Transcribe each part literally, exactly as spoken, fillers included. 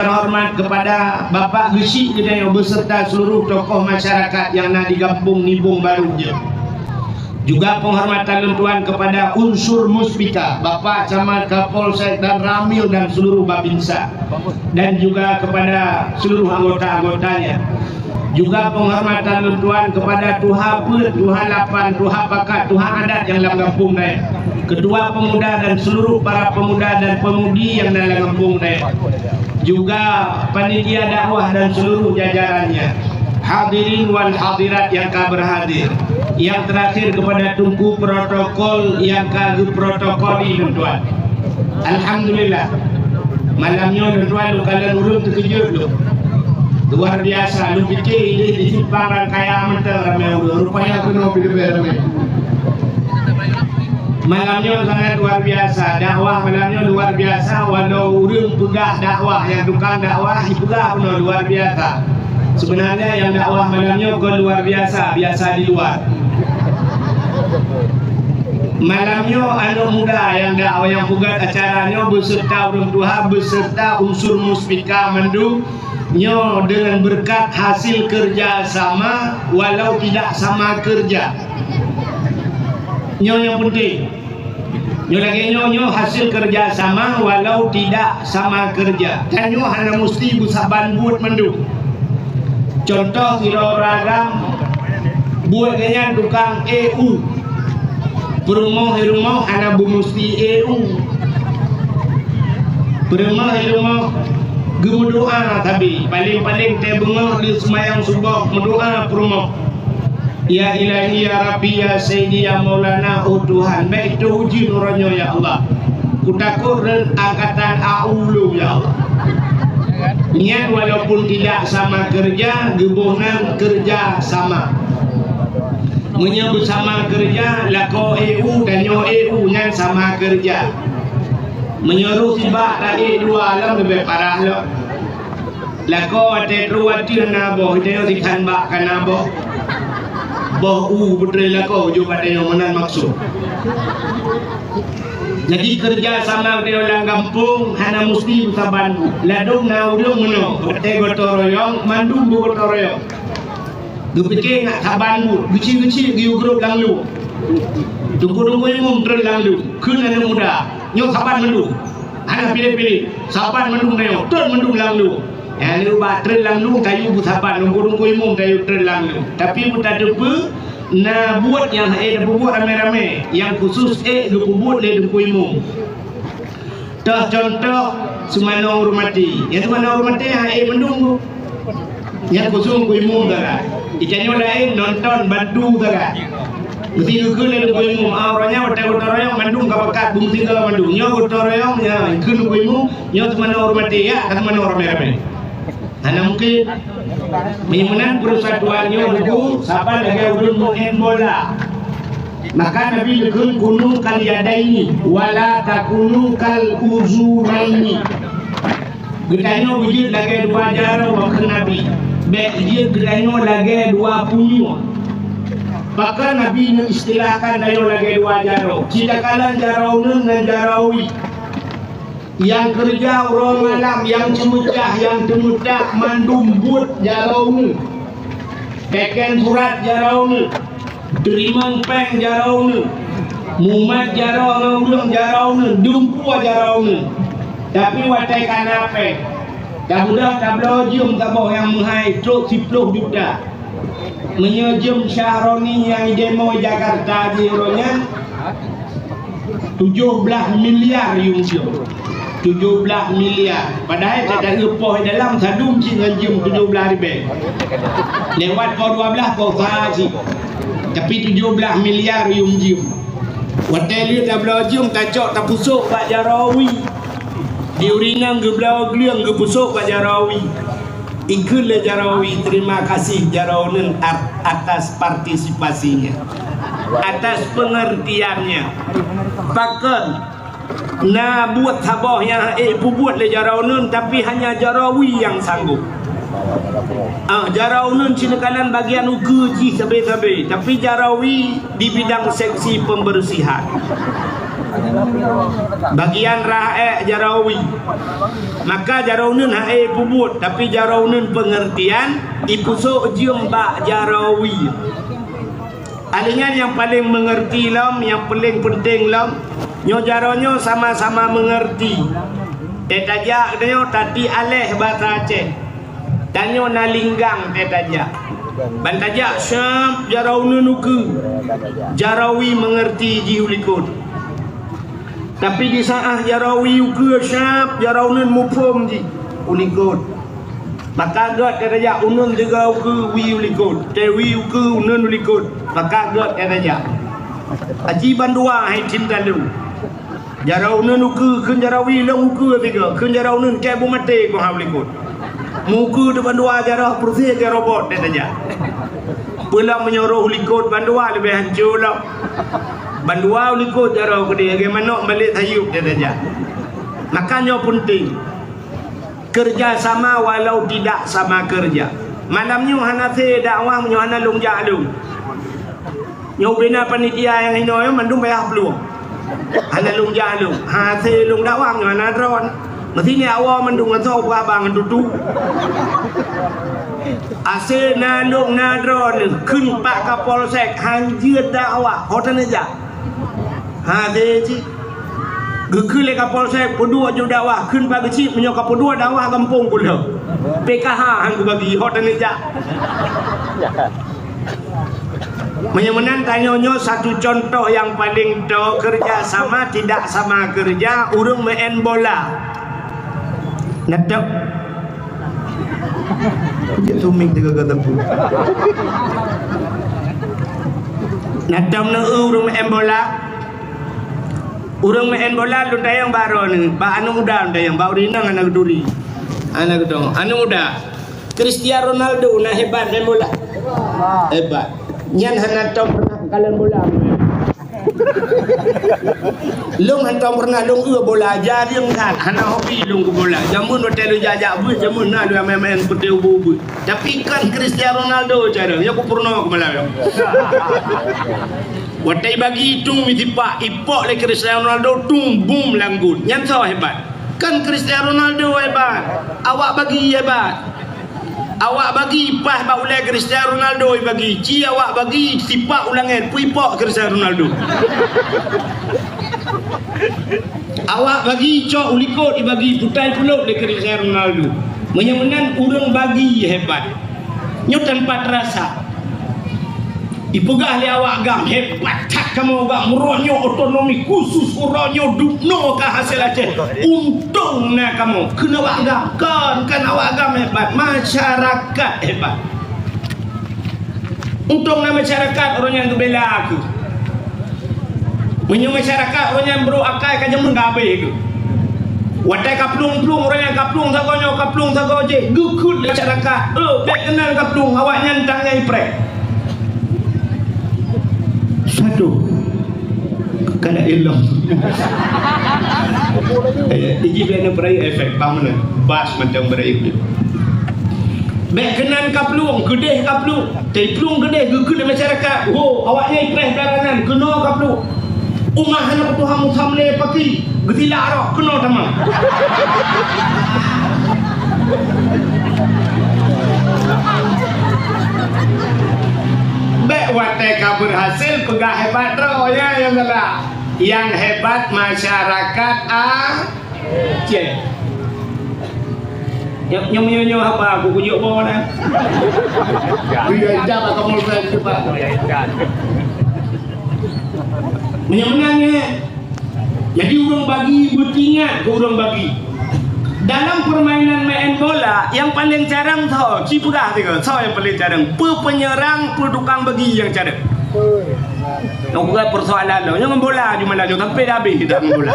Hormat kepada Bapak Geuchik geutanyoe beserta seluruh tokoh masyarakat nyang na di Gampông Nibong Barô jeuet. Juga penghormatan lôn tuan kepada unsur Muspika, Bapak Camat, Kapolsek dan Ramil dan seluruh Babinsa, dan juga kepada seluruh anggota-anggotanya. Juga penghormatan lôn tuan kepada tuha peuet, tuha lapan, tuha pakat, tuha adat nyang lam gampông nyoe, ketua pemuda dan seluruh para pemuda dan pemudi nyang na lam gampông nyoe. Juga panitia dakwah dan seluruh jajarannya. Hadirin wal hadirat nyang ka berhadir. Yang terakhir kepada teungku protokol nyang ka geuprotokoli lôn tuan. Alhamdulillah. Malam nyoe lôn tuan lôn kalon ureuëng teukeujot lôn. Luar biasa, lôn pike idéh di simpang rangkaya mantong ramé ureuëng. Rupanya keunoe pih leubeh ramé. Malam nyoe sangat luar biasa. Dakwah malam nyoe luar biasa. Walau ureuëng peugah dakwah, nyang tukang dakwah jipeugah bunoe luar biasa. Sebenarnya nyang dakwah malam nyoe kon luar biasa, biasa di luar. Malam nyoe aneuk muda nyang dakwah, nyang peugöt acara nyoe beserta ureuëng tuha, beserta unsur Muspika mandum nyoe dengan berkat hasil kerja sama walau tidak sama kerja. Nyoe nyang penting. Nyoe lagée nyoe, nyoe hasil kerja sama walau tidak sama kerja. Tanyoe hana musti beusaban buet mandum. Contoh sidroe ureuëng agam, buet geuhnyan tukang E U. Peurumoh di rumoh hana beumusti E U. Peurumoh di rumoh geumeudoá sabe, paléng-paléng tée beungoh lheueh seumayang suboh meudoá peurumoh. Ya Ilahi, ya Rabbi, ya Sayyidi, ya Maulana, oh Tuhan, bék teuuji uroe nyoe, ya Allah. Kutakot rot angkatan A U lôn, ya Allah. Nyan walaupun tidak sama kerja, geuboh nan kerja sama. Meunyoe beusama kerja, lakoe E U, tanyoe E U, nyan sama kerja. Meunyoe roh sibak taék dua lom leubeh parah lom. Lakoe watée troh ateueh na boh, tanyoe sikhan bak ka na boh. Boh u beutré lakoe jok bak tanyoe, meunan maksud. Jadi kerja sama tanyoe lam gampông hana musti beusaban. Ladôm na ureuëng meunoe, watée gotong royong, mandum beugotong royong. Geupike ngat saban buet, geuchik-geuchik geuyue grôp lam lueng. Teungku-teungku imum treun lam lueng, kheun aneuk muda, nyoe saban mandum. Hana piléh-piléh, saban mandum tanyoe, treun mandum lam lueng. Nyang lheueh bak treun lam lueng, tayue beusaban, teungku-teungku imum tayue treun lam lueng. Tapi beutateupeue, na buet nyang hana ék tapeubuet ramé-ramé, nyang khusos ék geupeubuet lé teungku imum. Toh contoh Seumanoe Ureuëng Maté. Nyang Seumanoe Ureuëng Maté hana ék mandum tu. Nyang khusos teungku imum sagai. Di tanyoe laén nonton bantu sagai. Meusti geukheun lé teungku imum, ah, uroe nyan watée gotong royong mandum ka pakat beumeusigoe mandum. Nyoe gotong royong, nyan kheun teungku imum, nyoe Seumanoe Ureuëng Maté, ya, ka seumanoe ramé-ramé. Hana mungkin. Meunyoe meunan peurusatuan nyoe teungku, saban lagée ureuëng meu'én bola. Maka Nabi geukheun, "Kunu kal yadaini, wala takunu kal uzunaini." Geutanyoe beujeuet lagée dua jaroe, kheun Nabi. Bék jeuet geutanyoe lagée dua punyueng. Pakon Nabi neuistilahkan tanyoe lagée dua jaroe? Ci takalon jaroe uneuen ngon jaroe wie. Nyang keureuja uroe malam, nyang ceumeucah, nyang teumeutak, mandum buet jaroe uneuen. Teken surat jaroe uneuen. Teurimong péng jaroe uneuen. Mumat jaroe ngon ulôn jaroe uneuen. Dumpeue jaroe uneuen. Tapi watée ka na péng, tamudah tabloe jeuem saboh nyang meuhai trok siploh juta. Meunyoe jeuem Syahroni nyang idemo Jakarta jih uroe nyan, tujoh blaih miliar yuem jeuem. Tujoh blaih miliar. Padahai teuka poh dalam sadum cit ngon jeuem tujoh blaih ribée. Lewat poh dua blaih poh sa cit. Tapi tujoh blaih miliar yuem jeuem. Watée lheueh tabloe jeuem, tacok tapusok bak jaroe wie. Di ureueng inong geubloe gleueng geupusok bak jaroe wie. Ikheun lé jaroe wie, "Terima kasih jaroe uneuen at-, atas partisipasinya, atas pengertiannya." Pakon na buet saboh nyang ék peubuet lé jaroe uneuen, tapi hanya jaroe wie nyang sanggob. Ah, jaroe uneuen cit neukalon bagian ukeue jih sabe-sabe, tapi jaroe wie di bidang seksi pembersihan. Bagian rah ék jaroe wie. Maka jaroe uneun hana ipubuet, tapi jaroe uneun peungeurtian, ipusok jeuem bak jaroe wie. Alinyan nyang paleng meungeurti lom, nyang paleng peunteng lom, nyoe jaroe nyoe sama-sama meungeurti. Teutajak nyoe tati aléh basa Aceh. Tanyoe na linggang teutajak. Ban tajak syab jaroe uneun ukeue. Jaroe wie meungeurti jih u likot. Tapi di saát jaroe wie ukeue syab jaroe uneun muphom jih u likot. Maka gét teutajak uneun sigoe ukeue wie u likot. Teuwie ukeue uneun u likot. Maka gét teutajak. Aji bandua hai cinta lu. Jaroe uneun ukeue kheun jaroe wie lôn ukeue sigoe, kheun jaroe uneun kée bu maté keuhai u likot. Mukeue teubandua jaroe peurusi kée robot teutajak. Peulom meunyoe roh u likot bandua leubeh hanco lom. Bandua u likot jaroe keudeh lagée manok balek sayup teutajak. Maka nyoe peunteng. Kerja sama walau tidak sama kerja. Malam nyoe hana sé dakwah meunyoe hana lôn jak lôn. Nyoe ubena panitia nyang inoe mandum payah plueng. Hana lôn jak lôn. Hase lôn dakwah nyoe hana droe. Meusinie awak mandum ngon soe peue abang ngon tutu. Ase na lôn na droe kheun pak Kapolsek hanjeuet dakwah. Ho taneuk jak. Hase cit. Geukheun lé Kapolsek peuduek ju dakwah kheun pak geuchik meunyoe ka peuduek dakwah gampông kulheueh. P K H han geubagi ho taneuk jak. Meunyoe meunan tanyoe nyoe satu contoh nyang paleng toe kerja sama tidak sama kerja ureuëng meu'en bola. Neutôb. Jeuet tumik tiga kata pun. Neutôb neu ureuëng meu'en bola. Ureuëng meu'en bola lôn tayang bak droeneuh, bak aneuëk muda lôn tayang, bak ureuëng inong hana geuturi. Hana geuturi. Aneuëk muda. Cristiano Ronaldo na hebat main bola. Hebat. Nyan hana tom pernah kalon bola. Lôn hantom pernah lôn eu bola, jareueng that, hana hobi lôn keu bola. Jameun watée lôn jak-jak beuet, jameun na lôn main-main peuté ubé-ubé. Tapi kan Cristiano Ronaldo cara, nyoe kupeurunoe keumalai. Watée bagi tung misipak, ipok lé Cristiano Ronaldo tung bum langgut. Nyan soe hebat? Kan Cristiano Ronaldo hebat. Awak bagi hebat. Awak bagi paih bak ulée Cristiano Ronaldo ibagi. Ci awak bagi sipak u langét pui pok Cristiano Ronaldo. Awak bagi cok u likot ibagi putai pulot lé Cristiano Ronaldo. Meunyoe meunan ureuëng bagi hebat. Nyoe tanpa terasa. Ipeugah lé awak gam, hebat that kamoe gam, uroe nyoe otonomi khusus, uroe nyoe dubnoe ka hasé Aceh. Untông na kamoe, kheun awak gam, kon, kon awak gam hebat, masyarakat hebat. Untông na masyarakat uroe nyan geubela kheueh. Meunyoe masyarakat uroe nyan brok akai ka jameun ka abéh kheueh. Watée ka plueng-plueng, ureuëng nyang ka plueng sagoe nyoe, ka plueng sagoe jih, geukheun lé masyarakat, "Eh, bék keunan ka plueng, awaknyan tangai preh." Satu. Kada ilong. Eh, iji bék na peurayeuk efek, bang mana? Bas mantong beurayeuk. Bék keunan ka plueng, keudeh ka plueng. Teuplung keudeh geukheun lé masyarakat, "Ho, awaknyan preh dara nan, keunoe ka plueng. Umat hana peutuha musam lé paki, geutilak rot, keunoe tamong." Bék watée ka beurhasil peugah hebat droe, ya, nyang galak. Nyang hebat masyarakat a Cek. Nyang, nyang meunyoe-nyoe haba aku kujok boh na. Iya, jam aku mulai cepat. Meunyoe meunan, eh. Jadi, ureuëng bagi, beutingat keu ureuëng bagi. Dalam permainan main bola, nyang paleng carang soe? Ci peugah tiga, soe nyang paleng carang? Peu penyerang, peu tukang bagi nyang carang? Nyang bukan persoalan tu. Nyang bola cuma laju sampai dah habis kita main bola.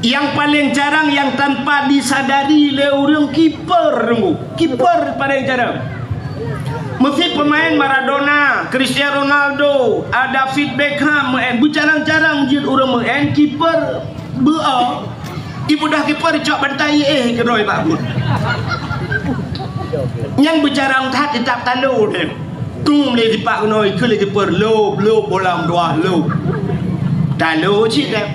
Yang paling jarang yang tanpa disadari lé ureuëng kiper, Teungku. Kiper paling jarang. Meusi pemain Maradona, Cristiano Ronaldo, ah, David Beckham meu'en, beucarang-carang jeuet ureuëng meu'en kiper beu-o. Ibudah kiper cok bantai éh keudroe bak buet. Nyang beucarang that teutab talo deh. Tung lé sipak keunoe, ikeu lé kiper, lob, lob, bola meutuah, lob. Talo cit deh.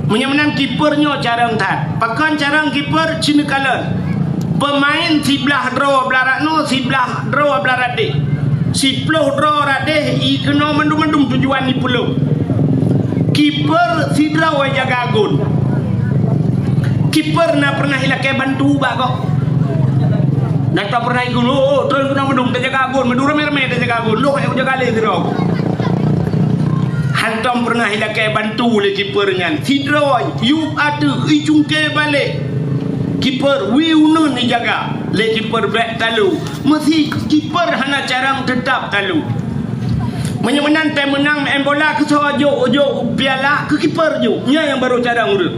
Meunyoe meunan kiper nyoe carông that. Pakon carông kiper? Ci neukalon. Peumain siblah droe blah rot nyoe, siblah droe blah rot deh. Siploh droe rot deh, i keunoe mandum-mandum tujuan ipeulok. Kiper sidroe jaga gon. Kiper na pernah ilakée bantu bak gob? Na ta pernah ikulu, oh, oh, troh keunoe mandum tajaga gon, mandum ramé-ramé tajaga gon. Lôn jak jaga lé sidroe. Hantom pernah ilakée bantu lé kiper nyan. Sidroe yub ateueh, icungké balek. Kiper wie uneuen ijaga lé kiper bék talo. Meusé kiper hana carông, teutap talo. Meunyoe meunan teumeunang meu'en bola, keusoe jok, jok piala keu kiper jok. Nyan nyang barô carông ureuëng.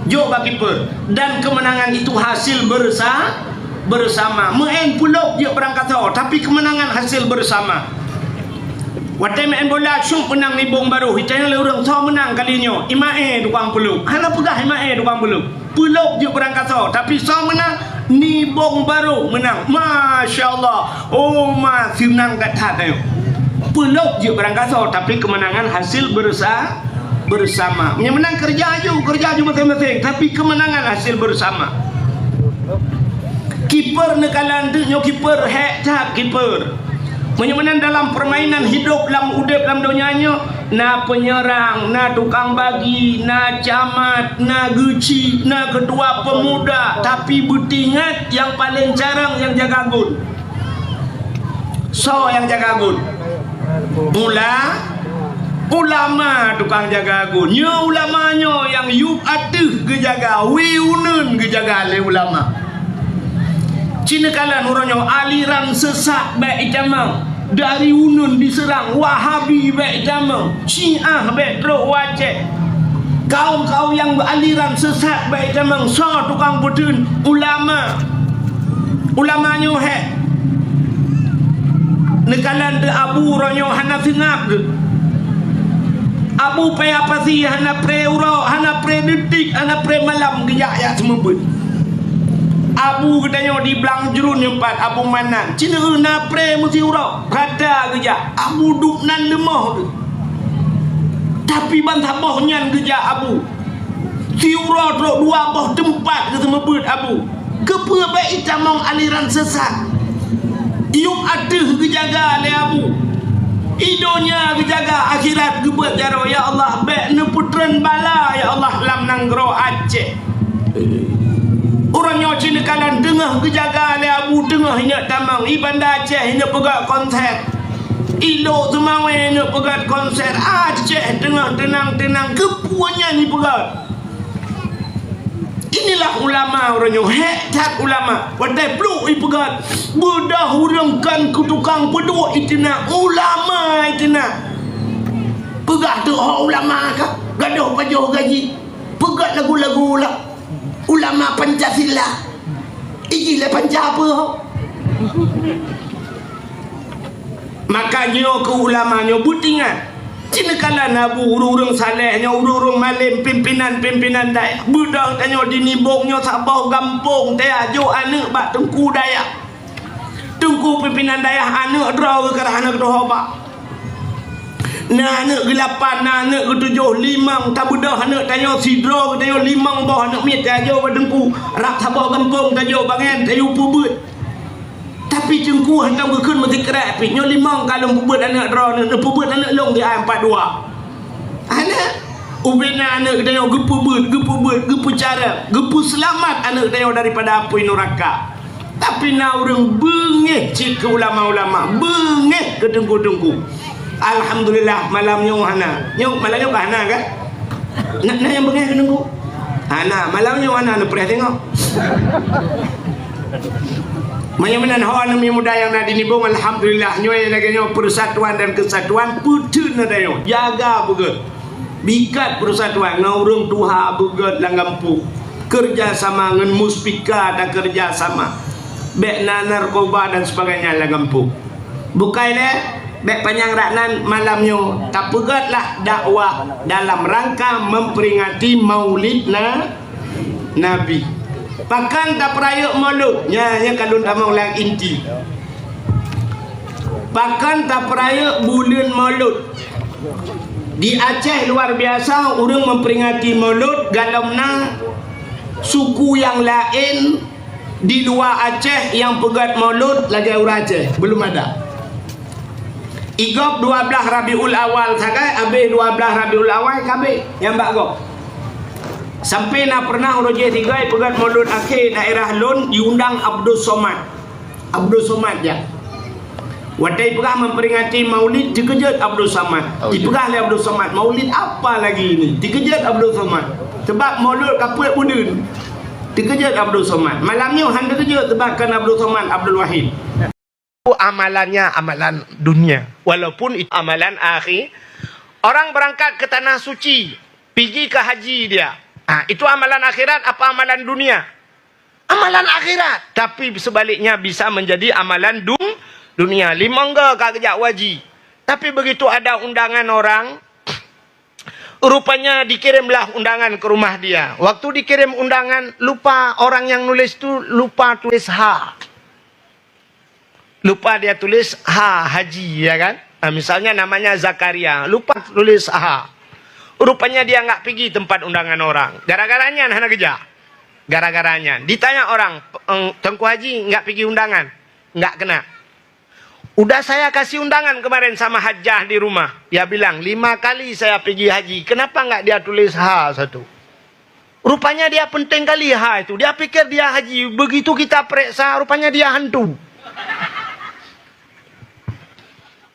Jok bak kiper. Dan kemenangan itu hasil bersa-, bersama. Meu'en peulok jeuet beurangkasoe, tapi kemenangan hasil bersama. Watée meu'en bola, syuk meunang nibong barôh, itanyong lé ureuëng, "Soe meunang kali nyoe?" "Imaé tukang peulok." Hana peugah, "Imaé tukang peulok." Peulok jeuet beurangkasoe, tapi soe meunang? Nibong barôh meunang. Masya Allah. Oh, ma seunang that-that nyoe. Peulok jeuet beurangkasoe, tapi kemenangan hasil bersa-, bersama. Meunyoe meunan, keureuja aju, keureuja aju maséng-maséng, tapi kemenangan hasil bersama. Kiper neukalon teuk nyoe, kiper hék that kiper. Meunyoe meunan dalam permainan hidup lam udeb lam donya nyoe, na penyerang, na tukang bagi, na camat, na geuchik, na ketua pemuda, tapi beutingat nyang paleng carông nyang jaga gon. Soe nyang jaga gon? Mula, ulama tukang jaga gon. Nyoe ulama nyoe nyang yub ateueh geujaga, wie uneuen geujaga lé ulama. Ci neukalon uroe nyoe aliran sesat bék itamong. Dari uneuen diseurang, Wahabi bék itamong, Syiah bék trok u Aceh. Kaum-kaum nyang aliran sesat bék itamong, soe tukang peuteun? Ulama. Ulama nyoe hék. Neukalon teuk Abu uroe nyoe hana seungab geuh. Abu paya pasi hana pré uroe, hana pré detik, hana pré malam geujak jak seumeubeuet. Abu geutanyoe di Blang Jruen nyoe pat, Abu Manan. Ci neueu na pré meusiuroe, rata geujak. Abu duek nan leumoh geuh. Tapi ban saboh nyan geujak Abu. Siuroe trok dua boh teumpat geuseumeubeuet Abu. Keupeue bék itamong aliran sesat? Yub ateueh geujaga lé Abu. I donya geujaga, akhirat geubeuet jaroe. Ya Allah, bék neupeutreun bala, ya Allah, lam nanggroe Aceh. Uroe nyoe ci neukalon teungoh geujaga lé Abu, teungoh inyak tamong. I Banda Aceh inyak peugah konser. I Lhokseumawe inyak peugah konser. Aceh teungoh teunang-teunang. Keupeue nyan ipeugah? Inilah ulama uroe nyoe, hék that ulama. Watée pluek ipeugah, beudôh ureuëng kon keu tukang peuduek iteunak, ulama iteunak. Peugah teuh ho ulama ka, gadôh pajoh gaji. Peugah lagu-lagu ulam-, ulama Pancasila. Iji lé panca peue ho? Maka nyoe keu ulama nyoe beutingat. Ci neukalon Abu ureuëng-ureuëng saleh nyoe, ureuëng-ureuëng malem, pimpinan-pimpinan dayah. Beudôh tanyoe di Nibong nyoe saboh gampông teuh jok aneuëk bak teungku dayah. Teungku pimpinan dayah aneuëk droe geukarah aneuëk teuhoba. Na aneuëk geulapan, na aneuëk geutujoh, limong, tabeudôh aneuëk tanyoe sidroe geutanyoe limong boh aneuëk miet teuh jok bak teungku. Rab saboh gampông tajok bangai, tayue peubeuet. Tapi teungku hantom geukheun meusikrek pih, nyoe limong ka lôn peubeuet aneuëk droeneuh, neupeubeuet aneuëk lôn di ai empat dua. Hana, ubena aneuëk geutanyoe geupeubeuet, geupeubeuet, geupeucarông, geupeuseulamat aneuëk geutanyoe daripada apui nuraka. Tapi na ureuëng beungéh cit keu ulama-ulama, beungéh keu teungku-teungku. Alhamdulillah, malam nyoe hana. Nyoe, malam nyoe ka hana kan? Na, na nyang beungéh keu teungku? Hana, malam nyoe hana neupreh tengok. Meunyoe meunan ho aneuk muda nyang na di Nibong, alhamdulillah, nyoe lagée nyoe persatuan dan kesatuan peuteun na tanyoe. Jaga beugét. Bikat persatuan ngon ureuëng tuha beugét lam gampông. Keureuja sama ngon Muspika takeureuja sama. Bék na narkoba dan sebagainya lam gampông. Bukai lé, bék panyang rak nan malam nyoe, tapeugét lah dakwah dalam rangka memperingati Maulid na-, Nabi. Pakon tapeurayeuk Maulud? Nya, nya ka lôn tamong lam inti. Pakon tapeurayeuk buleuen Maulud? Di Aceh luar biasa ureuëng memperingati Maulud, galom na suku yang lain di luar Aceh yang peugét Maulud lagée ureuëng Aceh, belum ada. Igob dua belas Rabiul Awal sagai, habéh dua belas Rabiul Awal kabeh nyang bak gob. Sampai na pernah uroe jih tiga peugét Maulud akhé daerah lôn diundang Abdul Somad. Abdul Somad jak. Watée ipeugah memperingati Maulid, teukeujot Abdul Somad. Oh, iya. Ipeugah lé Abdul Somad, "Maulid apa lagi ini?" Teukeujot Abdul Somad. Sebab Maulud ka peuet buleuen. Teukeujot Abdul Somad. Malam nyoe han teukeujot sebab kon Abdul Somad, Abdul Wahid. Itu amalannya amalan dunia, walaupun itu amalan akhir. Orang berangkat ke tanah suci, pigi ke haji dia. Ha, itu amalan akhirat apa amalan dunia? Amalan akhirat. Tapi sebaliknya bisa menjadi amalan dun-, dunia. Limong go ka geujak haji. Tapi begitu ada undangan orang, rupanya dikirimlah undangan ke rumah dia. Waktu dikirim undangan, lupa orang yang nulis tu lupa tulis ha. Lupa dia tulis ha, haji, ya kan? Nah, misalnya namanya Zakaria, lupa tulis ha. Rupanya dia enggak pigi tempat undangan orang. Gara-gara nyan hana geujak. Gara-gara nyan. Ditanya orang, "Eng, Teungku Haji enggak pigi undangan?" "Enggak kena." "Udah saya kasih undangan kemarin sama hajah di rumah." Dia bilang, "Lima kali saya pigi haji. Kenapa enggak dia tulis ha satu?" Rupanya dia penting kali ha itu. Dia pikir dia haji. Begitu kita periksa, rupanya dia hantu.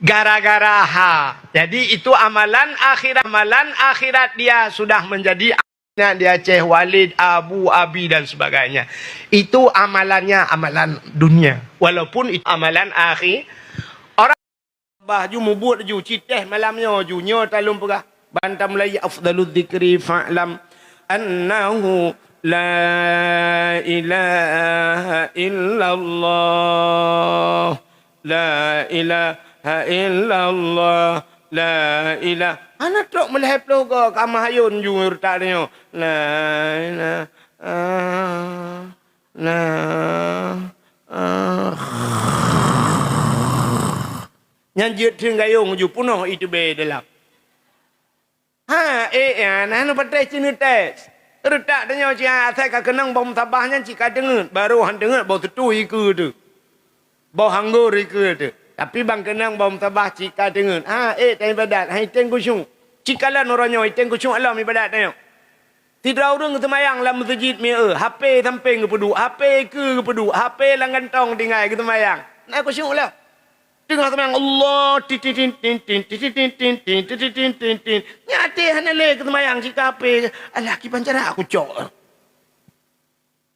Gara-gara ha. Jadi itu amalan akhirat. Amalan akhirat dia sudah menjadi di Aceh, Walid, Abu, Abi dan sebagainya. Itu amalannya amalan dunia. Walaupun itu amalan akhir. Orang Bah ju mubuet ju, citeh malam nyoe ju, nyoe talôn peugah. Ban tamulai, afdaludz dzikri fa'lam annahu la ilaha illallah, la ilaha illallah, la ilah-, hana trok meulhèe ploh goe ka meuhayôn ju reutak nyoe. La ilaha, la, ah. Nyan jeuet theun gayong ju peunoh iteubiet dalam. Ha, eh, eh, na neupatéh cit neutés. Reutak tanyoe cit asai ka keunong boh musabah nyan cit ka deungeut, barô han deungeut boh teutui ikeue teuh. Boh anggô ikeue teuh. Tapi ban keunong boh musabah cit ka deungeut. Ha, eh, taibadat, hai teng khusyuk. Cit kalon uroe nyoe, iteng khusyuk lom ibadat tanyoe. Sidroe ureuëng geuseumayang lam meuseujid mieu, H P sampéng geupeuduek, H P ikeue geupeuduek, H P lam gantong tinggai geuseumayang. Na khusyuk lom. Teungoh seumayang, Allah, tin, tin, tin. Nyan até hana lé geuseumayang cit ka H P. Alah, kiban cara kucok.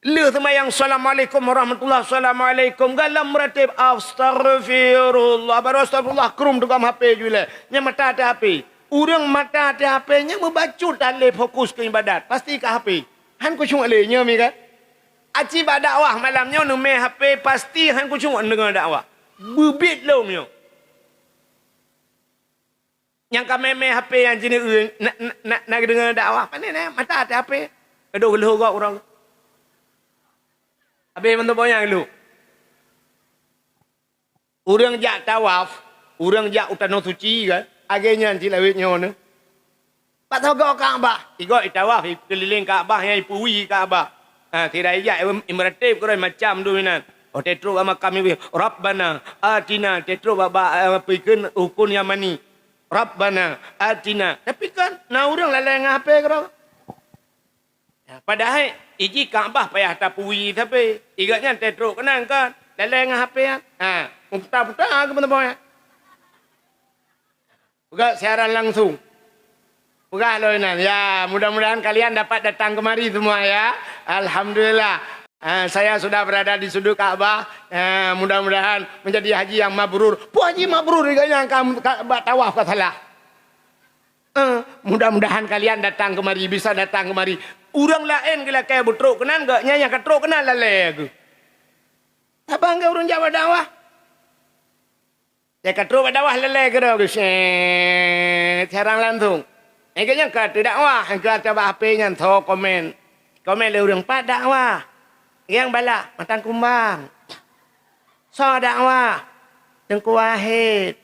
Lheueh seumayang, "Assalamualaikum warahmatullah, assalamualaikum." Galom meuratéb, "Astaghfirullah." Baru "Astaghfirullah," krum teugam H P ju ilée. Nyan mata ateueh H P. Ureuëng mata ateueh H P nyan meubacut han lé fokus keu ibadat. Pasti ka H P. Han khusyuk lé nyoe mi kan? Aci bak dakwah malam nyoe neumé H P pasti han khusyuk deungoe dakwah. Beubiet lom nyoe. Nyang ka mé-mé H P nyang jineuk na, na, na, na geudeungoe dakwah. Pane na mata ateueh H P. Aduh, geulhô gob ureuëng. Habéh mantong boh nyang geulhô. Ureuëng jak tawaf, ureuëng jak u tanoh suci kan, lagée nyan cit lawét nyoe neu. Bak sagoe Ka'bah, igob itawaf, ikeulileng Ka'bah nyang ipeuwi Ka'bah. Ha, sira ijak, im-, imeurateb keudroe macam dum inan. Oh, teutrok bak makam ibu, "Rabbana atina," teutrok bak, bak, eh, apa ikheun, rukun Yamani. "Rabbana atina." Tapi kan, na ureuëng lalée ngon H P keudroe. Ya, padahai iji Ka'bah payah tapeuwi sabe. Igat nyan teutrok keunan kan. Lalée ngon H P kan. Ha, puta-puta ke teman-teman ya. Peugah siaran langsung. Peugah lom inan. Ya, mudah-mudahan kalian dapat datang kemari semua ya. Alhamdulillah. Ah, saya sudah berada di sudut Ka'bah. Ah, mudah-mudahan menjadi haji yang mabrur. Peue haji mabrur, igat nyan ka, ka, bak tawaf ka salah. Eh, mudah-mudahan kalian datang kemari, bisa datang kemari. Ureuëng laén geulakée beutrok keunan, gobnyan nyang ka trok keunan lalée geuh. Saban geuh ureuëng jak bak dakwah. Nyang ka trok bak dakwah lalée keudroe geuh, syet, siaran langsung. Nyang ka nyan ka teudakwah, nyang ka tabak H P nyan tho komen. Komen lé ureuëng, "Pat dakwah?" Nyang balak, "Matang Kumbang." "Soe dakwah?" "Teungku Wahid."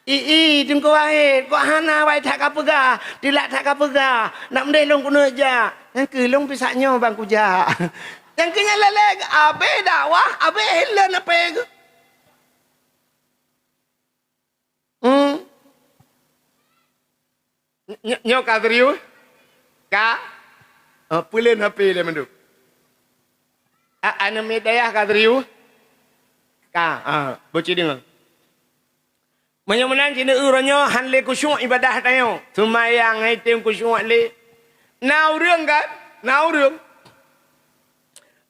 "I, i, Teungku Wahid, kok hana wai that kapeugah, tilak that kapeugah, nak meudeh lôn keuneuk jak. Nyang keuh lôn pih sak nyoe ban kujak." Nyang keuh nyan lalée, abéh dakwah, abéh lé neupée geuh. Hmm. Ny-, nyoe ka serius? Ka? Oh, peulen H P lé mandum. A-, aneuk miet dayah ka serius? Ka, ah, boci deungoe. Meunyoe meunan cit uroe nyoe han lé khusyuk ibadah tanyoe. Seumayang han item khusyuk lé. Na ureuëng kan? Na ureuëng.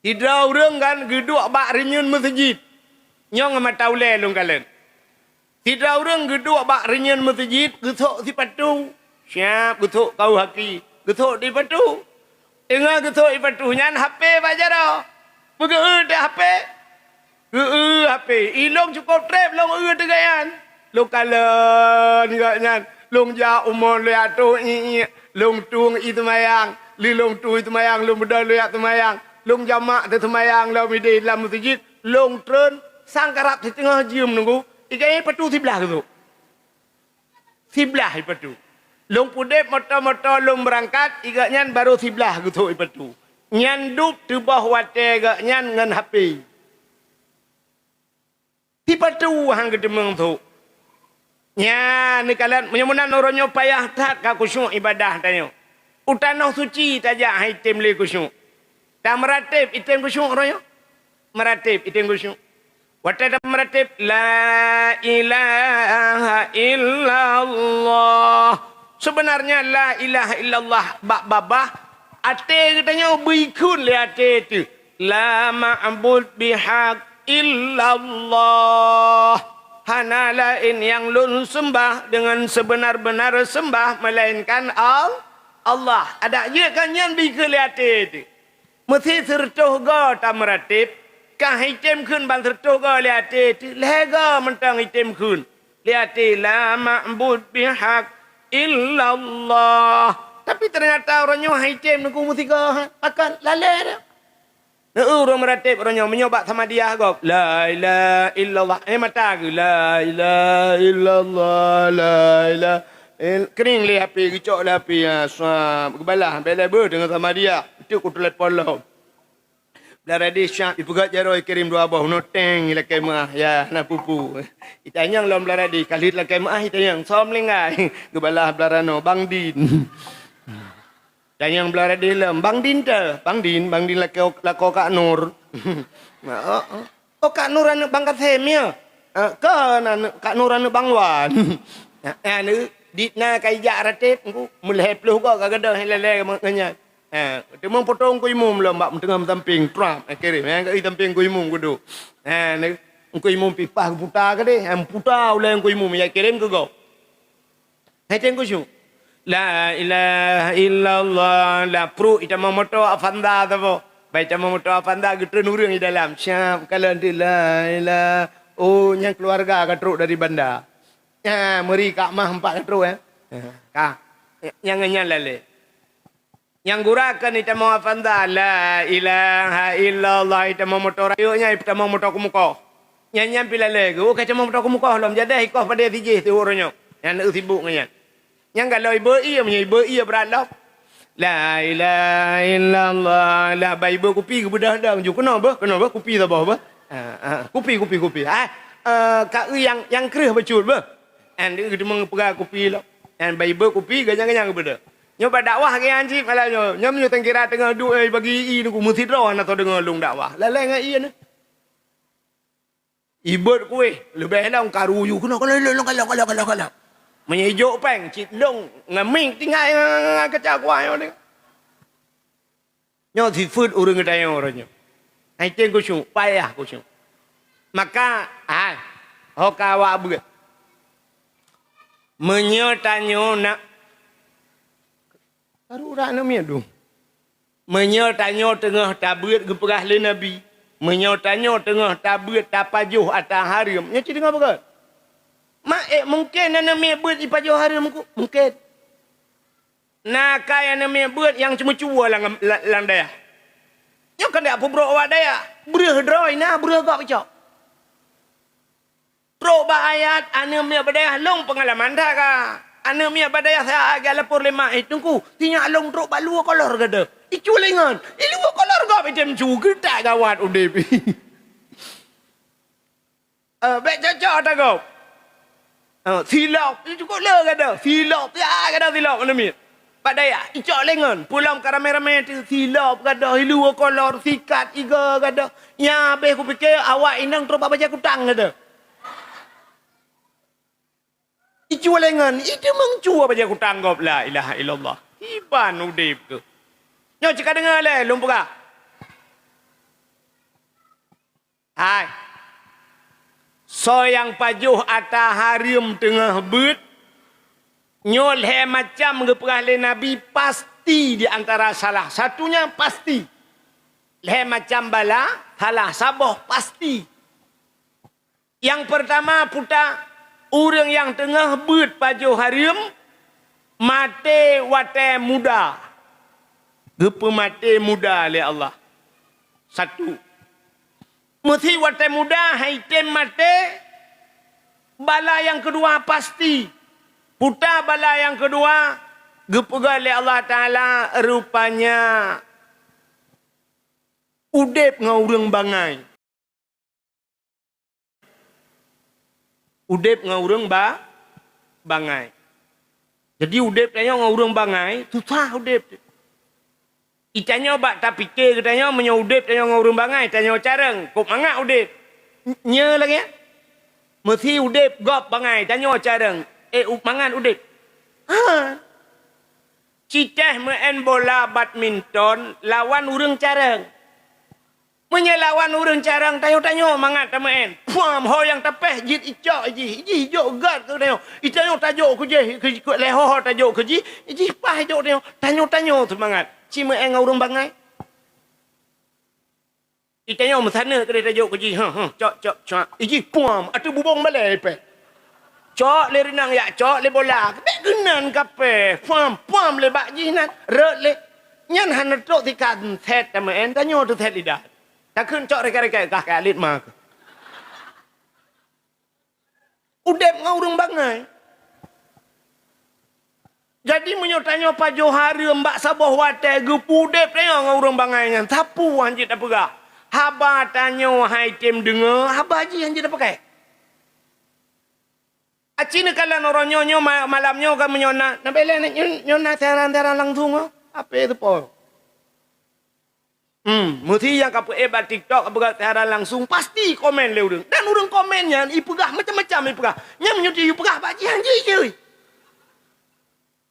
Sidroe ureuëng kan geuduek bak reunyeun meuseujid. Nyoe ngon mata ulée lôn kalon. Sidroe ureuëng geuduek bak reunyeun meuseujid, geusok sipatu. Siab geusok kaoh haki, geusok di patu. Teungoh geusok di patu nyan, H P bak jaroe. Peugeu-eu teuh H P. Geu-eu H P. I lôn cukôp treb lôn eu teuh gobnyan. Lôn kalon gobnyan. Lôn jak u mon lôn jak tueng iék-iék. Lôn tueng i seumayang. Lheueh lôn tueng i seumayang, lôn beudôh lôn jak seumayang. Lôn jamak teuh seumayang lom ideh lam meuseujid. Lôn treun sang karab siteungoh jeuem nunggu. I gobnyan patu siblaih geusok. Siblaih ipatu. Lôn peudeb moto-moto lôn beurangkat, i gobnyan barô siblaih geusok ipatu. Nyan dub teuboh watée gobnyan ngon H P. Sipatu han geuteumeung sôk. Nyan neukalon, meunyoe meunan uroe nyoe payah that ka khusyuk ibadah tanyoe. U tanoh suci tajak han item lé khusyuk. Tameuratéb item khusyuk uroe nyoe? Meuratéb item khusyuk. Watée tameuratéb, "La ilaha illallah." Seubeunarnya la ilaha illallah bak babah até geutanyoe beuikheun lé até teuh, "La ma'bud bihaq illallah." Hana laén nyang lôn seumbah deungon seubeuna-beuna seumbah meulaénkan Al-, Allah. Adak jeuet kan nyan beuikheun lé até teuh. Meusi sireutôh goe tameuratéb, ka han item kheun ban sireutôh goe lé até teuh, lhée goe mantong item kheun lé até, "La ma'bud bihaq illallah." Tapi teunyata uroe nyoe han item nunggu meusigoe, pakon lalée dah. Neu ureuëng meuratéb uroe nyoe, meunyoe bak Samadiyah gob, "La ilaha illallah." Eh, mata geuh, "La ilaha illallah, la ilaha il-," keuring lé H P, geucok lé H P, ya, swab, geubalah, bela beuh deungon Samadiyah. Itu ku telepon lom. Blah radeh syab, ipeugét jaroe, ikirém dua boh, noteng, ilakée meuah, ya, hana pupu. Itanyong lom blah radeh, ka lheueh lakée meuah, itanyong, "Soe meuninggai?" Geubalah blah ranoe, "Bang Din." Tanyong blah radeh lom, "Bang Din teuh?" "Bang Din, Bang Din lakoe, lakoe Kak Nur." "Oh, oh. Oh, Kak Nur aneuëk Bang Kasem, ya?" "Eh, kon aneuëk, Kak Nur aneuëk Bang Wan." "Eh, aneuëk, dit na ka ijak ratéb, engku, meulhée ploh goe ka gadôh, lhée lé ngon nyan." Eh, teuma potong Teungku Imum lom bak teungoh meusampéng, trap, eh, kirém, eh, ka i sampéng Teungku Imum geuduek. Eh, Teungku Imum pih paih geuputa keudeh, eh, puta ulée Teungku Imum, ya kirém keu gob. Hai teueng khusyuk. La ilaha illallah, la pruek itamong moto Avanza saboh. Bai tamong moto Avanza geutreun ureuëng di dalam. Siap, kalon teuh la ilaha. Oh, nyan keuluwarga ka trok dari Banda. Ya, meuri Kak Mah empat ka trok, eh. Ya, ka. Nyang nyan lalée. Nyang gura keu itamong Avanza, la ilaha illallah, itamong moto rayeuk nyan, itamong moto keumukoh. Nyan, nyan pih lalée geuh, oh, ka itamong moto keumukoh lom, jadeh ikoh padé sijih teuh uroe nyoe. Nyan sibuk ngon nyan. Nyang galak ibeuet ié, meunyoe ibeuet ié brat lom. La ilaha illallah, la bai ibeuet kupi geubeudôh dong ju. Keunoe beuh, keunoe beuh, kupi saboh beuh. Ah, ah, kupi, kupi, kupi. Ah, eh, ka eu nyang, nyang kreueh bacut beuh. Nyan geuteumé peugah kupi lom. Nyan bai ibeuet kupi, ganyang-ganyang geubeudôh. Nyoe bak dakwah geuh nyan cit malam nyoe. Nyoe meunyoe tangkira teungoh duek, eh, bagi ié nunggu meusidroe hana soe deungoe lôn dakwah. Lalée ngon ié nyoe. Ibeuet kueh, leubeh lom karu yue keunoe, keunoe, keunoe, keunoe, keunoe, keunoe. Meunyoe ijok péng, cit lông ngon mic tinggai ngon, ngon, ngon kaca kuah nyoe deh. Nyoe sifeuet ureuëng geutanyoe uroe nyoe. Hai teueng khusyuk, payah khusyuk. Maka, hai, ho ka awak beuet. Meunyoe tanyoe nak Karu urat aneuk miet dum. Meunyoe tanyoe teungoh tabeuet geupeugah lé Nabi, meunyoe tanyoe teungoh tabeuet tapajoh ata hareuem, nyoe cit teungoh beugét. Mak, eh, mungken aneuk miet beuet ipajoh hareuem ku? Mungken. Na kai aneuk miet beuet nyang ceumeucue lam, lam, lam dayah. Nyoe kan dak peubrok awak dayah. Breueh droe na, breueh gob icok. Trok bak ayat, aneuk miet bak dayah lôn peungalaman that ka. Aneuk miet bak dayah saát geulapor lé mak, "Eh, Teungku, sinyak lôn trok bak luwa kolor gata." Icu lé ngon, i luwa kolor gob item cu, geutak gawat udeb. Eh, bèk cocok ata gob. Eh, silop, cukop le gata, silop, ya gata silop aneuk miet. Bak dayah, icok lé ngon, peulom ka ramé-ramé teuh, silop gata, i luwa kolor, sikat, iga gata. Nya abéh kupike awak inong trok bak bajèe kutang gata. Icu lé ngon, iteumeung cu bajèe kutang gob, la ilaha illallah. Iban udeb keuh. Nyoe cit ka deungö lé lôn peugah. Hai. Soe nyang pajoh ata hareuem teungoh beuet, nyoe lhèe macam geupeugah lé Nabi, pasti di antara salah satunya pasti. Lhèe macam bala, salah saboh pasti. Nyang peurtama puta, ureueng nyang teungoh beuet pajoh hareuem, maté watèe muda. Geupeumaté muda lé Allah. Satu. Meusi watèe muda han item maté, bala nyang keudua pasti. Puta bala nyang keudua, geupeugah lé Allah Taala, rupanya udeb ngon ureueng bangai. Udeb ngon ureueng ba-, bangai. Jadi, udeb tanyoe ngon ureueng bangai, susah udeb. Itanyoe bak tapike geutanyoe, meunyoe udeb tanyoe ngon ureueng bangai, tanyoe carông, kok mangat udeb. N-, nyoe lagèe nyan. Meusi udeb gob bangai, tanyoe carông, eh, u-, mangat udeb. Ha. Citèh meu'en bola badminton lawan ureueng carông. Meunyoe lawan ureueng carông, tanyoe-tanyoe mangat tameu'en. Puam, ho nyang tapèh jeuet icok jih, jih jok gèt keu tanyoe. Itanyoe tajok keu jih, keu, keu lhèe ho tajok keu jih, jih paih jok tanyoe. Tanyoe-tanyoe seumangat. Ci meu'en ngon ureueng bangai. Itanyoe meusaneut keudeh tajok keu jih. Huh, huh, cok, cok, cok. Ijih puam, ateueh bubông balèe ipèh. Cok lé reunang yak, cok lé bola. Bèk keunan kapèh. Puam, puam lé bak jih nan. Rot lé. Nyan hana trok sikat sèt tameu'en, tanyoe teusèt lidah. Takheun cok rèkèt-rèkèt kah keu alit ma keuh. Udeb ngon ureueng bangai. Jadi, meunyoe tanyoe pajoh hareuem bak saboh watèe geupeu udeb tanyoe ngon ureueng bangai nyan, sapeue han jeuet tapeugah. Haba tanyoe han item deungö, haba jih han jeuet tapakai. Aci neukalon uroe nyoe, nyoe ma-, malam nyoe ka meunyoe na, na bèlèe na, nyoe, nyoe na siaran-siaran langsung, oh. Ape teupeu? Hmm, meusi nyang ka peuék bak TikTok, ka peugah siaran langsung, pasti komen lé ureueng. Dan ureueng komen nyan ipeugah macam-macam ipeugah. Nyan meunyoe ipeugah bak jih, han jeuet jih.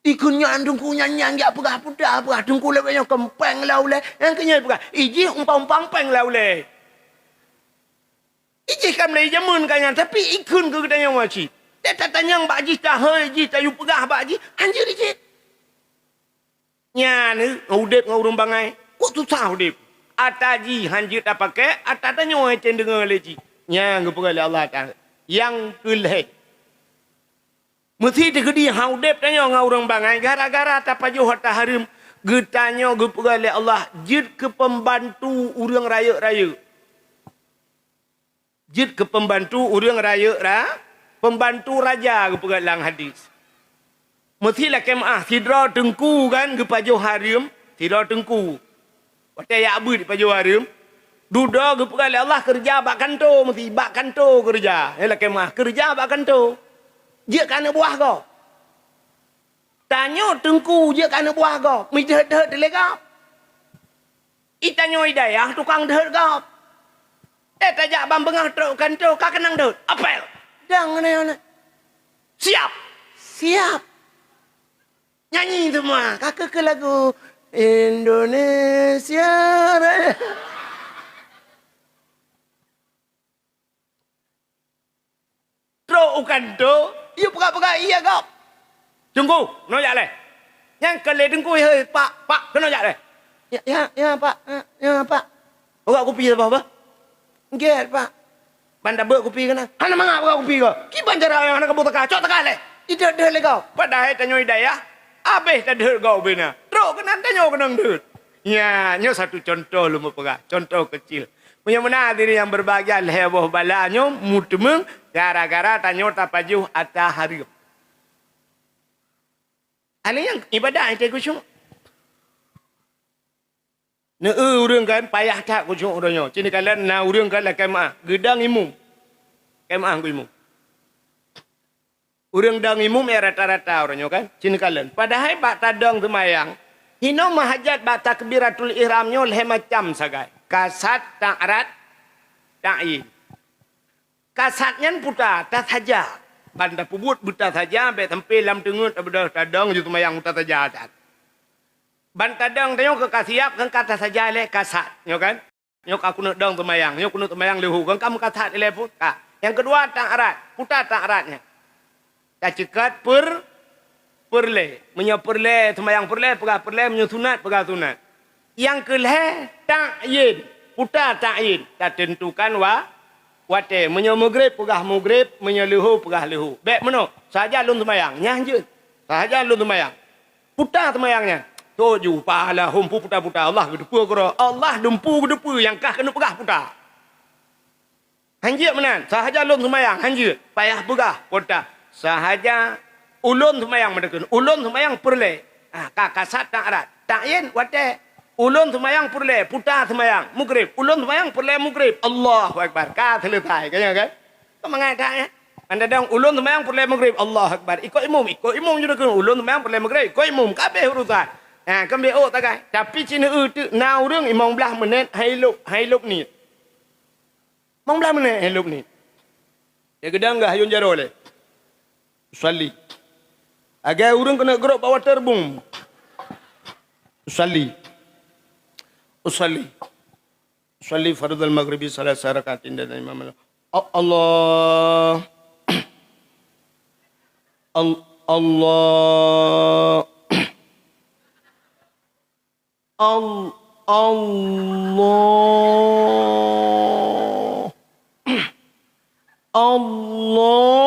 Ikheun nyan teungku nyan, nyan jak peugah peue dah, peugah teungku lewat nyoe keumpeng lau lé. Nyang keu nyan ipeugah, ijih umpang-umpang peng lau lé. Ijih ka mulai jameun ka nyan, tapi ikheun keu geutanyoe cit. Teutatanyong bak jih, tahôi jih, tayue peugah bak jih, han jeuet jih. Nyan, eh, udeb ngon ureueng bangai. Kok susah udeb. Ata jih han jeuet tapakai, ata tanyoe han item deungö lé jih. Nyan geupeugah lé Allah Taala. Nyang keu lhèe. Meusi teukeudi han udeb tanyoe ngon ureueng bangai gara-gara tapajoh ata hareuem, geutanyoe geupeugah lé Allah jeuet keu peumbantu ureueng rayeuk-rayeuk. Jeuet keu peumbantu ureueng rayeuk ra-, peumbantu raja geupeugah lam hadis. Meusi lakèe meu'ah, sidroe teungku kan geupajoh hareuem, sidroe teungku. Watèe jak beuet pajoh hareuem, dudoe geupeugah lé Allah keureuja bak kanto meusi, bak kanto keureuja. Nyan lakèe meu'ah, keureuja bak kanto. Jeuet keu aneuk buah gob. Tanyoe teungku jeuet keu aneuk buah gob, meudeuhet-deuhet lé gob. Itanyoe dayah tukang deuhet gob. Eh, tajak ban beungoh trok kanto, ka keunong deuhet. Apel. Dang nyoe, nyoe. Siap. Siap. Nyanyi semua. Ka keu, keu lagu Indonesia Raya. Trok u kanto, yue peugah-peugah ie gob. Teungku, keunoe jak lé. Nyang keu lé teungku, "Hei, Pak, Pak, keunoe jak lé." "Ya, ya, ya, Pak. Ya, ya, Pak." "Peugah kupi saboh, bah." "Gèt, Pak." "Ban tabeuet kupi keunan." "Hana mangat peugah kupi kah. Kiban cara nyang hana kamoe teuka. Cok teuka lé." Ideuet-deuet lé gob. Padahai tanyoe dayah, abéh tadeuet gob ubé na. Trok keunan tanyoe keunong deuet. Nya, nyoe satu contoh lôn peugah. Contoh kecil. Meunyoe meunan hadirin yang berbahagia, lhée boh bala nyoe meuteumé gara-gara tanyoe tapajoh ata hareuem. Hana nyang ibadat hana khusyuk. Neu-eu ureuëng kan payah that khusyuk uroe nyoe. Ci neukalon na ureuëng kan lakée meuáh, geudong imum. Lakée meuáh keu imum. Ureuëng dong imum ya rata-rata uroe nyoe kan, ci neukalon. Padahai bak tadong seumayang, hinoe meuhajat bak takbiratul ihram nyoe lhée macam sagai. Kasat, ta'rad, ta'yin. Kasat nyan puta, tasaja. Ban tapeubuet beuta saja, bék sampoe lam teungeut beudôh tadong ju seumayang beuta saja that. Ban tadong tanyoe keu ka siab, kan ka tasaja lé kasat, nyoe kan? Nyoe ka keuneuk dong seumayang, nyoe keuneuk seumayang leuhô, kan ka meukasat ilée phon, ka. Nyang keudua, ta'rad, puta ta'rad nyan. Taceukat per-, peureulée. Meunyoe peureulée, seumayang peureulée, peugah peureulée, meunyoe sunat, peugah sunat. Nyang keu lhée, ta'yin, puta ta'yin, tateuntukan wa-, watée. Meunyoe meugreb, peugah meugreb, meunyoe leuhô, peugah leuhô. Bék meunoe, sahaja lôn seumayang, nyan jeuet. Sahaja lôn seumayang. Puta seumayang nyan. Toh ju, pahala hom pu puta-puta. Allah geuteupeue keudroe. Allah dumpu geuteupeue nyang kah keuneuk peugah puta. Hanjeuet meunan, sahaja lôn seumayang, hanjeuet. Payah peugah, puta. Sahaja ulôn seumayang meudeukeuen. Ulôn seumayang peureulée. Ah, ka kasat ta'rad. Ta'yin watée. Ulôn seumayang peureulée, puta seumayang. Meugreb. Ulôn seumayang peureulée meugreb. Allahu Akbar. Ka seuleusai. Ka nyan kan? Keu mangat that, eh? Anda dong, ulôn seumayang peureulée meugreb, Allahu Akbar. Ikot imum, ikot imum ju dikeue. Ulôn seumayang peureulée meugreb, ikot imum. Ka habéh urusan. Ha, keumbék ôk tagai. Tapi ci neu-eu teuk na ureuëng limong blaih menit hai lôb, hai lôb niet. Limong blaih menit hai lôb niet. Ya geudang gah ayun jaroe lé. Usalli. Agai ureuëng keuneuk grôp bak watée reubung. Usalli. Usalli. Usalli fardhal maghribi salasa rakaatin dan imam. A-, Allah. Al-, Allah. Al-, Allah. Allah.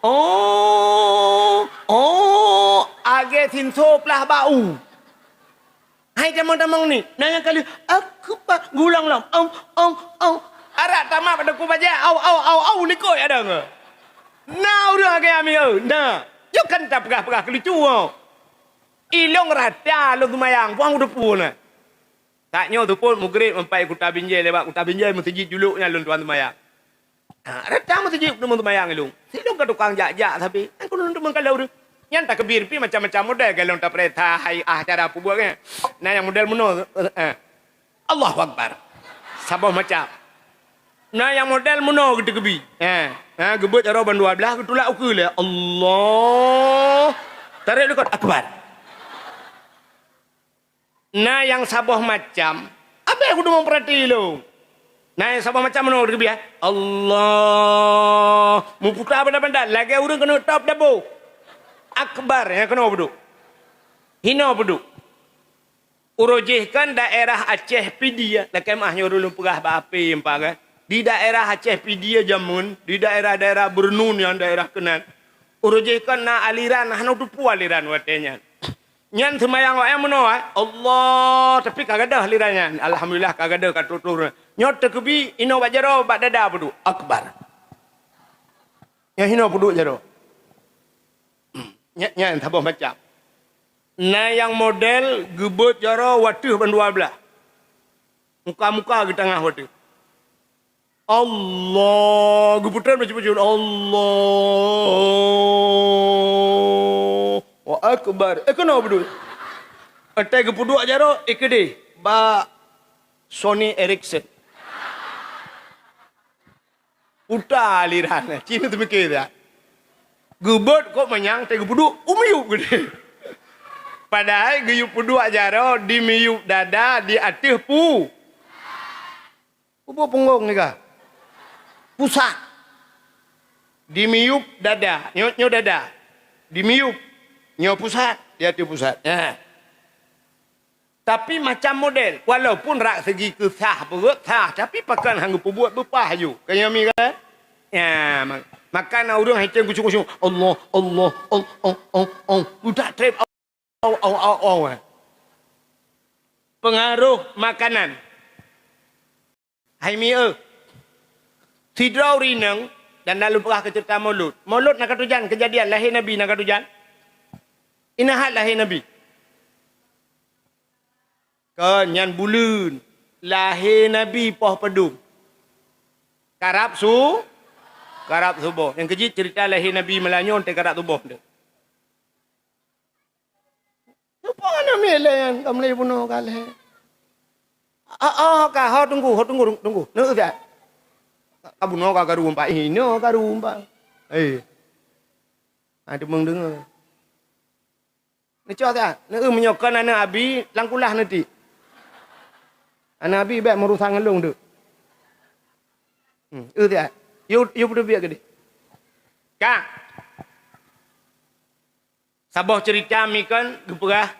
Oh, oh, agée sinso plah bak u. Hai tamong-tamong ni, na nyang ka lheueh, "Akbar," geulang lom, "Au, au, au." Arak tamat pada ku bajée, "Au, au, au, au," likot ya dong. Na ureuëng agée ami, na. Nyoe kan tapeugah-peugah keu lucu, oh. Ilong rata lôn seumayang, buang udah pun. Saat nyoe teupot meugreb sampai Kuta Binjai, lewat Kuta Binjai meuseujid julok nyan lôn tuan seumayang. Ha, rata meuseujid teuma seumayang ilong. Silong ka tukang jak-jak sabe. Nyan keuneuk teuma kalau ureuëng. Nyan takbir pi macam-macam model, galong tapreh hai ah cara peubuet kan. Na nyang model meunoe, eh, eh. Allahu Akbar. Saboh macam. Na nyang model meunoe geuteukeubi. Eh, eh, geubeuet jaroe ban dua blaih geutulak ukeue lé. Allah. Tarék likot, Akbar. Na nyang saboh macam, abéh kudu meupeurati lôn. Na nyang saboh macam meunoe geuteubiet, Allah, meuputa banda-banda lagée ureuëng keuneuk top dabo. Akbar, nyang keunoe peuduek. Hinoe peuduek. Uroe jih kan daerah Aceh Pidie, lakée meuah nyoe ulôn peugah bak ape empa kan. Di daerah Aceh Pidie jameun, di daerah-daerah Beureunun nyang daerah keunan. Uroe jih kan na aliran, hana teupeu aliran watée nyan. Nyan seumayang awaknyan meunoe, eh, Allah, tapi ka gadôh lira nyan. Alhamdulillah, ka gadôh, ka tutoe. Nyoe teukeubi inoe bak jaroe, bak dada peuduek. Akbar. Nyan hinoe peuduek jaroe. Nyan, nyan saboh macam. Na nyang model geubeuet jaroe wateuh ban dua blaih. Muka-muka geutangah wateuh. Allah, geupeutrön bacut-bacut, Allahu Akbar. Eh, keunoe beudôh. Watée geupeuduek jaroe, eh, keudeh bak Sony Ericsson. Puta aliran, ci neuteumiké that. Geubeuet kok manyang, watée geupeuduek, u miyueb keudeh. Padahai geuyue peuduek jaroe di miyueb dada, di ateueh pu- Ubak punggong ni kah? Pusat. Di miyueb dada. Nyoe, nyoe dada. Di miyueb. Nyoe pusat. Di ateueh pusat. Nah. Tapi macam model. Walaupun rak segi keu sah, beureuet sah. Tapi pakon han geupeubuet beupah aju. Kan nyoe mi kan? Ya, mak-, maka na ureuëng hai tem kusu-kusu. Allah, Allah, Allah, Allah, Allah. Udah treb. Au, au, au, au, eh. Pengaruh makanan. Hai mi eu. Sidroe ureueng inong dan lalu peugah keu ceurita Maulud. Maulud na ka tujan keujadian lahé Nabi na ka tujan. Ingat that lahé Nabi. Kon nyan buleuen lahé Nabi poh padum. Karab su, karab suboh. Nyang keujeuet ceurita lahé Nabi malam nyoe teuh karab suboh teuh. Lupa aneuk miet lé nyan ka mulai bunoe ka lhée. Ah, ah, ka ho tunggu, ho tunggu, tunggu. Neu that. Ka bunoe ka karu empat. Ih, nyoe karu empat. Eh. Ha, deungoe deungoe. Neucok that. Neu meunyoe kon aneuk abi, lam kulah neuti. Aneuk abi bék meurusan ngon lôn deuek. Hmm, eu that. Yue, yue peuteubiet keudeh. Ka. Saboh ceurita mi kon geupeugah,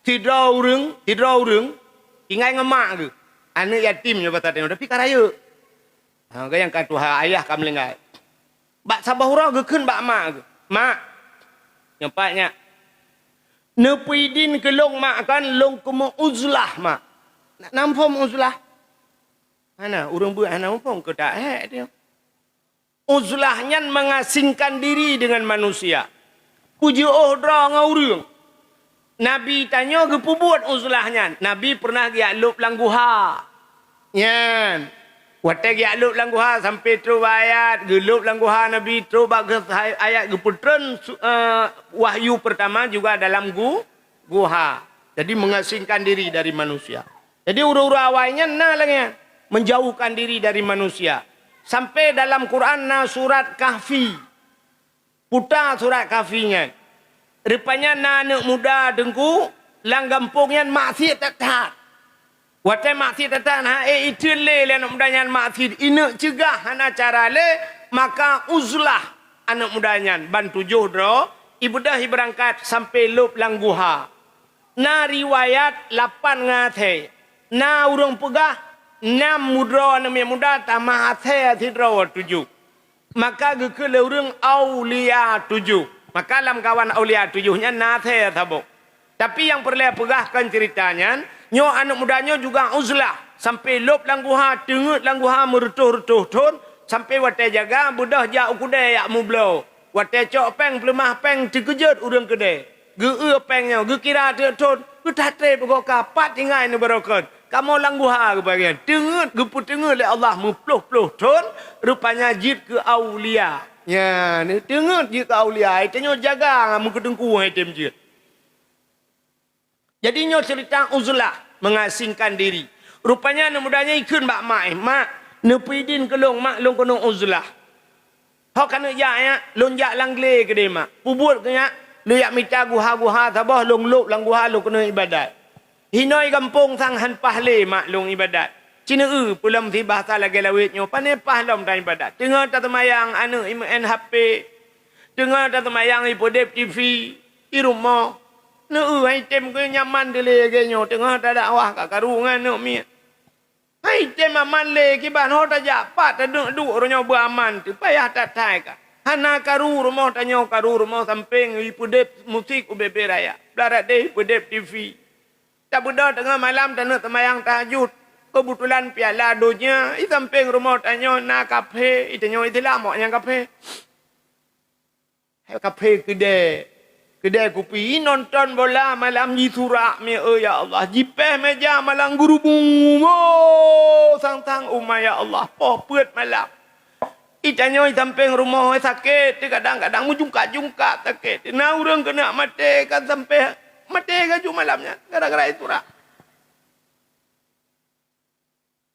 sidroe ureueng, sidroe ureueng tinggai ngon mak geuh. Aneuk yatim nyoe basa tanyoe, tapi ka rayeuk. Ha, ka nyang ka tuha ayah ka meuninggai. Bak saboh uroe geukheun bak mak geuh, "Mak, nyoe pat nyak, neupeudin keu lôn mak kon lôn keumeung uzlah, mak." Na muphom uzlah? Hana, ureueng beuet hana muphom keu taék dia. Uzlah nyan mengasingkan diri dengan manusia. Peujiôh droe ngon ureueng. Nabi tanyoe geupeubuet uzlah nyan. Nabi peureunah geujak lôb lam guha. Nyan. Watée geujak lôb lam guha sampai trok bak ayat, geulôb lam guha Nabi trok bak geus-, ayat geupeutreun su-, eh, wahyu pertama juga dalam gu-, guha. Jadi mengasingkan diri dari manusia. Jadi ureueng-ureueng awai nyan na lagée nyan, menjauhkan diri dari manusia. Sampai dalam Quran na surat Kahfi. Puta surat Kahfi nyan. Rupanya na aneuk muda teungku lam gampông nyan maksiet that-that. Watée maksiet that-that, na, eh, iteun lé lé aneuk muda nyan maksiet, ineuk ceugah hana cara lé, maka uzlah aneuk muda nyan ban tujoh droe, ibeudôh ibeurangkat sampai lôb lam guha. Na riwayat lapan ngon asée. Na ureuëng peugah, nam mudroe aneuk miet muda tamah asée sidroe tujoh. Maka geukheun lé ureuëng aulia tujoh. Maka lam kawan aulia tujoh nyan na asée saboh. Tapi nyang peureulée peugah kon ceurita nyan, nyoe aneuk muda nyoe juga uzlah sampai lôb lam guha, teungeut lam guha meureutoh-reutoh thon, sampai watée jaga beudôh jak u keudée jak meubloe. Watée cok péng peuleumah péng teukeujot ureuëng keudée. Geu-eu péng nyoe, geukira teuk thon, geutatreb beugoe ka pat tinggai neubarokon. Kamoe lam guha geubagian. Teungeut geupeuteungeut lé Allah meuploh-ploh thon, rupanya jeuet keu aulia. Nya, teungeut jeuet keu aulia, ai tanyoe jaga meukeudengku hai tem jeuet. Jadi nyoe ceurita uzlah, mengasingkan diri. Rupanya aneuk muda nyan ikheun bak mak, "Mak, neupeudin keu lôn, mak, lôn keuneuk uzlah." Ho ka neuk jak nyak, lôn jak lam glé keudeh mak. Peubuet keu nyak, lôn jak mita guha-guha saboh, lôn lôb lam guha lôn keuneuk ibadat. Hinoe gampông sang han paih lé mak lôn ibadat. Ci neu-eu peulom sibahsa lagée lawét nyoe, pane paih lom tan ibadat. Teungoh taseumayang aneuk imeu'en H P. Teungoh taseumayang ipeudeb T V di rumoh. Neu-eu hai tem keu nyaman dilé lagée nyoe, teungoh tadakwah ka karu ngon aneuk miet. Hai tem aman lé kiban ho tajak pat taduek-duek uroe nyoe beuaman teuh payah that-that ka. Hana karu rumoh tanyoe karu rumoh sampéng ipeudeb musik ubé-bé raya. Blarat deh ipeudeb T V. Tabeudôh teungoh malam taneuk teumayang tahajud. Keubeutulan piala donya i sampéng rumoh tanyoe na kaphé, i tanyoe Islam awak nyang kaphé. Hai kaphé keudée, keudée kupi nonton bola malam jisurak mi, oh ya Allah, jipéh méja malam geurubu, oh, sang-sang uma ya Allah, poh peuet malam. I tanyoe i sampéng rumoh sakét, kadang-kadang meujungkat-jungkat sakét. Na ureuëng keuneuk maté kan sampai maté gaju malam nyan gara-gara isurak.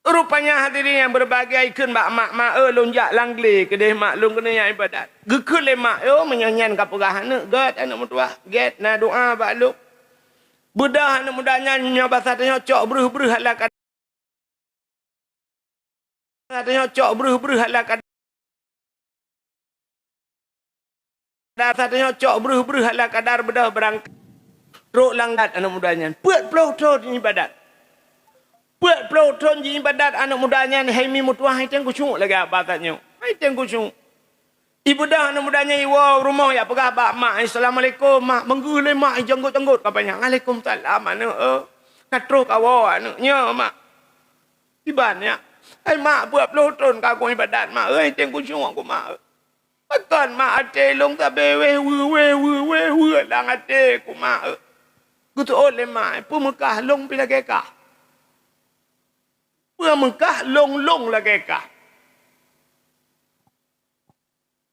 Rupanya hadirin yang berbahagia ikheun bak mak, "Mak, eh, lôn jak lam glé keudeh mak lôn keuneuk jak ibadat." Geukheun lé mak, "Oh, meunyoe nyan ka peugah aneuk, gét aneuk meutuwah, gét na doa bak lôn." Beudôh aneuk muda nyan nyoe basa tanyoe cok breuh-breuh ala kadar. Tanyoe cok breuh-breuh ala kadar. Dah satanyoe cok breuh-breuh ala kadar beudôh beurangkat. Trok lam dat aneuk muda nyan. Peuet ploh thon jiibadat. Peuet ploh thon jiibadat aneuk muda nyan hai mi meutuwah hai teueng khusyuk lagée haba tanyoe. Hai teueng khusyuk. Ibeudôh aneuk muda nyan iwoe u rumoh jak peugah bak mak, "Assalamualaikum, mak." Meungeuh lé mak ijanggot-janggot ka banyak. "Waalaikumsalam, aneuk, eh. Ka troh kawoe aneuk nyoe, mak." Iban nyak. Hai mak, peuet ploh thon ka ku ibadat mak, oi, teueng kusyuek ku mak. Pakon mak, até lôn sabe wéh weueh, weueh weueh, weueh weueh lam até ku mak. Geuseuôt lé mak, peue meukah lôn pih lagée kah. Peue meukah lôn, lôn lagée kah.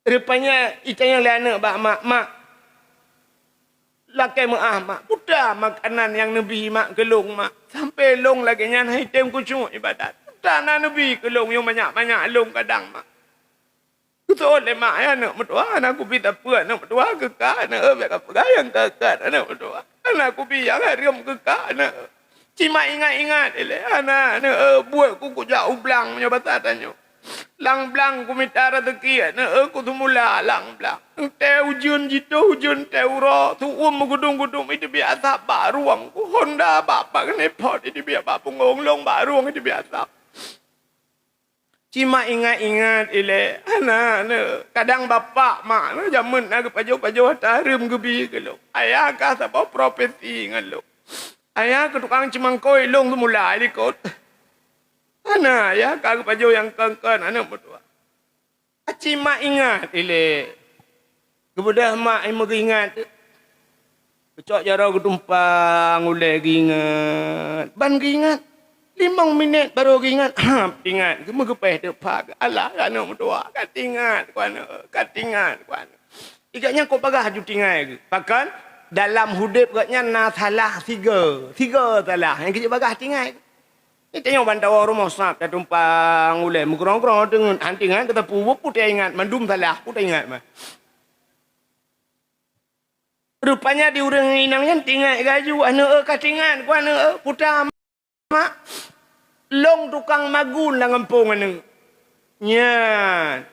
Rupanya itanyong lé aneuëk bak mak, "Mak, lakée meuáh mak, peue teuma makanan nyang neubi mak keu lôn mak, sampoe lôn lagée nyan han tém kusyuek ibadat? Peue na neubi keu lôn nyang manyak-manyak lôn kadang mak?" Geuseuôt lé mak, "Hai aneuëk meutuwah, hana kubi sapeue aneuëk meutuwah, keu kah aneuëk, bék kapeugah nyang ka-ka aneuëk meutuwah. Hana kubi nyang hareuem keu kah aneuëk." Cit mak ingat-ingat ilée, "Hana aneuëk, buet ku kujak u blang meunyoe basa tanyoe. Lam blang kumita raseuki aneuëk, kuseumula lam blang. Tée ujeuen jitoh ujeuen tée uroe, su'uem meugudong-gudong iteubiet asab bak rueng ku, honda bak pat keuneuk phot iteubiet bak punggong, lôn bak rueng iteubiet asab." Cit mak ingat-ingat ilée, "Hana aneuëk, kadang bapak mak na jameun na geupajoh-pajoh ata hareuem geubi keu lôn. Ayah ka saboh profesi ngon lôn. Ayah keu tukang ceumangkôi lôn seumula likot. Hana ayah ka geupajoh nyang kon-kon aneuëk meutuwah." Aci mak ingat ilée. Geubeudôh mak nyang meugeuingat. Geucok jaroe geutumpang ulée geuingat. Ban geuingat. Limong minét barô geuingat. Ha, ingat. Geumeugeupéh teupha. Alah, aneuëk meutuwah. Ka tingat ku aneuëk. Ka tingat ku aneuëk. Igat nyan kok bagah ju tingai geuh. Pakon? Dalam udeb gobnyan na salah sigoe. Sigoe salah. Nyang keujieb bagah tingai geuh. Nyan tanyoe ban tawoe rumoh sab tatumpang ulée meugrong-grong teungeut, han tingat teuteupeu buet peue taingat, mandum salah peue taingat mah. Rupanya di ureuëng inong nyan tingat gaju, "Aneuëk, ka tingat ku aneuëk, peue teuma mak, lôn tukang magun lam gampông aneuëk. Nyan,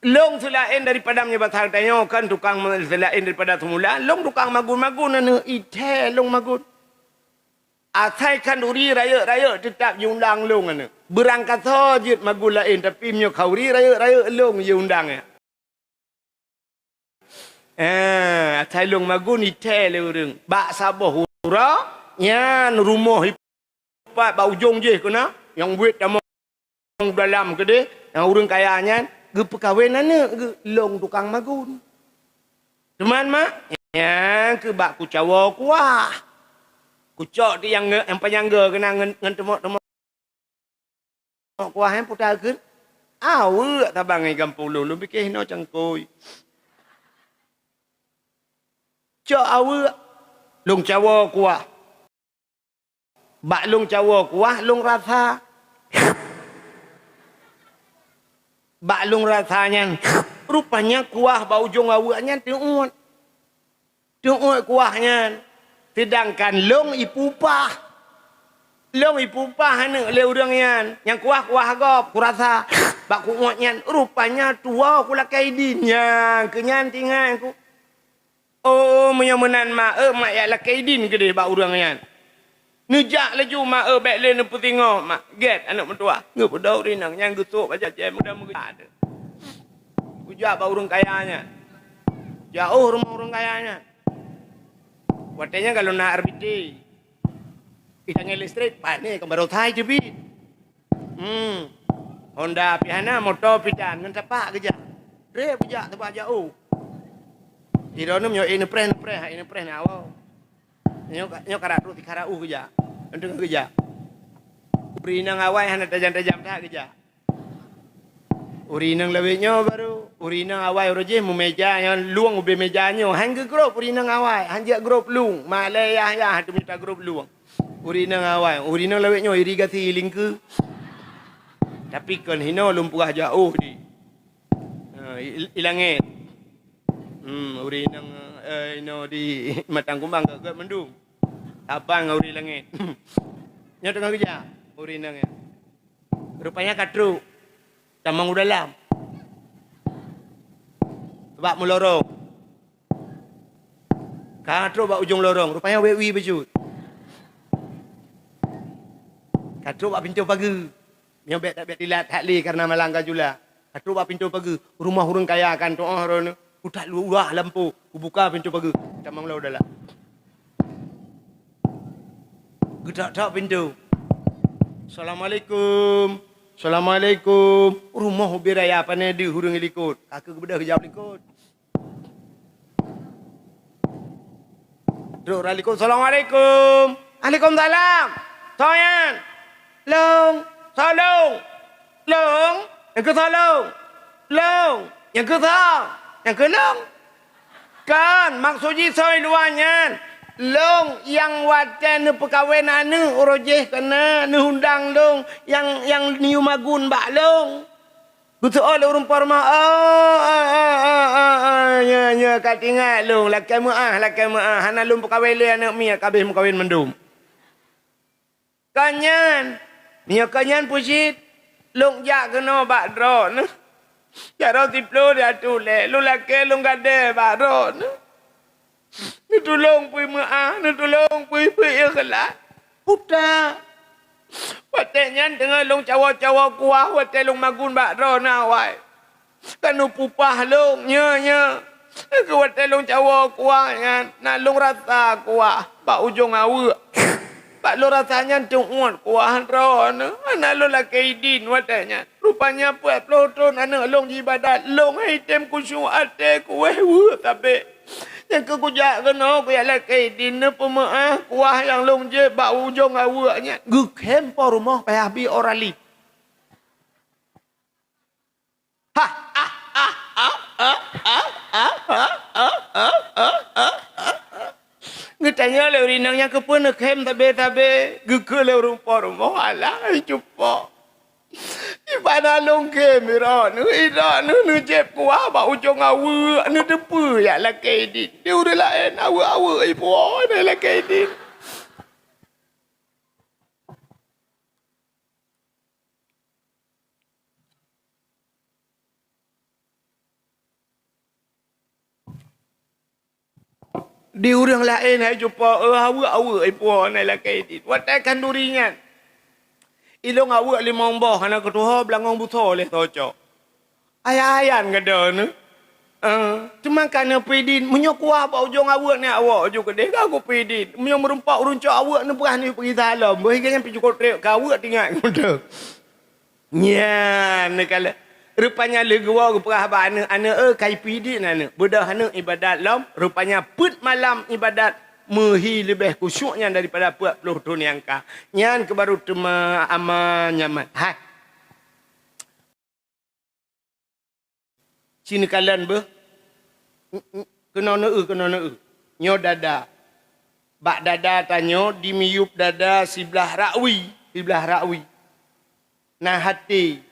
lôn seulaén daripada meunyoe basa tanyoe kan tukang me-, seulaén daripada seumula, lôn tukang magun-magun aneuëk, ithée lôn magun." Asai khanduri rayeuk-rayeuk teutab jiundang lôn aneuëk. Beurangkasoe jeuet magun laén, tapi meunyoe khanduri rayeuk-rayeuk lôn jiundang nyan. Eh, asai lôn magun ithée lé ureuëng. Bak saboh uroe, nyan rumoh ipat bak ujong jih keunan, nyang buet tamong dalam keudeh, nyang ureuëng kaya nyan geupeukawen aneuëk geuh lôn tukang magun. Teuma mak, nyang keu bak kucawoe kuah. Kucok di nyang nge-, nyang panyangga keunan ngon, ngon teumok-teumok kuah nyan puta kheun. Aweuek tabang ngon gampông lôn, lôn pike hinoe cangkôi. Cok aweuek, lôn cawoe kuah. Bak lôn cawoe kuah, lôn rasa. Bak lôn rasa nyan, rupanya kuah bak ujong aweuek nyan teuôt. Teuôt kuah nyan. Seudangkan lôn ipeupah. Lôn ipeupah aneuëk lé ureuëng nyan. Nyang kuah-kuah gob, kurasa. Bak kuôt nyan, rupanya tuwoe kulakée idin. Nyang keu nyan tingat ku. Oh, meunyoe meunan mak, eh, mak jak lakée idin keudeh bak ureuëng nyan. Neujak laju mak, eh, bék lé neupeusingoh mak. Gét aneuëk meutuwah. Geupeudong ureuëng inong nyan geusok bajée muda meugeujak. Kujak bak ureuëng kaya nyan. Jaoh rumoh ureuëng kaya nyan. Watée nyan ka lôn na R B T. Itanggai listrik, pané ka baroe thai teubiet. Hmm. Honda pih hana, moto pih tan, ngon tapak geujak. Treb geujak teubak jak u. Sidroe nyoe ék neupreh, neupreh, ék neupreh na woe. Nyoe ka, nyoe karap trok sikara u geujak. Nyoe teungoh geujak. Ureuëng inong awai hana tajam-tajam that geujak. Ureuëng inong lawét nyoe baru, ureuëng inong awai uroe jih meumeja nyoe lueng ubé meja nyoe. Han geugrôp ureuëng inong awai, han jak grôp lueng. Malée yah-yah teumita grôp lueng. Ureuëng inong awai, ureuëng inong lawét nyoe irigasi lingkeu. Tapi kon hinoe lôn peugah jaoh di. Ha, i, i langét. Hmm, ureuëng inong, eh, inoe di Matang Kumbang gét mandum. Saban ngon ureuëng langét. Nyoe teungoh geujak ureuëng inong nyan. Rupanya ka trok tamong u dalam. Bak meulorong. Ka trok bak ujong lorong, rupanya wék wie bacut. Ka trok bak pintoe pageue. Nyoe bék, bék tilat that lé kareuna malang ka jula. Ka trok bak pintoe pageue, rumoh ureuëng kaya kan tuoh droeneuh. Kutak luwah lampôh, kubuka pintoe pageue, tamong lom dalam. Geutok-tok pintoe. "Assalamualaikum." Assalamualaikum. Rumoh ubé raya pane deuh ureuëng likot. Ka keuh geubeudôh geujaweueb likot. Trok rot likot, "Assalamualaikum." "Alaikumsalam." "Soe nyan?" "Lôn." "Soe lôn?" "Lôn." "Nyang keuh soe lôn?" "Lôn." "Nyang keuh soe?" "Nyang keuh lôn." "Kon, maksud jih soe luwa nyan?" "Lôn nyang watée neupeukawen aneuëk uroe jéh keunan neuundang lôn nyang, nyang neuyue magun bak lôn." Geuseuôt lé ureuëng po rumoh, "Oh, oh, oh, oh, oh, oh, nyoe, nyoe ka teuingat lôn, lakée meuáh, lakée meuáh, hana lôn peukawen lé aneuëk miet, ka abéh meukawen mandum." "Kon nyan, meunyoe kon nyan peue cit, lôn jak keunoe bak droeneuh. Jaroe siplôh di ateueh ulée, lôn lakée lôn gadée bak droeneuh. Neutulông peue meuáh, neutulông peue, peue ikhlaih." Puta. Watée nyan teungoh lôn cawoe-cawoe kuah, watée lôn magun bak droeneuh awai. Ka neupupah lôn, nyoe, nyoe. Keu watée lôn cawoe kuah nyan, na lôn rasa kuah bak ujong aweuëk. Bak lôn rasa nyan teuôt kuah droeneuh, hana lôn lakée idin watée nyan. Rupanya peuet ploh thon aneuëk lôn jiibadat, lôn han item khusyuk até kuweh weuek sabe. Nyang keu kujak keunoe kujak lakée idin neupeumeuáh kuah nyang lôn jép bak ujong aweuëk nyan. Geukhem po rumoh payah bi ora li. Geutanyoe lé ureuëng inong nyan keupeue neukhem sabe-sabe, geukheun lé ureuëng po rumoh, "Alah, cupo. Iban lôn khem droeneuh, droeneuh neujép kuah bak ujong aweuëk, neuteupeue jak lakée idin. Di ureuëng laén aweuëk-aweuëk ipuwoe na lakée idin." Di ureuëng laén hai cupo, eh, aweuëk-aweuëk ipuwoe na lakée idin. Watée khanduri nyan, ilông aweuëk limong boh hana keutuho beulangong busoe lé soe cok. Ayan-ayan geudoe nyoe. Eh, teuma ka neupeue idin, meunyoe kuah bak ujong aweuëk nyan awak ju keudeh ka kupeue idin. Meunyoe meurumpok ureuëng cok aweuëk neupeugah neupeugisa lom, boh iga nyan pih cukôp trép ka aweuëk teuingat geudoe. Nyan neukalon. Rupanya lheueh geuwoe geupeugah bak aneuëk, "Aneuëk, eh, ka ipeue idin aneuëk. Beudôh aneuëk ibadat lom." Rupanya peuet malam ibadat meuhi leubeh khusyuk nyan daripada peuet ploh thon nyang ka. Nyan keuh baru teuma aman nyaman. Hai. Ci neukalon beuh. Keunoe neueu, keunoe neueu. Nyoe dada. Bak dada tanyoe dimiyueb dada siblah rakwi, siblah rakwi. Na até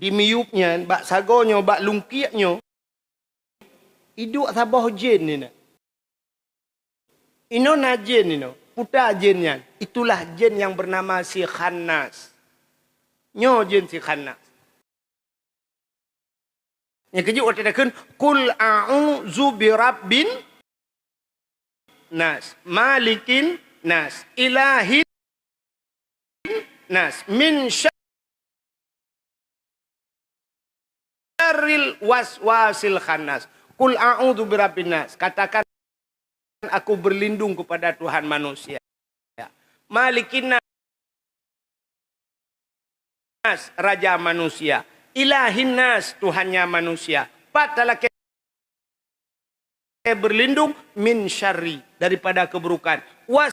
dimiyueb nyan bak sagoe nyoe, bak lungkiek nyoe, iduek saboh jén nina. Inoe na jén inoe, puta jén nyan. Itulah jén nyang beunama si Khannas. Nyoe jén si Khannas. Nyang keujeuet watée takheun, "Qul a'udzu birabbin nas, malikin nas, ilahin nas, min syarril waswasil khannas." "Qul a'udzu birabbin nas." Katakan, "Aku berlindung kepada Tuhan manusia. Malikin nas, raja manusia. Ilahin nas, Tuhannya manusia." Pat talakée berlindung, min syarri, daripada keburukan. Was-,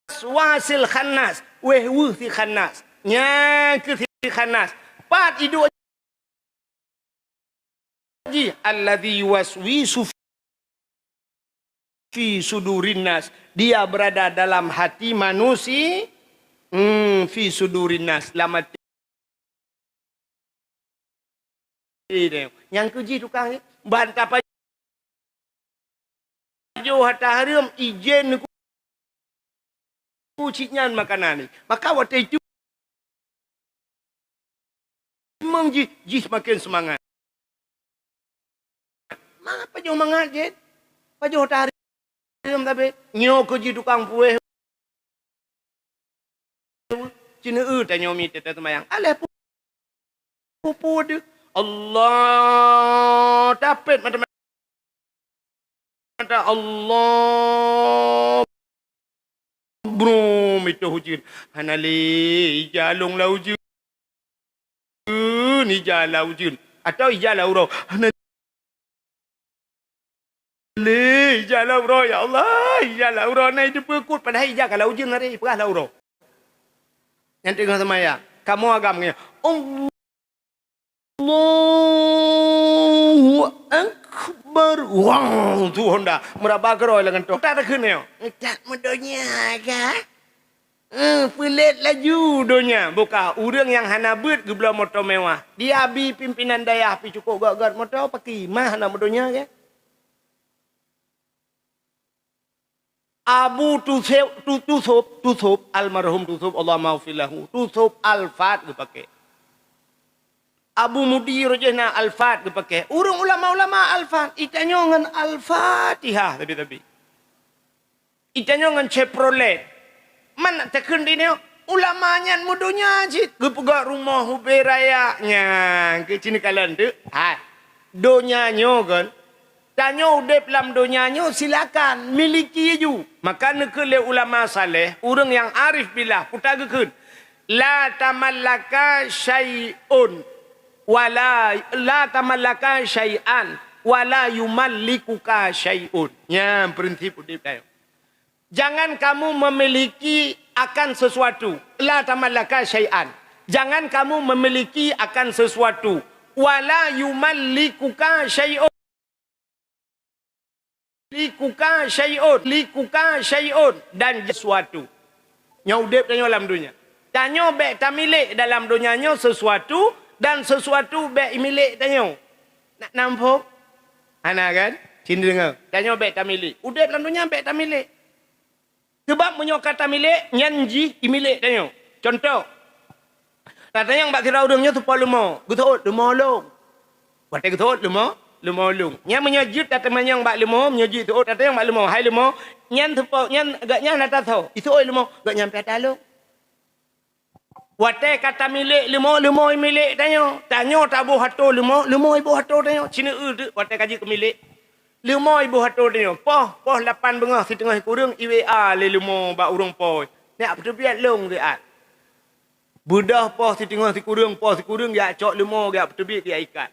waswasil khannas, weh weueh si Khannas. Nyan keuh si Khannas. Pat iduek jih, alladzi yuwaswisu fi sudurin nas. Dia berada dalam hati manusia, hmm, fi sudurin nas, lam até nyan. Nyang keujih tukang nyan, ban tapajoh hata hareuem, ijén ku cit nyan makanan ni. Maka watée itu Meuh jih, jih seumaken seumangat. Ma pajoh mangat jén? Pajoh tarém sabe? Nyoe keuh jih tukang puwéh. Ceuneueu tanyoe miet teuma seumayang. Aléh pu-, pu-pu deuh. Allah, tapét mata-mata. Allah. Bro. mitoh ujeuen. Hana lé ija lôn lam ujeuen, ija lam ujeuen. Atawa ija lam uroe. Hana lé ija lam uroe, ya Allah, ija lam uroe. Na itu peukut, padahai ija ka lam ujeuen hari, peugah lam uroe. Nyang teungoh seumayang, kamoe agam nyan. Allahu Akbar. Wang, tu honda. Meuraba keudroe lam kantô. Tak takheun nyoe. That meudonya ka? Eh, peulet laju donya. Buka ureueng nyang hana beuet geubloe moto mewah. Dia bi pimpinan dayah pi cukôp gét-gét moto, paki mah hana meudonya ka? Abu Tusub, Tu-, Tusub, Tusub, almarhum Tusub, Allahumma ghfir lahu. Tusub Al-Fat geupakè. Abu Mudi roh jih na Al-Fat geupakè. Ureueng ulama-ulama Al-Fat, itanyoe ngon Al-Fatihah tabi-tabi. Itanyoe ngon Chevrolet. Man takheun di nyoe, ulama nyan meudonya cit, geupeugah rumoh ubé raya nyan keu cit neukalon teuk. Hai. Donya nyoe kon, tanyoe udép lam donya nyoe silakan, miliki ju. Maka neukheun lé ulama saleh, ureueng nyang arif billah, peue geukheun, "La tamallaka syai'un, wala, la tamallaka syai'an, wala yumallikuka syai'un." Nyan prinsip udép tanyoe. Jangan kamu memiliki akan sesuatu. La tamallaka syai'an. Jangan kamu memiliki akan sesuatu. Wala yumallikuka syai'un. Likuka syai'un. Likuka syai'un. Dan sesuatu. Nyoe udép tanyoe lam donya. Tanyoe bèk tamilék dalam donya nyoe sesuatu dan sesuatu bèk imilék tanyoe. Nak namphok? Hana kan? Cit neudeungoe. Tanyoe bèk tamilék. Udép lam donya bèk tamilék. Sebab meunyoe ka tamilék, nyan jih imilék tanyoe. Contoh, tatanyong bak sidroe ureueng nyoe teupeue leumô, geuseuôt leumô lôn. Watèe geuseuôt leumô, leumô lôn. Nyan meunyoe jeuet tateumanyong bak leumô, meunyoe jeuet seuôt tatanyong bak leumô, "Hai leumô, nyan teupeue, nyan gobnyan atra soe?" Iseuôt leumô, "Gobnyan atra lôn." Watèe ka tamilék leumô, leumô imilék tanyoe. Tanyoe taboh atô leumô, leumô iboh atô tanyoe. Cit neueu teuk watèe ka jeuet keu milék. Leumô iboh atô tanyoe. Poh, poh lapan beungoh siteungoh sikureueng i-WA lé leumô bak ureueng po. Neujak peuteubiet lôn siat. Beudôh poh siteungoh sikureueng, poh sikureueng geujak cok leumô, geujak peuteubiet, geujak ikat.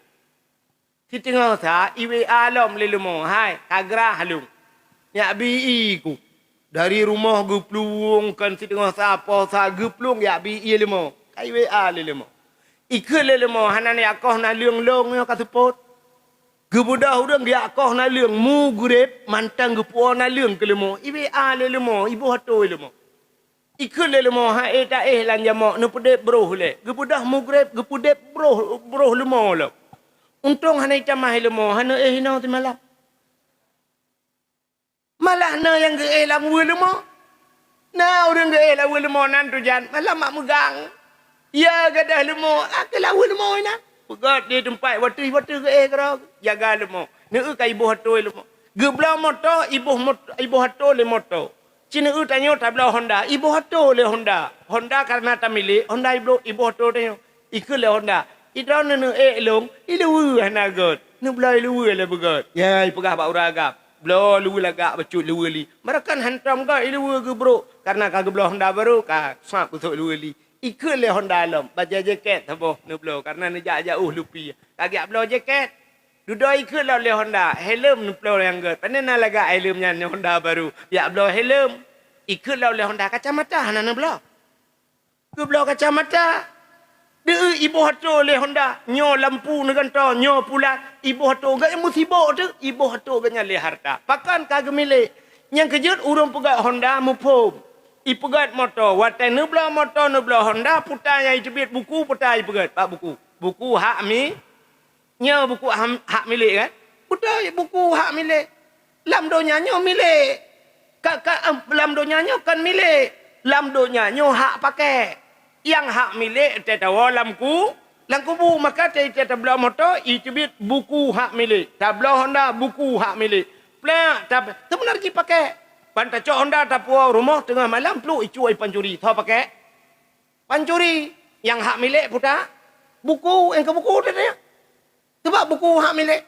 Siteungoh sa i-WA lom lé leumô, "Hai, ka grah lôn. Neujak bi ie ku." Dari rumoh geuplueng kon siteungoh sa, poh sa geuplueng geujak bi ie leumô. Ka i-WA lé leumô. Ikheun lé leumô, "Hana neujak koh naleueng lôn nyoe ka seupôt." Geubeudôh ureueng geujak koh naleueng, mugreb mantong geupuwoe naleueng keu leumô. I-WA lé leumô, iboh atô leumô. Ikheun lé leumô, "Hai, éh taéh lam jamok, neupeudeb broh lé." Geubeudôh mugreb, geupeudeb broh, broh leumô lom. Untông hana itamah leumô, hana éh inoe simalam. Malah na nyang geuéh lam weue leumô. Na ureueng geuéh lam weue leumô nan tujan, malah mak meugang. Ya gadôh leumô, akhé lam weue leumô inan. Peugöt di teumpat watèe-watèe geuéh keudroe, jaga leumô. Neueu ka iboh atô leumô. Geubloe moto, iboh mot-, iboh atô lé moto. Cit neueu tanyoe tabloe Honda, iboh atô lé Honda. Honda kareuna tamilék, Honda ibloe, iboh atô tanyoe. Ikheun lé Honda, "Idroeneuh neuék lôn, iluweue hana göt. Neubloe iluweue lé beugöt." Nyan ipeugah bak ureueng agam, "Bloe luweue lagak bacut luweue li." Meurakan hantom göt iluweue geubrôk, kareuna ka geubloe Honda barô, ka sab geusôk luweue li. Ikheun lé Honda lom, bajèe jakét saboh neubloe, kareuna neujak jaôh lupi. Ka geujak bloe jakét. Dudoe ikheun lom lé Honda, helm neuploe nyang göt. Pane na lagak helm nyan, nyan Honda barô. Jak bloe helm. Ikheun lom lé Honda, kacamata hana neubloe. Geubloe kacamata. Deuh iboh atô lé Honda, nyoe lampu neugantoe, nyoe pulan, iboh atô geuh nyan meusibok teuk, iboh atô geuh nyan lé harta. Pakon ka geumilék? Nyang keujeuet ureueng peugöt Honda muphom. Ipeugöt moto, watèe neubloe moto, neubloe Honda, peue nyang iteubiet buku, peue ipeugöt bak buku. Buku hak mi-, Nyoe buku ham-, hak milék, kan? Beutôi, buku hak milék. Lam donya nyoe milék. Ka, ka, em, lam donya nyoe kon milék. Lam donya nyoe hak pakèk. Nyang hak milék teuh tawoe lam ku-, lam kubu. Maka teuh, teuh tabloe moto, iteubiet buku hak milék. Tabloe Honda, buku hak milék. Plak, tab-, seubeuna jih pakèk. Ban tacok Honda tapuwoe rumoh teungoh malam, pluk, icue, ipancuri. Soe pakèk? Pancuri. Nyang hak milék peue? Buku, nyang keu buku teuh nyan. Sabab buku hak milék.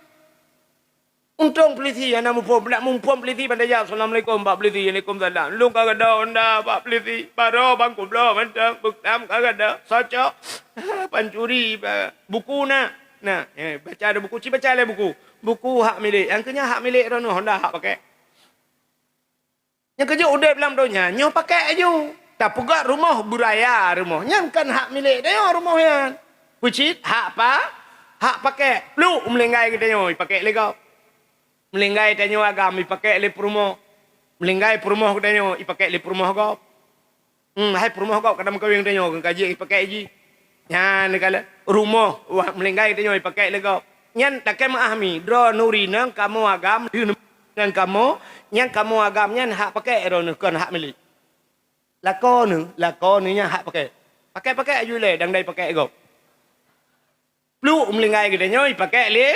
Untông polisi hana muphom, nak muphom polisi ban tajak, "Assalamualaikum, Pak Polisi." "Waalaikumsalam." "Lôn ka gada honda, Pak Polisi. Baroe ban kubloe mantong, buktam ka gada, socok, pancuri, ba-, buku na." Nah, eh, baca ada buku, ci baca lé buku. Buku hak milék. Nyang keu nyan hak milék droeneuh, honda hak pakék. Nyang keujeuet udeb lam donya, nyoe pakék aju. Tapeugah rumoh beuraya rumoh. Nyan kon hak milék tanyoe rumoh nyan. Peucit hak pa-, hak pakék. Pluek meulinggai geutanyoe, ipakék lé gob. Meulinggai tanyoe agam, ipakék lé peurumoh. Meulinggai peurumoh geutanyoe, ipakék lé peurumoh gob. Hmm, hai peurumoh gob ka meukawen tanyoe, ka jeuet ipakék jih. Nyan kala rumoh, wah, meulinggai tanyoe ipakék lé gob. Nyan takée meuahmi, droeneuh ri nang kamoe agam, ri nang kamoe, nyan kamoe agam nyan hak pakék droeneuh, kon hak milék. Lakoe neuh, lakoe neuh nyan hak pakék. Pakék-pakék aju lé, dang dai pakék gob. Pluek meulinggai geutanyoe ipakék lé,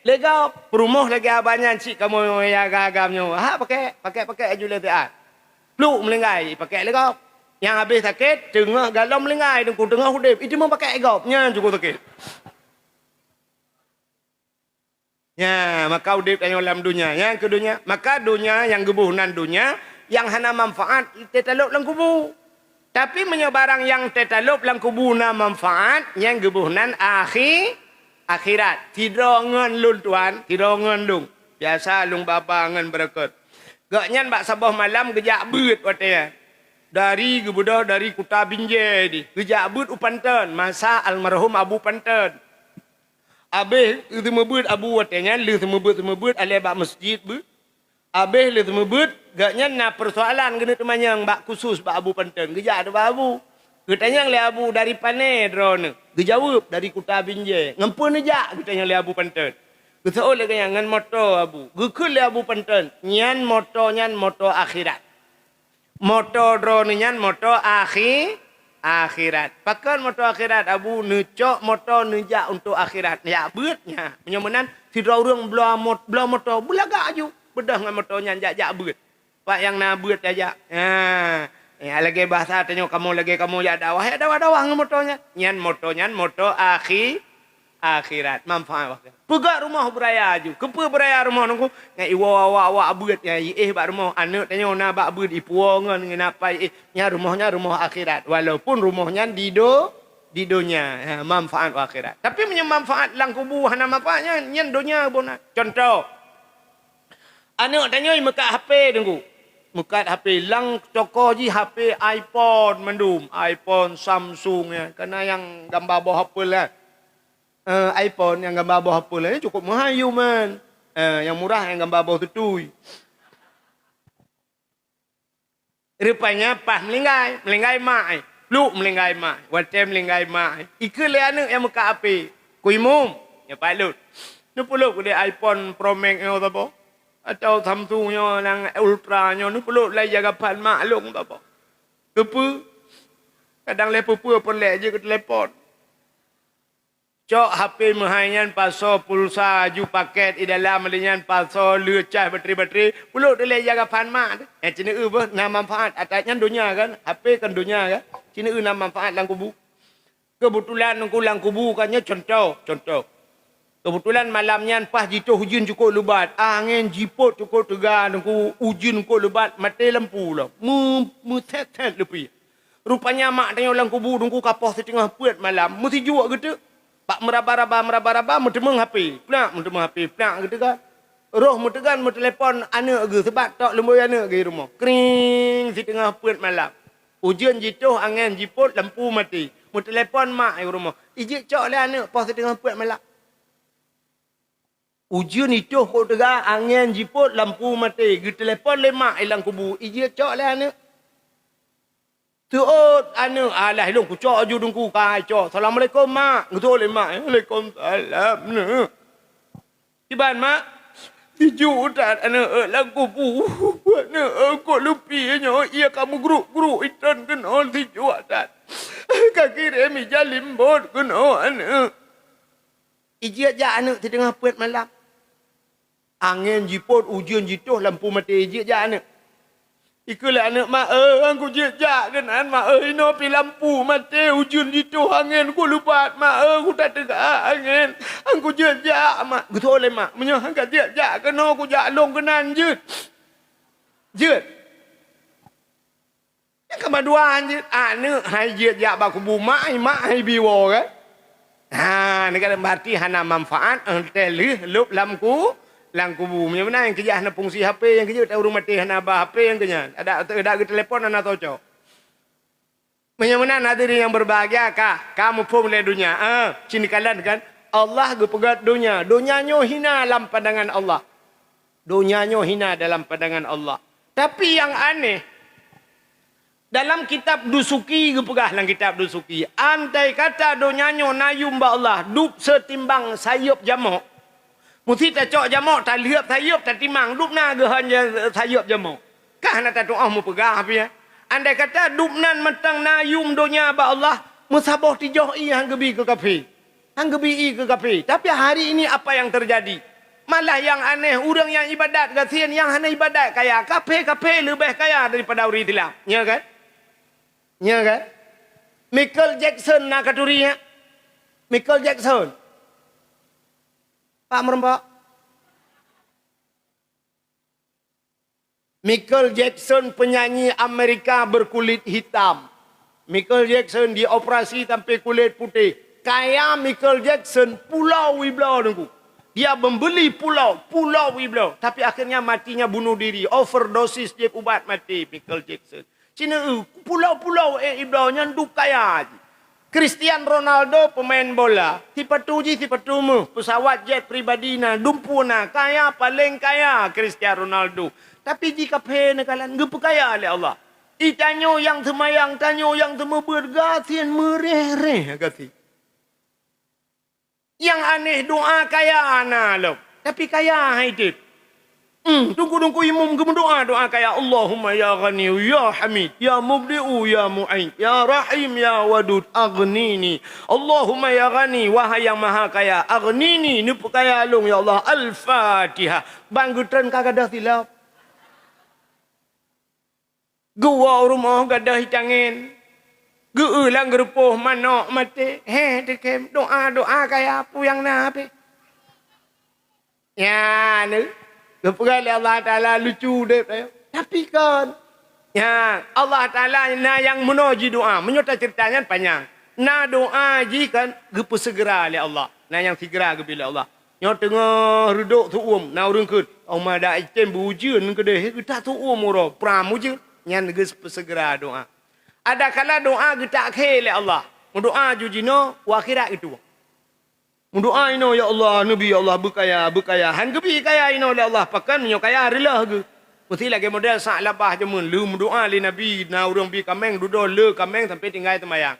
lé gob. Peurumoh lagée abah nyan cit kamoe nyang agam-agam nyoe. Hak pakék, pakék-pakék aju lé siat. Pluek meulinggai ipakék lé gob. Nyang habéh sakét, teungoh galom meulinggai, teungku teungoh udeb, itu meupakék gob. Nyan cukup sakét. Nya, maka udeb tanyoe lam donya. Nyang keu donya, maka donya nyang geuboh nan donya, nyang hana manfaat, teutalop lam kubu. Tapi meunyoe barang nyang teutalop lam kubu na manfaat, nyang geuboh nan akhi-, akhirat. Sidroe ngon lôn tuan, sidroe ngon lôn. Biasa lôn ba-ba ngon beureukat. Gobnyan bak saboh malam geujak beuet watée nyan. Dari geubeudôh dari kuta Binjai di. Geujak beuet u Panton, masa almarhum Abu Panton. Abéh seumeubeuet Abu watée nyan, lheueh seumeubeuet-seumeubeuet alée bak meuseujid beuet. Abéh lheueh seumeubeuet, gobnyan na peusoalan geuneuk teumanyong bak khusos bak Abu Panton. Geujak teubak Abu. Geutanyong lé Abu, "Dari pané droeneuh?" Geujaweueb, "Dari kuta Binjai." "Ngon peue neujak?" geutanyong lé Abu Panton. Geuseuôt lé gobnyan, "Ngon moto, Abu." Geukheun lé Abu Panton, "Nyan moto nyan moto akhirat." Moto droeneuh nyan moto akhi-, akhirat. Pakon moto akhirat, Abu? Neucok moto neujak untuk akhirat. Jak beuet nyan. Meunyoe meunan, sidroe ureuëng bloe mot-, bloe moto, beulagak aju. Beudôh ngon moto nyan jak-jak beuet. Pat nyang na beuet tajak. Ha. Eh, lagée bahasa tanyoe kamoe, lagée kamoe jak dakwah, jak dakwah-dakwah ngon moto nyan. Nyan moto nyan moto akhi-, akhirat, manfaat akhirat. Peugah rumoh beuraya aju. Keupeue beuraya rumoh nungku? Ngai iwoe awak-awak beuet nyan, iéh bak rumoh. Aneuëk tanyoe na bak beuet, ipuwoe ngon, ngon apa iéh. Nyan rumoh nyan rumoh akhirat. Walaupun rumoh nyan di do-, di donya. Ha, manfaat akhirat. Tapi meunyoe manfaat lam kubu hana manfaat nyan, nyan donya bona. Contoh, aneuëk tanyoe meukat H P nungku. Meukat H P, lam toko jih H P iPhone mandum. iPhone, Samsung nyan. Kana nyang gamba boh Apple lah. Eh, iPhone nyang gamba boh Apple nyan cukup meuhai, human. Eh, nyang murah nyang gamba boh tutui. Rupanya pas meulinggai, meulinggai mak ai. Pluek meulinggai mak ai. Watée meulinggai mak ai, ikheun lé aneuëk nyang meukat H P, "Ku Imum, nyoe pat lôn. Neupeulop udeb iPhone Pro Max nyoe saboh, atau Samsung nyoe nyang Ultra nyoe, neupeulop lé jaga phan mak lôn saboh." Keupeue? Kadang lé peue-peue peureulée jeuet keu telepon. Cok H P meuhai nyan, pasoe pulsa, aju paket i dalam, lheueh nyan pasoe, lheueh cas batri-batri, peulop dilée jaga phan mak. Nyang cineu beuh na manfaat, atat nyan donya kan? H P kan donya kan? Cineu na manfaat lam kubu. Keubeutulan nungku lam kubu kan nyoe contoh, contoh. Keubeutulan malam nyan paih jitoh ujeuen cukôp leubat, angén jipot cukôp teuga nungku, ujeuen cukôp leubat, maté lampu lom. Meu-, meusét-sét leupie. Rupanya mak tanyoe lam kubu nungku ka poh siteungoh peuet malam, meusijuek geuteuk. Bak meuraba-raba, meuraba-raba, meuteumeung H P. Plak, meuteumeung H P, plak geuteuk kan. Roh meuteugan, meutelepon aneuëk geuh, seubat tok lumbôi aneuëk geuh i rumoh. Kring, siteungoh peuet malam. Ujeuen jitoh, angén jipot, lampu maté. Meutelepon mak i rumoh. Ijeuet cok lé aneuëk poh siteungoh peuet malam. Ujeuen itoh cukôp teuga, angén jipot, lampu maté. Geutelepon lé mak i lam kubu, ijeuet cok lé aneuëk. Teuôt aneuëk, alah, ilôn kucok aju dungku, ka icok. "Assalamualaikum, Mak." Geuteuôt lé mak, "Waalaikumsalam, Neuk." "Kiban, Mak?" "Sijuek that aneuëk lam kubu. Aneuëk kok lupi nyoe, ie ka meugruk-gruk iton keunoe, sijuek that. Ka kirém ija limbot keunoe aneuëk." Ijeuet jak aneuëk siteungoh peuet malam. Angén jipot, ujeuen jitoh, lampu maté, ijeuet jak aneuëk. Ikheun lé aneuk, "Mak, eh, han kujeuet jak keunan, Mak, eh, inoe pih lampu maté, ujeuen jitoh angén, ku lubat, Mak, eh, ku tateugak angén, han kujeuet jak, Mak." Geutôi lé mak, "Meunyoe han kajeuet jak keunoe, kujak lôn keunan jeuet." Jeuet. Nyang ka mandua jeuet, aneuk hai jeuet jak bak kubu mak, mak hai biwoe kan? Ha, nyan kan berarti hana manfaat, eh, teuh lheueh lôb lam ku-, lam kubu. Meunyoe meunan nyang keujak hana fungsi H P, nyang keujeuet ureueng maté hana ba H P nyang keunyan. Adak, adak geutelepon hana cocok. Meunyoe meunan hadirin yang berbahagia, ka, ka muphom lé donya. Ah, cit neukalon kan? Allah geupeugah donya. Donya nyoe hina lam pandangan Allah. Donya nyoe hina dalam pandangan Allah. Tapi nyang aneh, dalam kitab Dusuki geupeugah, lam kitab Dusuki, andai kata donya nyoe na yum bak Allah, dub seutimbang sayeuep jamok. Musti tacok jamok, talheuep sayeuep, tatimang, dub na geuhon ja-, sayeuep jamok. Ka hana tatu'oh mupeugah pih, ya. Andai kata dub nan mantong na yum donya bak Allah, meusaboh tijoh ié han geubi keu kafé. Han geubi ié keu kafé. Tapi hari ini apa yang terjadi? Malah nyang aneh, ureueng nyang ibadat gasien, nyang hana ibadat kaya. Kafé-kafé leubeh kaya daripada ureueng Islam. Nya kan? Nya kan? Michael Jackson na katuri, ya? Michael Jackson. Pak meureumpok. Michael Jackson, penyanyi Amerika berkulit hitam. Michael Jackson dioperasi sampai kulit putih. Kaya Michael Jackson, pulau ibloe nunggu. Dia membeli pulau, pulau ibloe. Tapi akhirnya matinya bunuh diri, overdosis jép ubat mati Michael Jackson. Cina, eh, pulau-pulau, eh, ibloe nyan dub kaya jih. Cristiano Ronaldo pemain bola, sipatu jih sipatu meuh, pesawat jet pribadi na, dumpeue na, kaya, paléng kaya Cristiano Ronaldo. Tapi jih kafé neukalon, geupeukaya lé Allah. I tanyoe nyang seumayang, tanyoe nyang seumeubeuet, gasien meureh-reh gasien. Nyang aneh doa kaya na lom, tapi kaya hai teuh. Hmm, teungku-teungku imum geumeudoa doa kaya, "Allahumma ya Ghani, ya Hamid, ya Mubdi'u, ya Mu'id, ya Rahim, ya Wadud, aghnini. Allahumma ya Ghani, wahai yang maha kaya, aghnini, neupeukaya lôn ya Allah." Al-Fatihah. Ban geutreun ka gadôh silop. Geuwoe u rumoh gadôh itangen, geu-eu lam geurupoh manok maté, hé teukem, doa-doa kaya peue nyang na pih. Nyan, geupeugah lé Allah Taala lucu udép, tapi kon. Nyan, Allah Taala na nyang meunoe jidoa. Meunyoe taceurita nyan panyang. Na doa jih kan geupeuseugera lé Allah. Na nyang sigra geubri lé Allah. Nyoe teungoh reudok su-uem, na ureueng kheun, "Oma da item beu ujeuen keudeh, geutak su-uem uroe, pram ujeuen." Nyan geupeuseugera doa. Adakala doa geutak khe lé Allah. Meudoa ju jinoe, u akhirat geutuwö. Meudoa inoe, "Ya Allah, neubi, ya Allah, beukaya, beukaya." Han geubi kaya inoe lé Allah, pakon meunyoe kaya reuloh geuh. Meusti lagèe model Sa'labah jameun, lheueh meudoa lé Nabi, na ureueng bi kaméng, dudoe le kaméng sampai tinggai teumayang.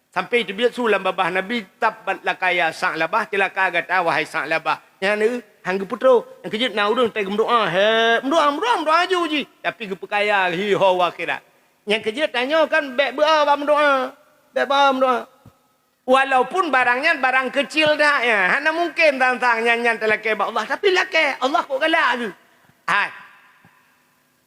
Sampai teubiet su lam babah Nabi, "Tabbat laka ya Sa'labah, ceulaka gata wahai Sa'labah." Nyan, eh, han geupeutrok. Nyang keujeuet na ureueng tai geumeudoa, he, meudoa, meudoa, meudoa aju jih. Tapi geupeukaya hi ho u akhirat. Nyang keujeuet tanyoe kan bèk beu-o bak meudoa. Bèk beu-o meudoa. Walaupun barang nyan barang keucil that, ya. Hana mungken tantang nyan, nyan talakèe bak Allah. Tapi lakèe, Allah kok galak geuh. Hai.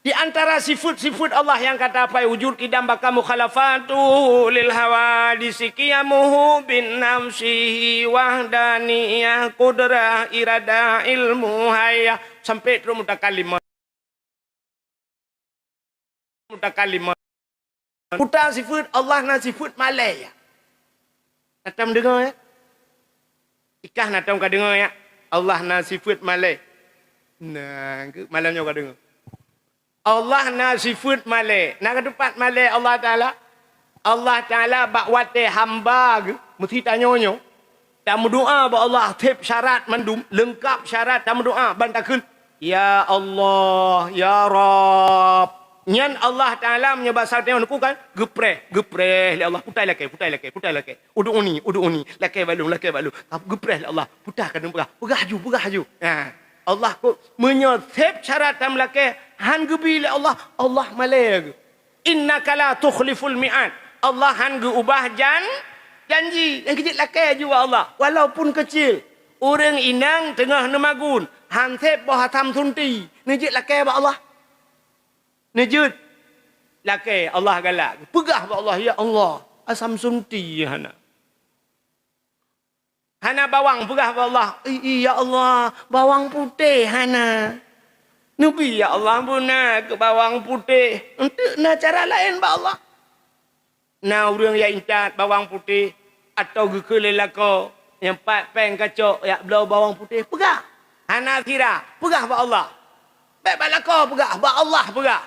Di antara sifeut-sifeut Allah nyang ka tapai, wujud, qidam, baqa, mukhalafatuhu lil hawadisi, qiyamuhu bin nafsihi, wahdaniyah, qudrah, iradah, ilmu, hayah, sampai trok mutakallim. Mutakallim. Utak sifeut Allah na sifeut malèe, ya. Atam deungoe, ya. Ikah na tom ka deungoe, ya. Allah na sifeut malèe. Nah, malam nyoe ka deungoe. Allah na sifeut malèe. Na ka teupat malèe Allah Taala? Allah Taala bak watèe hamba geuh meusti tanyoe nyoe, tameudoa bak Allah, sép syarat mandum, leungkap syarat tameudoa, ban takheun, "Ya Allah, ya Rabb." Nyan Allah Taala meunyoe basa tanyoe neuku kan, geupreh, geupreh lé Allah, putai lakèe, putai lakèe, putai lakèe. "Ud'uni, ud'uni, lakèe bak lôn, lakèe bak lôn." Geupreh lé Allah, puta ka neupeugah, "Peugah aju, peugah aju." Ha. Allah kok, meunyoe sép syarat tameulakèe han geubi lé Allah, Allah malèe geuh. "Innaka la tukhliful mi'ad." Allah han geuubah jan-, janji. Nyang keujeuet lakèe aju bak Allah, walaupun keucil. Ureueng inong teungoh neumagun, han sép boh asam sunti, neujeuet lakèe bak Allah. Neujeuet. Lakée Allah galak, peugah bak Allah, "Ya Allah, asam sunti hana." Hana bawang, peugah bak Allah, "I, i, ya Allah, bawang putéh hana." Neubi, "Ya Allah, beuna keu bawang putéh." Eunteuk na cara laén bak Allah. Na ureuëng nyang intat bawang putéh atau geukheun lé lakoe nyang pat péng kacok jak bloe bawang putéh, peugah. Hana sira, peugah bak Allah. Bék bak lakoe peugah, bak Allah peugah.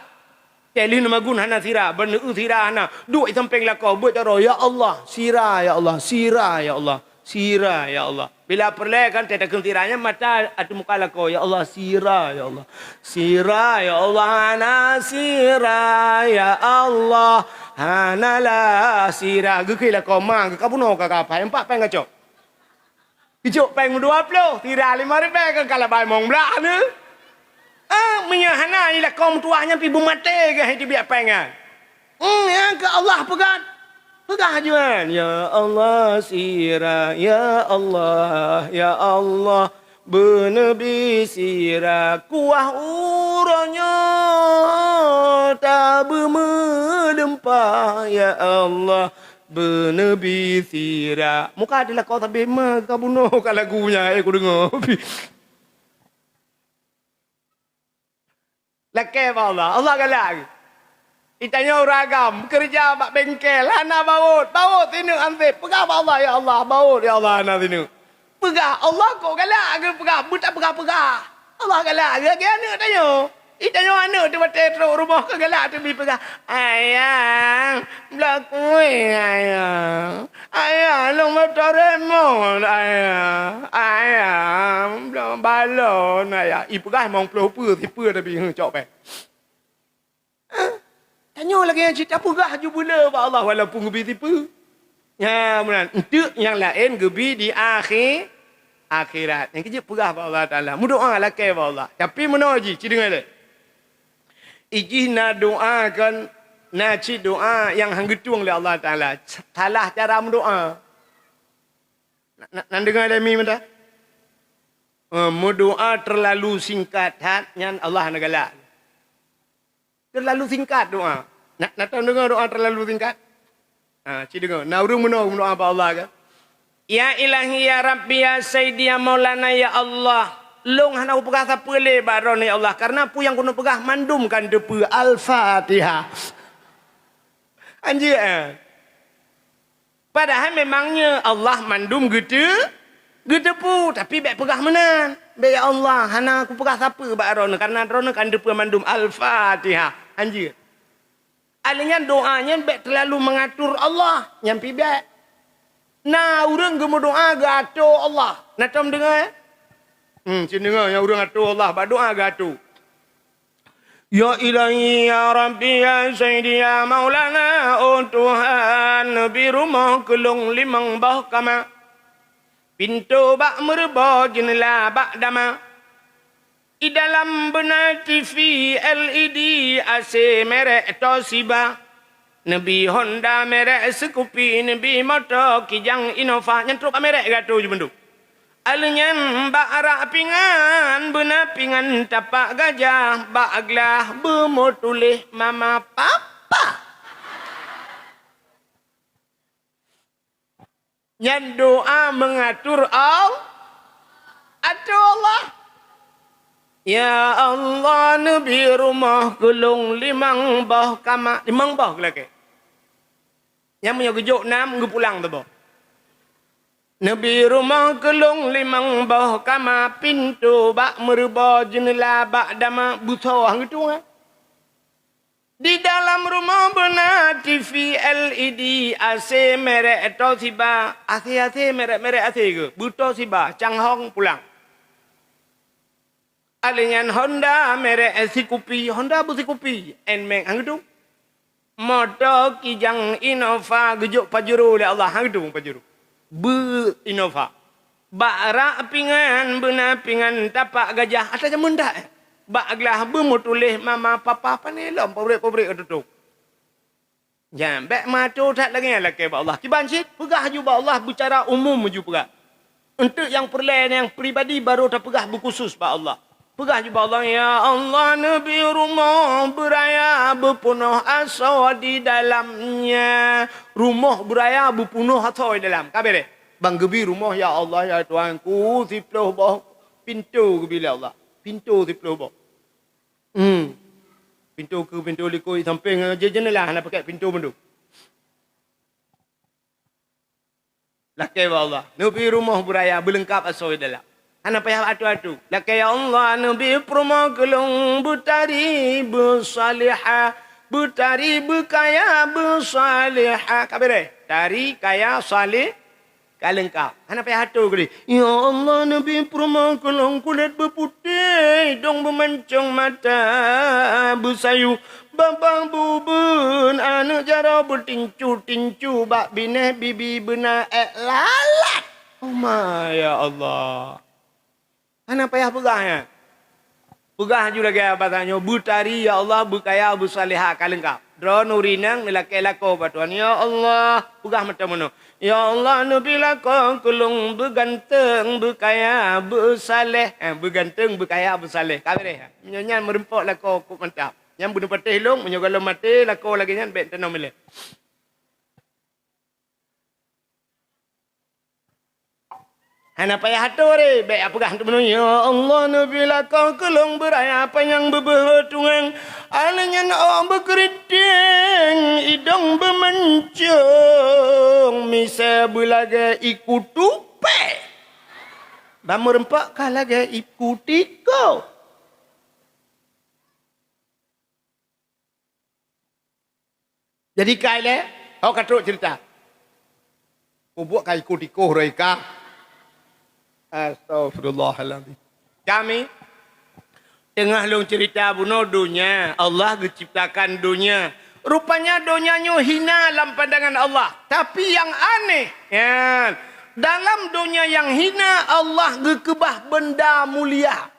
Teuh lheueh neumagun hana sira, ban neueu sira hana. Duek sampéng lakoe, buet jaroe, "Ya Allah, sira ya Allah, sira ya Allah, sira ya Allah." Bila peureulée kan teuh takheun sira nyan mata ateueh muka lakoe, "Ya Allah, sira ya Allah, sira ya Allah, hana sira ya Allah, hana la sira." Geukheun lakoe ma, geukabunoe ka kapai, empat péng kacok. Ijok péng dua ploh, sira lima ribée kan ka labai mong blah ni. Ah, meunyoe hana, i lakoe meutuwah nyan pih beumaté geuh hai teubiet péng nyan. Hmm, nyang keu Allah peugah. Peugah juan, "Ya Allah, sira, ya Allah, ya Allah, beuneubi sira, kuah uroe nyoe tabeumeudeumpah, ya Allah, beuneubi sira." Muka di lakoe sabé ma ka bunoe ka lagu nyan, eh, kudeungoe. Lakée bak Allah, Allah galak. Itanyoe ureuëng agam, keureuja bak bengkel, hana baôt, baôt sineuk anseb. Peugah bak Allah, "Ya Allah, baôt, ya Allah, hana sineuk." Peugah, Allah kok galak geupeugah, beuta peugah-peugah. Allah galak geuh, lagée aneuëk tanyoe. Itanyoe aneuëk teuh batée trok rumoh keu galak teuh bi peugah, "Ayang, bloe kueh, ayang. Ayang, lôn meutoremon, ayang. Ayang, bloe balon, ayang." Ipeugah limong ploh peue, sipeue tapi, heuh, cok péng. Tanyoe lagée nyan cit tapeugah ju beuleu bak Allah walaupun geubi sipeue. Nya, meunan. Eunteuk nyang laén geubi di akhé-, akhirat. Nyang keujeuet peugah bak Allah Taala. Meudoá lakée bak Allah. Tapi meunoe jih, ci deungoe lé. Ijih na doá kon, na cit doá nyang han geutueng lé Allah Taala. Salah cara meudoá. Na, na, na deungoe lé mi meuta? Eh, meudoá teulalu singkat that, nyan Allah hana galak. Teulalu singkat doá. Na, na tadeungoe doá teulalu singkat? Ha, ci deungoe. Na ureuëng meunoe meudoá bak Allah kan? "Ya Ilahi, ya Rabbi, ya Sayyidi, ya Maulana, ya Allah, lôn hana kupeugah sapeue lé bak Droeneuh, ya Allah, kareuna peue nyang keuneuk peugah mandum kan teupeue." Al-Fatihah. Anjeuet, eh? Padahai memangnya Allah mandum geute-, geuteupeue, tapi bék peugah meunan. Bék, "Ya Allah, hana kupeugah sapeue bak Droeneuh, kareuna Droeneuh kan teupeue mandum." Al-Fatihah. Anjeuet. Alèh nyan doá nyan bék teulalu meungatur Allah, nyan pih bék. Na ureuëng geumeudoá geuato Allah. Na tom deungoe, eh? Hmm, ci deungoe nyang ureuëng ato Allah bak doá geuato. "Ya Ilahi, ya Rabbi, ya Sayyidi, ya Maulana, oh Tuhan, neubi rumoh keu lôn limong boh kama, pintoe bak meureubo, jeuneula bak dama. I dalam beuna T V L E D, A C merek Toshiba, neubi Honda merek Scoopy, neubi moto Kijang Innova." Nyan trok bak merek geuato ju bandum. Alèh nyan bak rak pingan, beuna pingan tapak gajah, bak glah beumeutuléh mama papa. Nyan doá meungatur Al-, ato Allah. "Ya Allah, neubi rumoh keu lôn limong boh kama." Limong boh geulakée. Nyang meunyoe geujok nam, geupulang teuboh. "Neubi rumoh keu lôn limong boh kama, pintoe bak meureubo, jeuneula bak dama." Beusoe han geutueng, eh? "Di dalam rumoh beuna T V L E D, A C merek Toshiba." A C, A C, merek-merek A C geuh. Beutoe Toshiba, Changhong pulang. Alèh nyan Honda merek Scoopy, Honda beusikupi, Nmax han geutueng. Moto Kijang Innova geujok Pajero lé Allah, han geutueng Pajero. Beu Innova. Bak rak pingan beuna pingan tapak gajah, ata jameun that, eh? Bak glah beumeutuléh mama papa, pané lom pabrik-pabrik ka tutôp. Nyan, bék meuato that lagée nyan lakée bak Allah. Kiban cit, peugah ju bak Allah beucara umum ju peugah. Eunteuk nyang peureulée nyang pribadi barô tapeugah beukhusos bak Allah. Peugah jubah Allah, "Ya Allah, neubi rumoh beuraya beupeunoh asoe di dalamnya." Rumoh beuraya beupeunoh asoe di dalam. Ka beureh. Ban geubi rumoh, "Ya Allah, ya Tuhanku, siploh boh pintoe geubi lé Allah." Pintoe siploh boh. Hmm. Pintoe keu pintoe likot sampéng, je-, jeuneula hana pakai pintoe mandum. Lakée bak Allah, neubi rumoh beuraya beuleungkab asoe dalam. Hana payah atu-atu. Lakée, "Ya Allah, neubi peurumoh keu lôn beutari beusalihah, beutari beukaya beusalihah." Ka beureh. Tari, kaya, saleh, ka leungkab. Hana payah atu keudeh. "Ya Allah, neubi peurumoh keu lôn kulét beuputéh, idong beumancong, mata beusayue, babah beubeuen, aneuk jaroe beutincu-tincu, bak binéh bibi beuna ék lalat." Uma, ya Allah. Hana payah peugah nyan. Peugah ju lagée basa nyoe, "Beutari, ya Allah, beukaya, beusalihah," ka leungkab. Droeneuh ureueng inong neulakée lakoe bak Tuhan, "Ya Allah," peugah meuteumeunoe, "Ya Allah, neubi lakoe keu lôn beuganteng, beukaya, beusaleh." Eh, beuganteng, beukaya, beusaleh. Ka beureh. Meunyoe nyan meureumpok lakoe kok mantap. Nyan beuneupatéh lôn, meunyoe gohlom maté lakoe lagée nyan, bék tanoh milék. Hana payah atur, eh. Bék peugah teumeunoe, "Ya Allah, neubi lakoe keu lôn beuraya panyang beubeuhe tungang. Aneuk nyan ôk beukeuriting, idong beumancong, misée beulagée iku tupée, ban meureumpok ka lagée iku tiko." Jadi kai lé, ho ka trok cerita. Kubuek ka ikot-ikot roi ka. Astagfirullahalazim. Kami teungoh lôn cerita bunoe donya, Allah geuciptakan donya. Rupanya donya nyoe hina lam pandangan Allah. Tapi nyang aneh, nyan, dalam donya nyang hina Allah geukeubah beunda mulia.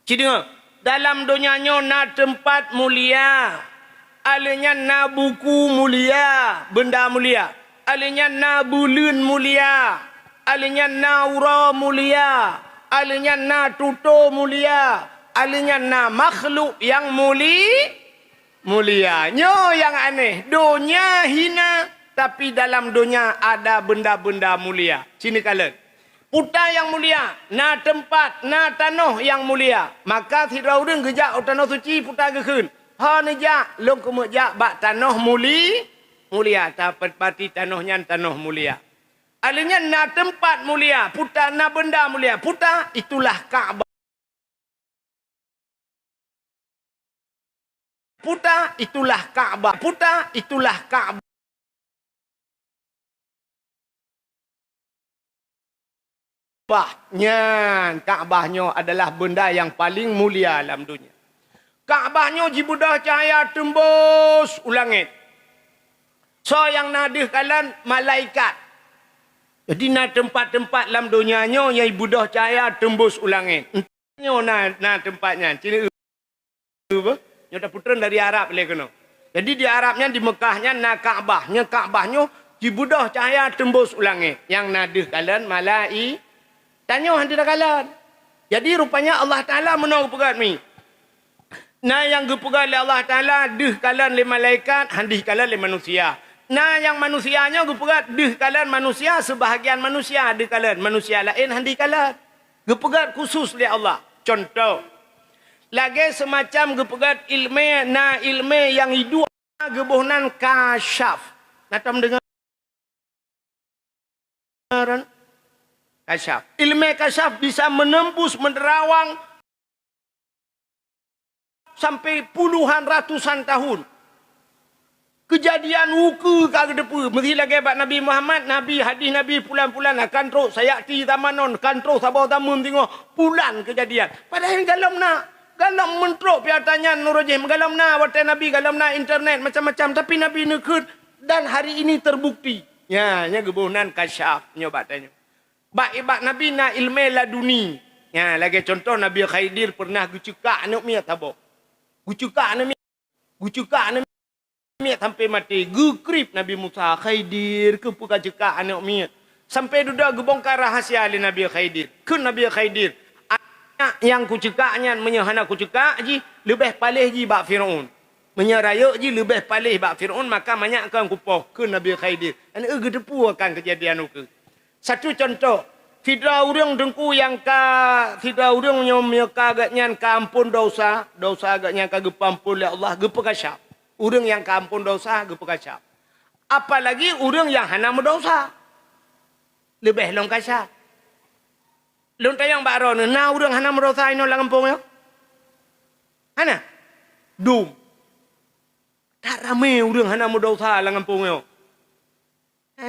Ci deungoe, dalam donya nyoe na teumpat mulia, aleuh nyan na buku mulia, beunda mulia, aleuh nyan na buleuen mulia, aleuh nyan na uroe mulia, aleuh nyan na tutoe mulia, aleuh nyan na makhluk nyang muli-, mulia. Nyoe nyang aneh, donya hina, tapi dalam donya ada beunda-beunda mulia. Ci neukalon. Puta nyang mulia, na teumpat, na tanoh nyang mulia. Maka sidroe ureuëng geujak u Tanoh Suci, Puta geukheun, "Ho neujak, lôn keumeujak bak tanoh muli-, mulia." Tapeuti tanoh nyan tanoh mulia. Aleuh nyan na teumpat mulia, Puta, na beunda mulia. Puta, itulah Ka'bah. Puta, itulah Ka'bah. Puta, itulah Ka'bah. Bah, nyan, Ka'bah nyoe adalah beunda nyang paleng mulia lam donya. Ka'bah nyoe jibeudôh cahya teumbôs u langét. Soe nyang na deuh kalon? Malaikat. Jadi, na teumpat-teumpat lam donya nyoe nyang jibeudôh cahya teumbôs u langét. Nyoe na, na teumpat nyan. Cina, nyoe tapeutrön dari Arab lé keunoe. Jadi di Arab nyan, di Meukah nyan na Ka'bah. Nyoe Ka'bah nyoe jibeudôh cahya teumbôs u langét. Nyang na deuh kalon malai-, tanyoe hana takalon. Jadi rupanya Allah Taala meunoe geupeugah mi. Na nyang geupeugah lé Allah Taala deuh kalon lé malaikat, hana deuh kalon lé manusia. Na nyang manusia nyoe geupeugah deuh kalon manusia, seubahagian manusia deuh kalon, manusia laén hana deuh kalon. Geupeugah khusus lé Allah. Contoh, lagée seumacam geupeugah ileumé, na ileumé nyang iduek geuboh nan kasyaf. Na tom deungoe? Kasyaf. Ileumé kasyaf bisa menembus, menerawang sampai puluhan ratusan tahun. Keujadian ukeue ka geuteupeue. Meusi lagée bak Nabi Muhammad, Nabi, hadih Nabi pulan-pulan akan trok, sayati zamanon, akan trok saboh zameun singoh, pulan keujadian. Padahai galom na, galom meuntrok piata nyan nurujih, galom na watée Nabi, galom na internet, macam-macam. Tapi Nabi neukheun, dan hari ini terbukti. Nya, nya geuboh nan kasyaf nyoe bak tanyoe. Bak, bak Nabi na ileumé laduni. Nya, lagée contoh Nabi Khidir pernah geuceukak aneuëk miet saboh. Geuceukak aneuëk miet. Geuceukak aneuëk miet sampai maté. Geukrieb Nabi Musa, "Khidir, keupeue kaceukak aneuëk miet?" Sampai dudoe geubongkar rahasia lé Nabi Khidir. Kheun Nabi Khidir, Nyang kuceukak nyan meunyoe hana kuceukak jih, leubeh paléh jih bak Fir'aun. Meunyoe rayeuk jih leubeh paléh bak Fir'aun, maka manyak kon kupoh, kheun Nabi Khidir. Nyan geuteupeue kan keujadian ukeue. Satu contoh, sidroe ureuëng teungku nyang ka, sidroe ureuëng nyoe meunyoe ka gobnyan ka amphon desya, desya gobnyan ka geupeuamphon lé Allah, geupeukasyaf. Ureuëng nyang ka amphon desya geupeukasyaf. Apalagi ureuëng nyang hana meudesya, leubeh lom kasyaf. Lôn tanyong bak droeneuh, na ureuëng hana meudesya inoe lam gampông nyoe? Hana? Dum. That ramé ureuëng hana meudesya lam gampông nyoe.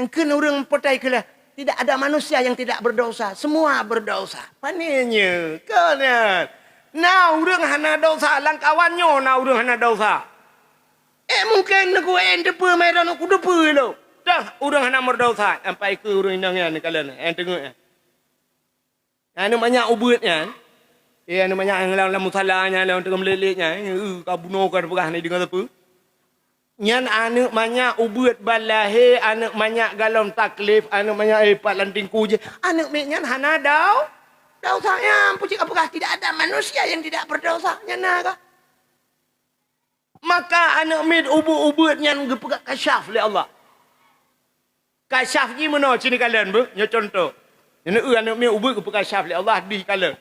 Kheun ureuëng potai keulah, tidak ada manusia yang tidak berdosa, semua berdosa. Pane nyoe, kon nyan. Na ureuëng hana desya, lam kawan nyoe na ureuëng hana desya. Eh, mungken neuk en teupeu mai droeneuh, kuteupeue lom. Dah ureuëng hana meudesya, sampai keu ureuëng inong nyan neukalon, eh, teungeut, eh. Aneuëk manyak ubeuet nyan, eh, aneuëk manyak nyang lam, lam musala nyan, lam teungoh meulet-let nyan, eh, ka bunoe ka teupeugah ni deungon sapeue. Nyan aneuëk manyak ubeuet ban lahé, aneuëk manyak golom taklif, aneuëk manyak, eh, pat lam tingku jih. Aneuëk miet nyan hana dau-, desya nyan. Peue cit ka peugah, tidak ada manusia yang tidak berdosa. Nyan na ka. Maka aneuëk miet ubeuet-ubeuet nyan geupeugah kasyaf lé Allah. Kasyaf jih meunoe, ci neukalon beuh, nyoe contoh. Nyoe aneuëk miet ubeuet geupeukasyaf lé Allah di kalon.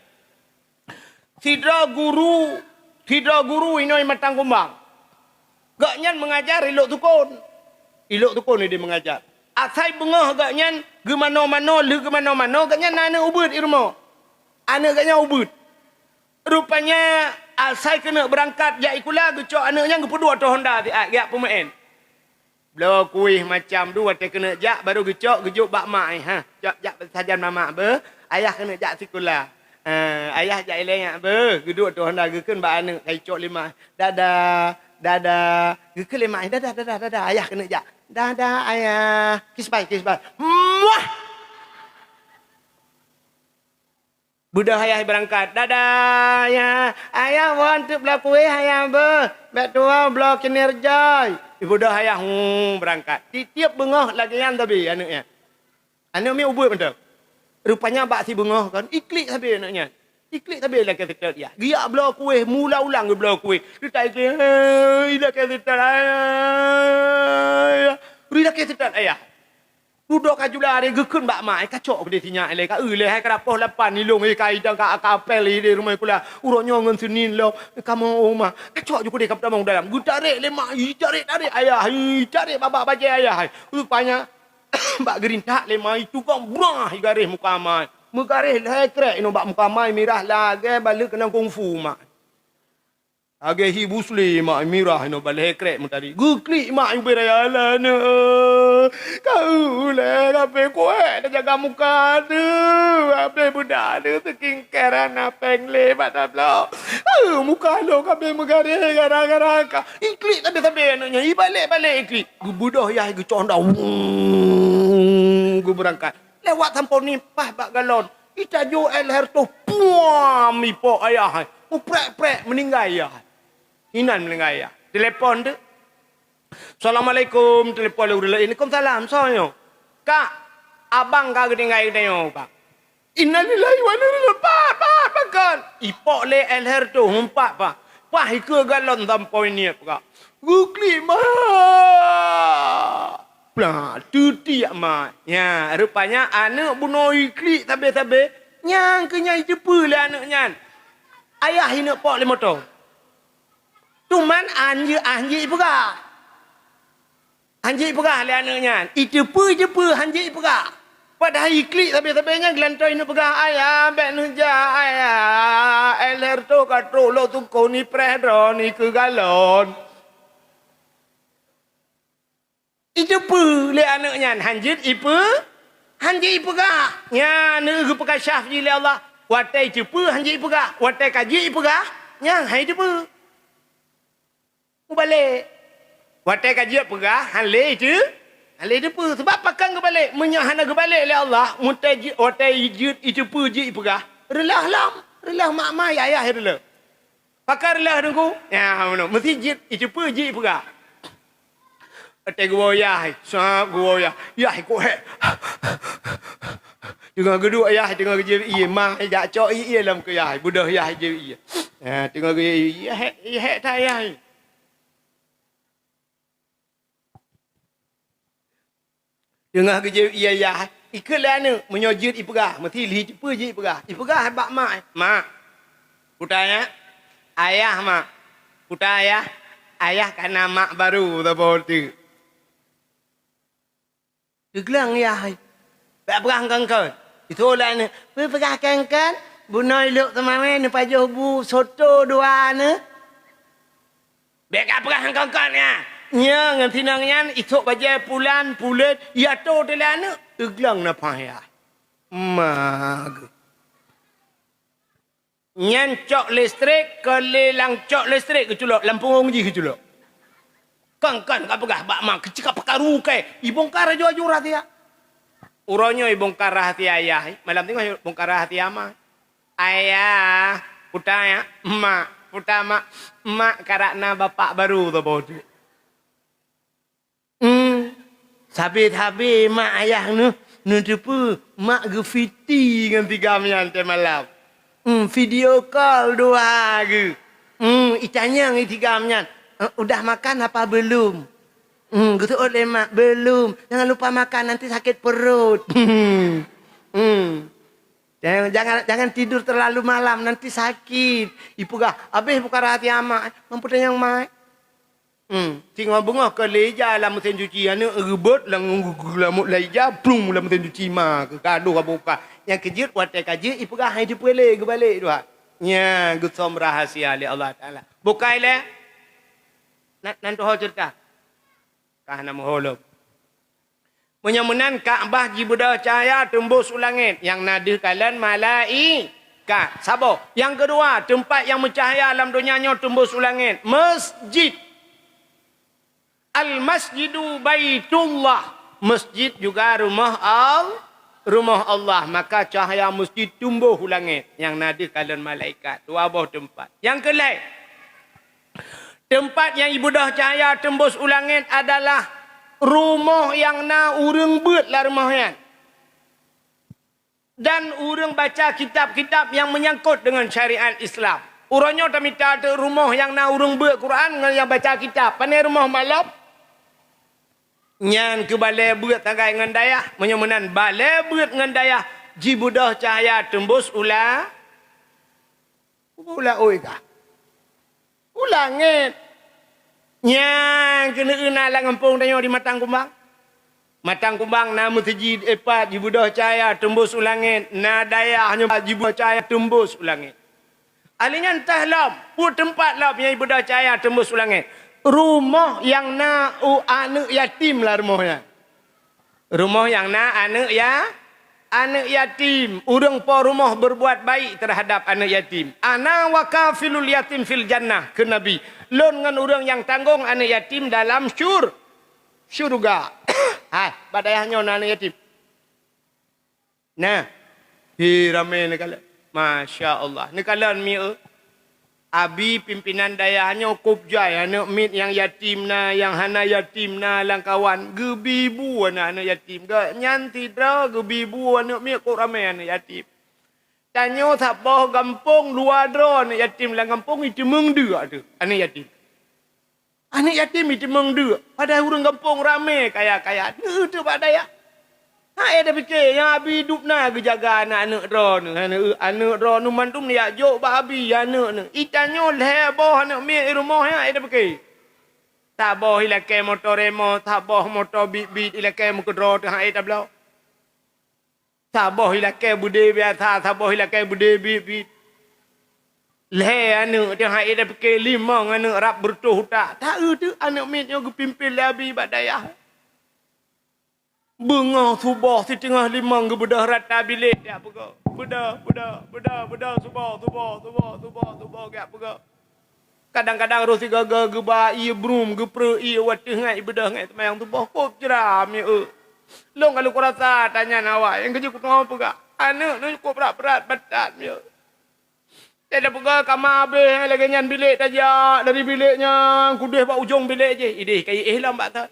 Sidroe guru, sidroe guru inoe Matang Kumbang. Gobnyan meungajar i Lhoksukon. I Lhoksukon ideh meungajar. Asai beungoh gobnyan geumanoe-manoe, lheueh geumanoe-manoe, gobnyan na aneuëk ubeuet i rumoh. Aneuëk gobnyan ubeuet. Rupanya, asai keuneuk beurangkat jak sikula, geucok aneuëk nyan geupeuduek ateueh honda siat, geujak peumeu'en. Bloe kueh macam dua watée keuneuk jak, barô geucok, geujok bak mak, eh, ha. Cok jak sajan mamak beuh, ayah keuneuk jak sikula. Eh, ayah jak ilée nyak beuh, geuduek ateueh honda, geukheun bak aneuëk, ka jicok lé mak. Dadah, dadah. Geukheun lé mak, dadah, dadah, dadah, ayah keuneuk jak. Dadah, ayah. Kiss bye, kiss bye. Muah! Beudôh ayah beurangkat. Dadah, ayah. Ayah, woe teuk bloe kueh, ayah beuh. Bék tuwoe bloe Kinder Joy. Beudôh ayah, hmm, beurangkat. Tieb-tieb beungoh lagée nyan sabe aneuëk nyan. Aneuëk miet ubeuet mantong. Rupanya bak sibeungoh kan, iklik sabe aneuëk nyan. Iklik sabe ilakée seutôt ayah. Geujak bloe kueh, mula ulang geubloe kueh. Teutai iklik, eh, ilakée seutôt ayah. Ilakée seutôt ayah. Dudoe ka jula lé geukheun bak mak, eh, kacok keudeh sinyak ilée, ka eu lé hai ka poh lapan ilong, eh, ka idang ka, ka apel ideh rumoh sikula. Uroe nyoe ngon Senin lom, eh, kamoe oma. Kacok ju keudeh ka peutamong dalam. Geutarek lé mak, ih, tarek, tarek ayah, ih, tarek babah bajée ayah, eh. Rupanya bak geurintak lé mak, itukang brah igaréh muka mak. Meugaréh lhée krek inoe bak muka mak, mirah lagée baleuek keunong kungfu mak. Lagée hi Bruce Lee mak, mirah inoe bak lhée krek meutari. Geuklik mak ubé raya, "Alah aneuëk, ka eu lé, ka pé kuék tajaga muka teuh, ka pé beudak teuh, skincare hana péng lé bak tabloe. Eu, muka lôn ka pé meugaréh gara-gara ka." Iklik sabe-sabe aneuëk nyan, ibalek-balek iklik. Geubeudôh yah geucok honda, wung, geubeurangkat. Lewat sampoe ni paih bak galon. Itajok air leher toh, puam, ipok ayah hai. Muprek-prek, meuninggai ayah hai. Inan meuninggai ayah. Telepon tu. "Assalamualaikum," telepon lé ureuëng laén. "Waalaikumsalam, soe nyoe?" "Kak, abang ka geutinggai geutanyoe, Kak." "Innalillahi wa inna ilaihi raji'un." "Pat, pat, pakon?" Ipok lé air leher toh, mumpat paih. Paih ikeue galon sampoe niet, Kak. Geuklik mak. Plah, teutiek mak. Nya, rupanya aneuëk bunoe iklik sabe-sabe, nyang keu nyan iteupeue lé aneuëk nyan. Ayah ineuk pok lé moto. Teuma han jeuet, han jeuet ipeugah. Han jeuet ipeugah lé aneuëk nyan. Iteupeue, iteupeue, han jeuet ipeugah. Padahai iklik sabe-sabe nyan geulantoe ineuk peugah, "Ayah, bék neujak, Ayah. Air leher toh ka trok lôn tukon ipreh droeneuh ikeue galon." Iteupeue lé aneuëk nyan, han jeuet ipe-, han jeuet ipeugah. Nyan geupeukashaf jih lé Allah. Watée iteupeue han jeuet ipeugah, watée ka jeuet ipeugah, nyan han iteupeue. Mubalek. Watée ka jeuet peugah, han lé iteu-, han lé iteupeue. Sabab pakon geubalek? Meunyoe hana geubalek lé Allah, mutée jeuet, watée jeuet iteupeue jeuet ipeugah, reuloh lom, reuloh mak-mak, ayah reuloh. Pakon reuloh Teungku? Ya, meunoe. Meusti jeuet iteupeue jeuet ipeugah. Watée geuwoe yah, sab geuwoe yah. Yah ikot hék. Teungoh geuduek yah, teungoh geujép ié, ma jak cok ié lam keu yah, beudôh yah jép ié. Ha, teungoh geujép ié, hék, hék that yah. Teungoh geujép ié yah, ikheun lé aneuk, meunyoe jeuet ipeugah, meusti lheuh jipeue jeuet ipeugah. Ipeugah bak mak, "Mak, peue ta ayah?" "Ayah, Mak." "Peue ta ayah?" "Ayah ka na mak barô saboh teuk." Teugleng yah hai. Bak peugah kongkon. Itu lah ni. Bak peugah kongkon, bunoe lok teumawé neupajoh bu soto dua ni. Bak ka peugah kongkon ya. Nya ngon sinong nyan isok bajée pulan pulet ya to teulah aneuk. Teugleng nafah yah. Mage. Nyan cok listrik, keu lé lam cok listrik geuculok, lam punggong jih geuculok. Kon-kon ka peugah bak ma, keucika peukaru kai, ibongkar aju-aju rahsia. Uroe nyoe ibongkar rahsia ayah, malam teungoh ibongkar rahsia ma. Ayah, peue ta ya, mak, peue ta mak, mak karab na bapak baru saboh teuk. Hmm. Sabe-sabe mak ayah neuh, neuteupeue mak geufiti ngon si Gam nyan watée malam. Hmm, video call dua geuh. Hmm, itanyong si Gam nyan, "Eh, udah makan apa belum?" Hmm, geuseuôt lé mak, "Belum. Jangan lupa makan, nanti sakit perut." Hmm. "Jangan, jangan, jangan tidur terlalu malam, nanti sakit." Ipeugah, habéh buka rahsia mak, mampu tanyong mak. Hmm, singoh beungoh keu lé ija lam meusén cuci, aneuk reubot lam, lam lé ija, plung lam meusén cuci ma, keu gadoh ka buka. Nyang keujeuet watée ka jeuet ipeugah hai dipeulé geubalek dua. Nya geusom rahsia lé Allah Taala. Bukai lé. Nan, nan tuho ceurita. Ka hana meuho lom. Meunyoe meunan Ka'bah jibeudôh cahya teumbôs u langét, nyang na deuh kalon malaikat. Saboh. Nyang keudua, teumpat nyang meucahya lam donya nyoe teumbôs u langét, masjid. Al-masjidu baitullah. Masjid juga rumoh Al-, rumoh Allah. Maka cahya masjid teumbôs u langét, nyang na deuh kalon malaikat. Dua boh teumpat. Nyang keulhèe, teumpat nyang ibeudôh cahya teumbôs u langét adalah rumoh nyang na ureuëng beuet lam rumoh nyan, dan ureuëng baca kitab-kitab nyang meunyangkot deungon syariat Islam. Uroe nyoe tamita teuk rumoh nyang na ureuëng beuet Quran ngon nyang baca kitab. Pane rumoh malom? Nyan keuh balée beuet sagai ngon dayah. Meunyoe meunan balée beuet ngon dayah jibeudôh cahya teumbôs u la-, u laôt ka. U langét. Nyang keuneuk na lam gampông tanyoe di Matang Kumbang. Matang Kumbang na meuseujid ipat jibeudôh cahya teumbôs u langét, na dayah nyoe jibeudôh cahya teumbôs u langét. Ahli nyan teuh lom, peue teumpat lom nyang jibeudôh cahya teumbôs u langét? Rumoh nyang na u aneuëk yatim lam rumoh nyan. Rumoh nyang na aneuëk ya-, aneuëk yatim, ureuëng po rumoh berbuat baik terhadap aneuëk yatim. Ana wa kafilul yatim fil jannah, kheun Nabi. Lôn ngon ureuëng nyang tanggong aneuëk yatim dalam syur-, syurga. Hai, bak dayah nyoe na aneuëk yatim? Nah, hi ramé neukalon. Masya Allah. Neukalon mieu. Abi pimpinan dayah nyoe kôb jai aneuëk miet nyang yatim na, nyang hana yatim na lam kawan. Geubi bu aneuëk-aneuëk yatim. Gobnyan sidroe geubi bu aneuëk miet kôb ramé aneuëk yatim. Tanyoe saboh gampông dua droe aneuëk yatim lam gampông, iteumeung deuk teuh aneuëk yatim. Aneuëk yatim iteumeung deuk, padahai ureuëng gampông ramé kaya-kaya. Neu teuh bak dayah. Hai tapike, nyang abi dub na geujaga aneuëk-aneuëk droeneuh. Aneuëk, aneuëk droeneuh mandum jak jok bak abi aneuëk neuh. Itanyoe lhée boh aneuëk miet i rumoh nyan, hai tapike. Saboh ilakée moto Remo, saboh moto bit-bit ilakée meukeudroe teuh hai tabloe. Saboh ilakée beudé biasa, saboh ilakée beudé bit-bit. Lhée aneuëk teuh hai tapike, limong aneuëk rab beureutoh utak. Ta-eu teuh aneuëk miet nyoe geupimpén lé abi bak dayah. Beungoh suboh siteungoh limong geubeudôh rata bilék jak peugöt. Beudôh, beudôh, beudôh, beudôh, suboh, suboh, suboh, suboh, suboh, jak peugöt. Kadang-kadang roh sigoe-goe geuba ié brum, geupreh ié u ateueh ngai ibeudôh ngai seumayang suboh, kôb jram, ya, eu. Lôn ka lôn kurasa tanyan awai, nyang keujeuet kuteungoh peugah, aneuëk nyoe cukôp brat-brat batat, ya. Teupeugah kama abéh lagée nyan bilék tajak, dari bilék nyan keudeh bak ujong bilék jih, ideh ka iéh lom bak thon.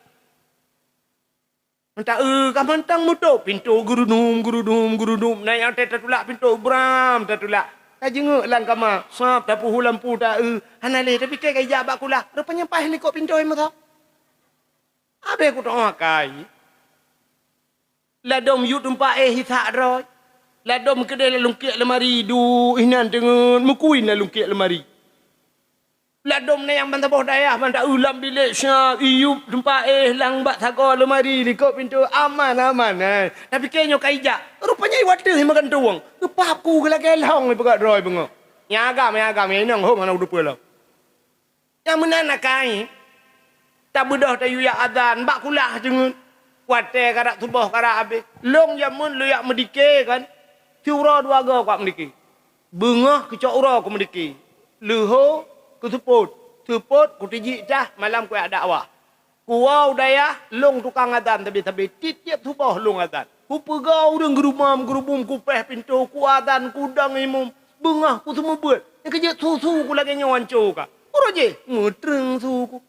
Meuta-eu ka mantong mutôp, pintoe geurudum, geurudum, geurudum. Na nyang watèe tatulak pintoe bram tatulak. Tajeungeuk lam kama, sab tapeuhu lampu ta-eu. Hana lé tapike ka ijak bak kulah. Rupanya paih likot pintoe meusa. Abéh kutoh akai. Ladôm yue teumpat éh isak droe. Ladôm keudeh lam lungkiek leumari, duek inan teungeut meukui lam lungkiek leumari. Ladôm na nyang ban saboh dayah ban ta-eu lam bilék siat, iyup teumpat éh lam bak sagoe leumari likot pintoe aman-aman, eh. Tapike nyoe ka ijak. Rupanya iwat teuh meugantung. Geupap ku geulagèe lhong ipeugah droe beungoh. Nyang agam, nyang agam, nyang inong hom hana udeupeue lom. Nyang meunan akai, tabeudôh tayue jak azan bak kulah teungeut. Watèe karab suboh karab abéh. Lôn jameun lôn jak meudike kan. Siuroe dua goe kuat meudike. Beungoh keucok uroe kumeudike. Leuhô kuseupôt. Seupôt kutijik tah malam kujak dakwah. Kuwoe u dayah, lôn tukang azan sabe-sabe, tiep-tiep suboh lôn azan. Kupeugah ureueng geurumam-geurubum, kupéh pintoe, kuazan, kudong imum. Beungoh kuseumeubeuet, nyang keujeuet su-su ku lagèe nyoe anco ka. Uroe jéh, meutreueng su ku.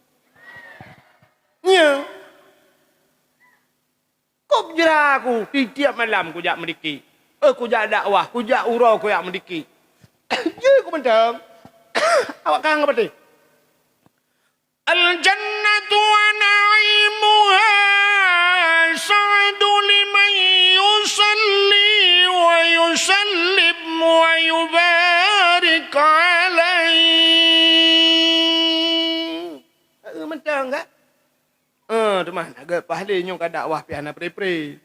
Nyo. Kôb jra ku, tiep-tiep malam kujak meudike. Eh, kujak dakwah, kujak uroe kujak meudike. Jeuet ku mantong. Awak kang apa teh? Al-jannatu wa na'imuha as'adu liman yusalli wa yusallim wa yubarik alaihi. Eh, mantong ka? Eh, teuma na geupahlé nyoe ka dakwah pih hana pre-pre.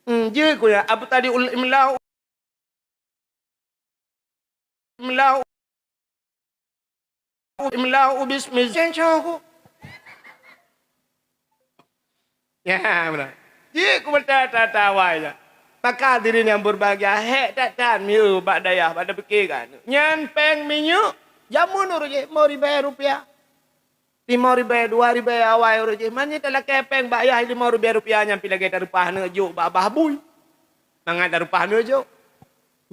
Hmm, jeuet ku ya, abtadi'ul imla Imlau, imlau bismi, senco ku. Ya, beuna. Jeuet ku meuta-tata awai nyan. Maka hadirin yang berbahagia, hék that-that mieu bak dayah, bak tapike kan. Nyan péng minyeuk, jameun uroe jéh, lima ribèe rupiah. Lima ribèe, dua ribèe awai uroe jéh. Meunyoe talakèe péng bak yah lima ribèe rupiah nyan pih lagèe tareupah aneuk jok bak babah bui. Mangat tareupah aneuk jok.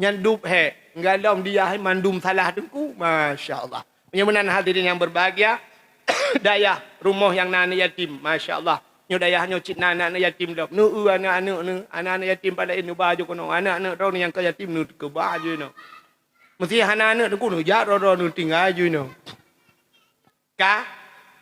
Nyan dub hék. Galom di yah mandum salah teungku. Masya Allah. Meunyoe meunan hadirin yang berbahagia, dayah rumoh nyang na aneuk yatim. Masya Allah. Nyoe dayah nyoe cit na aneuk-aneuk yatim lom. Neu-eu aneuk-aneuk neu, aneuk-aneuk yatim padahai neuba jih keunoe. Aneuk-aneuk droeneuh nyang ka yatim neu teuka ba jih nyoe. Meusé hana aneuk teungku neu jak droe-droe neu tinggai jih nyoe. Ka?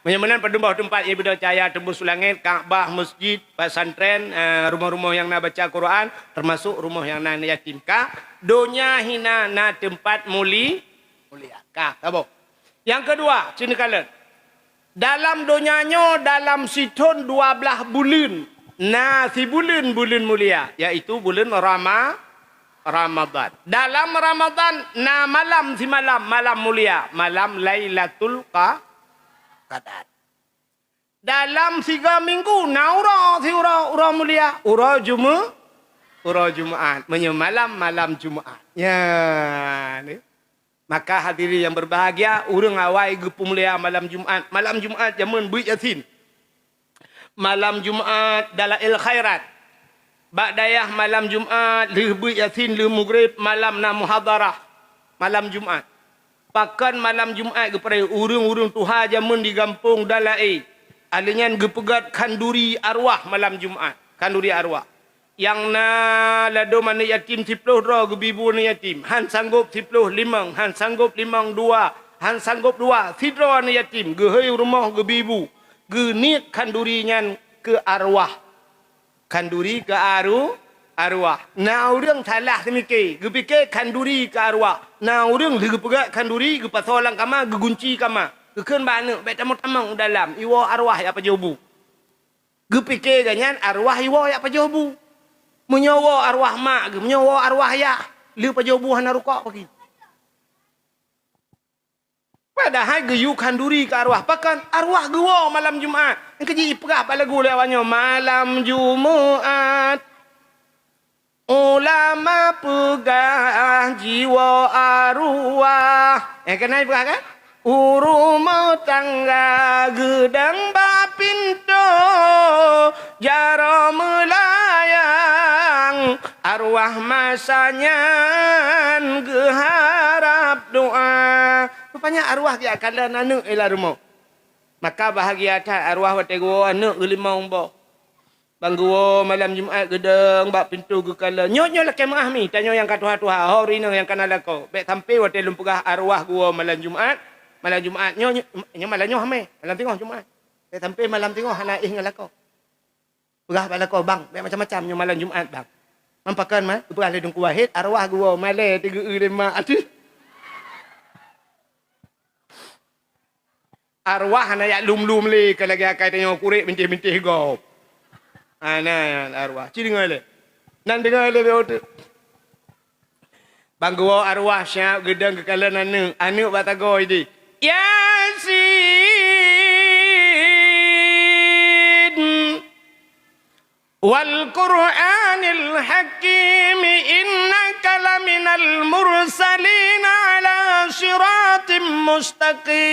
Meunyoe meunan padum boh teumpat iébadah cahya teumbus u langét, Ka'bah, meuseujid, pesantren, eh, rumoh-rumoh nyang na baca Quran, teumasok rumoh nyang na aneuk yatim. Ka? Donya hina na teumpat muli-, mulia. Ka, saboh. Nyang keudua, ci neukalon. Dalam donya nyoe dalam sithon dua blaih buleuen, na sibuleuen buleuen mulia, yaitu buleuen Rama-, Ramadhan. Dalam Ramadhan na malam simalam, malam mulia, malam Lailatul Qa-, Qadar. Dalam siga minggu na uroe siuroe, uroe mulia, uroe Jume-, uroe Jumaat. Meunyoe malam, malam Jumaat. Ya, ni. Maka hadirin yang berbahagia, ureuëng awai geupeumulia malam Jumaat. Malam Jumaat jameun beuet Yasin. Malam Jumaat Dalail Khairat. Bak dayah malam Jumaat, lheueh beuet Yasin, lheueh Maghrib, malam na muhadharah. Malam Jumaat. Pakon malam Jumaat geupeuraya ureuëng-ureuëng tuha jameun di gampông Dalail. Ahli nyan geupeugét khanduri arwah malam Jumaat. Khanduri arwah. Nyang na ladôm aneuk yatim siplôh droe geubi bu aneuk yatim, han sanggôp siplôh limong, han sanggôp limong dua, han sanggôp dua sidroe aneuk yatim geuhôi rumoh geubi bu, geuniet khanduri nyan keu arwah. Khanduri keu aru-, arwah. Na ureuëng salah seumike, geupike khanduri keu arwah. Na ureuëng lheueh geupeugét khanduri geupasoe lam kama, geugunci kama. Geukheun bak aneuk, "Bék tamong-tamong u dalam, iwoe arwah jak pajoh bu." Geupike geuh nyan arwah iwoe jak pajoh bu. Meunyoe woe arwah mak geuh, meunyoe woe arwah yah, lheueh pajoh bu hana rukok pagi. Padahai geuyue khanduri keu arwah. Pakon arwah geuwoe malam Jumaat. Nyang keuji ipeugah bak lagu lé awak nyoe, malam Jumaat. Ulama peugah jiwoe arwah. Eh, keunan peugah kan? U rumoh tangga geudong bak pintoe, jaroe meulayang, arwah masa nyan geuharab doa. Rupanya arwah geujak kalon aneuk i lam rumoh. Maka bahagia that arwah watée geuwoe aneuk geulimong boh. Ban geuwoe malam Jumat geudong bak pintoe geukalon. Nyoe, nyoe lakée meu'ah mi, tanyoe nyang ka tuha-tuha, ho ureueng inong nyang ka na lakoe. Bék sampoe watée lôn peugah arwah geuwoe malam Jumat, malam Jumat nyoe, nyoe, nyoe malam nyoe hamé, malam teungoh Jumat. Bék sampoe malam teungoh hana éh ngon lakoe. Peugah bak lakoe, "Bang, bék macam-macam nyoe malam Jumat, Bang." Man pakon, man? Geupeugah lé Teungku Wahid, arwah geuwoe malée teugeue lé mak. Aduh. Arwah hana jak lum-lum lé, ka lagée akai tanyoe kurek bintéh-bintéh gob. Hana arwah. Ci deungoe lé. Nan deungoe lé, bék uteuk. Ban geuwoe arwah siap geudong geukalon aneuk. Aneuk bak sagoe idéh. Yasin. Wal Qur'anil Hakim, innaka laminal mursalin ala siratim mustaqim.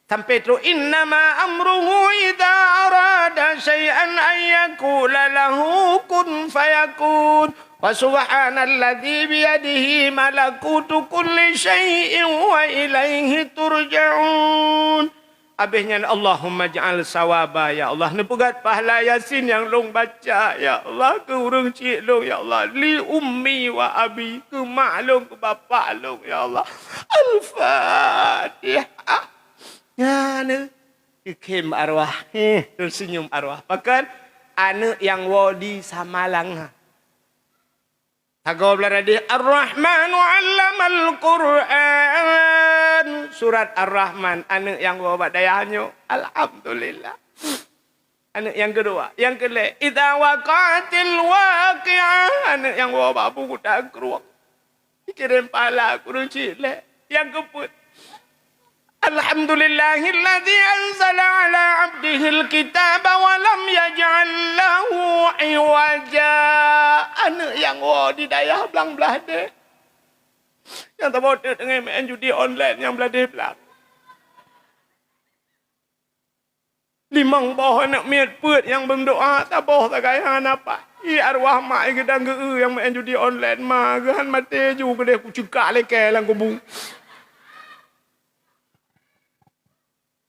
Sampai trok, "Innama amruhu idza arada syai'an an yaqula lahu kun fayakun. Wa subhanalladzi biyadihi malakutu kulli syai'in wa ilaihi turja'un." Abéh nyan, "Allahumma ja'al sawaba, ya Allah, neupeugét pahala Yasin nyang lôn baca, ya Allah, keu ureueng chik lôn, ya Allah, li ummi wa abi, keu mak lôn, keu bapak lôn, ya Allah." Al-Fatihah. Nyan, eh, teukhém arwah, eh, teusenyum arwah. Pakon? Aneuk nyang woe di Samalanga. Sagoe blah deh, Ar-Rahmanu 'allamal Qur'an. Surat Ar-Rahman, aneuk nyang woe bak dayah nyoe. Alhamdulillah. Aneuk nyang keudua, nyang keulhèe, idza waqa'atil waqi'ah, aneuk nyang woe bak Abu Kuta Krueng. Dikirém pahala keu ureueng chik lé. Nyang keupeuet, alhamdulillahilladzi anzala 'ala 'abdihil kitaba wa lam yaj'al lahu 'iwaja. Aneuk nyang woe di dayah blang blah deh. Nyang saboh teuk teungoh main judi online nyang blah deh blang. Limong boh aneuk miet peuet nyang beumeudoa, saboh sagai hana pat. I arwah mak i geudang geu-eu nyang main judi online, ma geuh han maté ju geudeh kuceukak lé kèe lam kubu.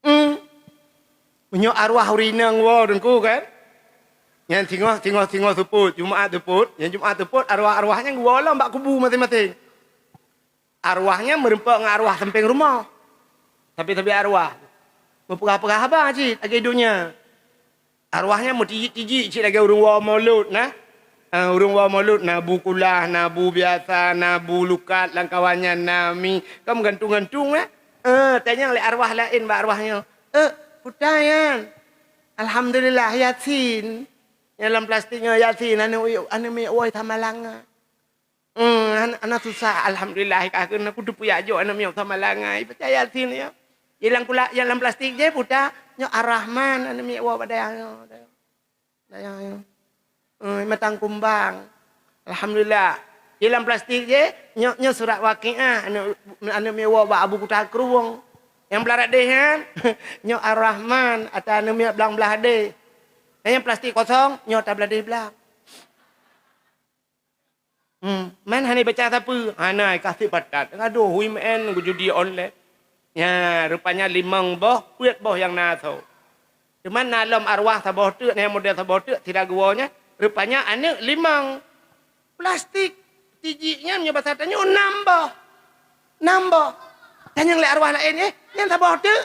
Hmm. Meunyoe arwah ureueng inong woe Teungku kan? Nyan singoh, singoh, singoh seupôt, Jumat seupôt, nyan Jumat seupôt arwah-arwah nyan geuwoe lom bak kubu maséng-maséng. Arwah nyan meurumpok ngon arwah sampéng rumoh. Sabe-sabe arwah meupeugah-peugah haba cit lagèe donya. Arwah nyan meutijik-tijik cit lagèe ureueng woe maulud na. Ah, ureueng woe maulud na bu kulah, na bu biasa, na bu lukat, lam kawan nyan na mi. Kan meugantung-gantung na. Eh, tanyong lé arwah laén bak arwah nyoe. "Eh, peue ta nyan?" "Alhamdulillah, Yasin." Nyang lam plastik nyoe Yasin, aneuk, aneuk miet woe Samalanga. Hmm, hana, hana susah, alhamdulillah, ka keuneuk kuteupeu jak jok aneuk miet Samalanga, i peucaya Yasin nyoe. Di lam kula-, nyang lam plastik jih peue ta, nyoe Ar-Rahman, aneuk miet woe bak dayah nyoe. Dayah nyoe. Hmm, matang kumbang. Alhamdulillah. Di lam plastik jih, nyoe, nyoe surat Waqiah, aneuk, aneuk miet woe bak Abu Kuta Krueng. Nyang blah deh nyan, nyoe Ar-Rahman, ata aneuk miet blang blah deh. Dan nyang plastik kosong, nyoe ata blah deh blang. Hmm, man hana baca sapeue? Hana, kasih patat. Aduh, hui main judi online. Nya, rupanya limong boh, peuet boh nyang na asoe. Cuman na lom arwah saboh teuk, na model saboh teuk, sira geuwoe nyan. Rupanya aneuk limong. Plastik. Tijik nyan, nyoe basa tanyoe, nam boh. Nam boh. Tanyong lé arwah laén, eh, nyan saboh teuk.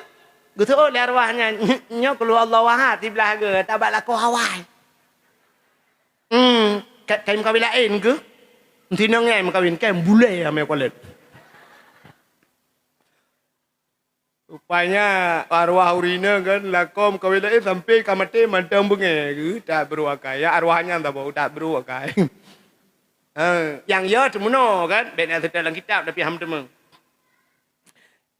Geuseuôt lé arwah nyan, nyoe kul huwallahu ahad, siblah geu, tabak lakoe awai. Hmm, ka-, kayém kawin laén keuh? Meutinong nyang meukawen, kayém bulèe amé kualet. Rupanya arwah ureueng inong kan, lakoe meukawen laén sampai ka maté mantong beungèh geuh, that brôk akai. Ya arwah nyan saboh, that brôk akai. Ha, nyang yo teumeunoe kan, bèk na seutôt lam kitab tapi han teumé.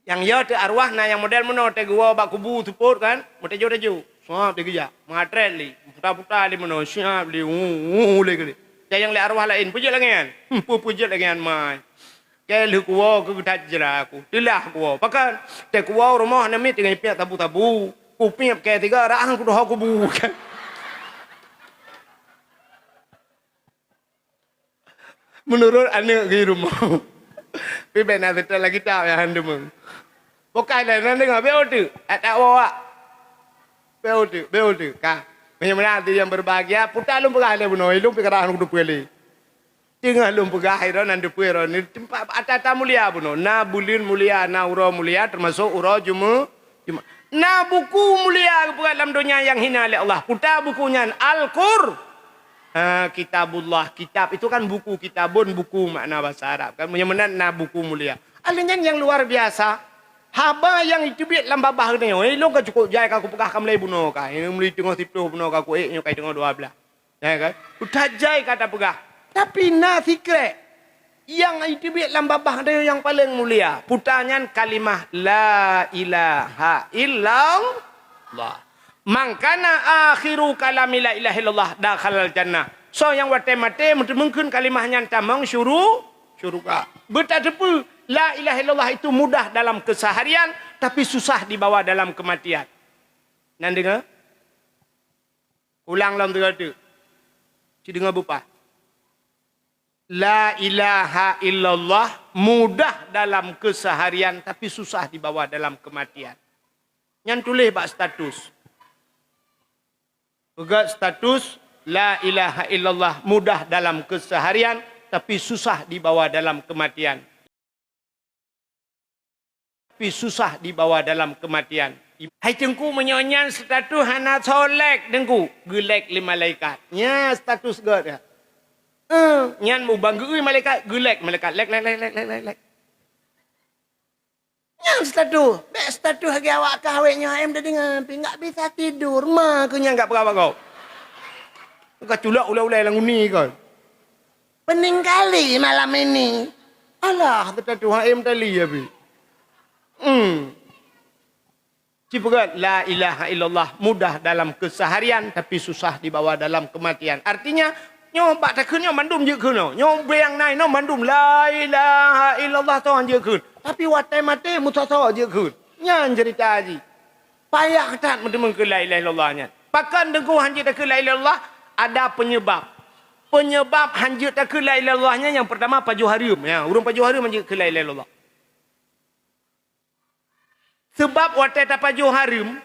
Nyang yo teu arwah na nyang model meunoe, teuh geuwoe bak kubu seupôt kan, meuteujô-teujô. Sab teuh geujak, meuatrét lé, puta-puta lé meunoe, siap lé, hu, hu, lé geulé. Nyang lé arwah laén, peujeuet lagèe nyan. Hmm, peue peujeuet lagèe nyan, mai. Kèe lheueh kuwoe keu geutat jra ku, teulah kuwoe. Pakon? Teuh kuwoe rumoh aneuk miet teungoh piep sabu-sabu. Kupiep kèe tiga, rhah kudoh kubu. Meunurot aneuk geuh rumoh. Pih bèk na seutôt lagi tau nyang han deungoe. Bukai lé, na deungoe, bèk uteuk. Tak, tak woe awak. Beutôi, beutôi, ka. Meunyoe meunan hati nyang berbahagia, puta lôn peugah lé bunoe, lôn pih kadang hana kuteupeu lé. Teungoh lôn peugah, droeneuh na teupeu droeneuh, teumpat ata-ata mulia bunoe. Na buleuen mulia, na uroe mulia, teumasok uroe Jume-, Jumat. Na buku mulia geupeugah lam donya nyang hina lé Allah. Puta buku nyan, Al-Qur-, ha, Kitabullah. Kitab itu kan buku, kitabun, buku makna bahasa Arab. Kan meunyoe meunan na buku mulia. Alèh nyan nyang luar biasa. Haba nyang jiteubiet lam babah geutanyoe, eh, lôn ka cukôp jai ka kupeugah ka mulai bunoe ka. Ini mulai teungoh siplôh bunoe ka kuék, nyoe ka teungoh dua blaih. Ya kan? Udah jai ka tapeugah. Tapi na sikrek nyang jiteubiet lam babah geutanyoe nyang paleng mulia. Puta nyan kalimah la ilaha illallah. "Man kana akhiru kalami la ilaha illallah dakhalal jannah." Soe nyang watèe maté meuteumèe kheun kalimah nyan tamong syuru-, syuruga. Beutateupeue, la ilaha illallah itu mudah dalam keseharian, tapi susah dibawa dalam kematian. Nyan deungö? Ulang lom sigoe teuk. Ci deungö beupah. La ilaha illallah mudah dalam keseharian, tapi susah dibawa dalam kematian. Nyan tuléh bak status. Peugöt status, "La ilaha illallah mudah dalam keseharian, tapi susah dibawa dalam kematian." Tapi susah dibawa dalam kematian. Hai Teungku, meunyoe nyan status hana soe like, Teungku, geu-like lé malaikat. Nyan status göt nyan. Eh, nyan ubang geu-ui malaikat, geu-like malaikat. Like, like, like. Nyan status. Bèk status lagèe awak kah awak nyoe, em, tadi ngapi, nggak bisa tidur. Ma keu nyan nggak peugah bak gob. Ka culok ulèe-ulèe lam uni kon. Pening kali malam ini. Alah, teuka Tuhan em tali ya, bi. Hmm. Ci peugah, "La ilaha illallah mudah dalam keseharian, tapi susah dibawa dalam kematian." Artinya, nyoe bak takheun nyoe mandum jeuet kheun nyoe. Nyoe bèe nyang na inoe mandum, "La ilaha illallah," toh jeuet kheun. Tapi watèe maté, meusoe-soe jeuet kheun. Nyan ceurita jih. Payah that meuteumèe keu la ilaha illallah nyan. Pakon Teungku han jeuet takheun la ilaha illallah? Ada penyebab. Penyebab han jeuet takheun la ilaha illallah nyan nyang pertama pajoh hareuem. Ya, ureueng pajoh hareuem han jeuet keu la ilaha illallah. Seubab watèe tapajoh hareuem,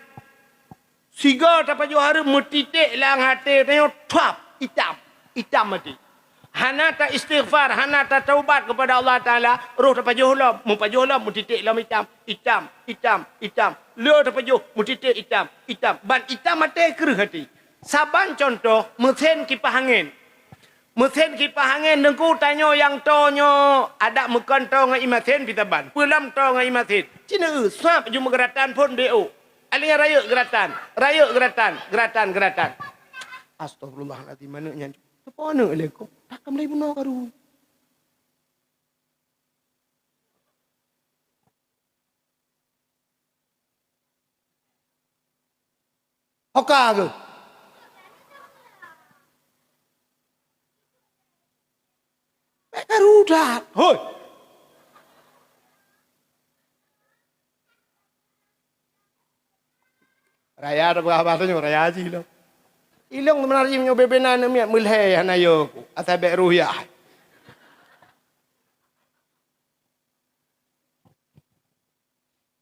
sigoe tapajoh hareuem meutiték lam até tanyoe, thuap, itam, itam até. Hana ta-istighfar, hana tataubat kepada Allah Taala, roh tapajoh lom, meupajoh lom, meutiték lom itam, itam, itam, itam. Le tapajoh, meutiték itam, itam. Ban itam até kreueh até. Saban contoh, meusén kipah angén. Meusén kipah angén Teungku tanyoe nyang toe nyoe, adak meukon toe ngon ié meusén pih saban. Peue lom toe ngon ié meusén. Ci neu-eu, swab ju meugeuratan phon B O. Aléng rayeuk geuratan, rayeuk geuratan, geuratan, geuratan. Astagfirullahalazim, aneuk nyan. Teupeu aneuk lé kok, takam lé bunoe karu. Hoka keuh. Bèk karu that. Hoi. Raya dah peugah bahasa nyoe, raya haji lom. Ilong sebenarnya nyoe bebe na aneuk miet meulhèe hana yo ku. Asai bèk ruhyah.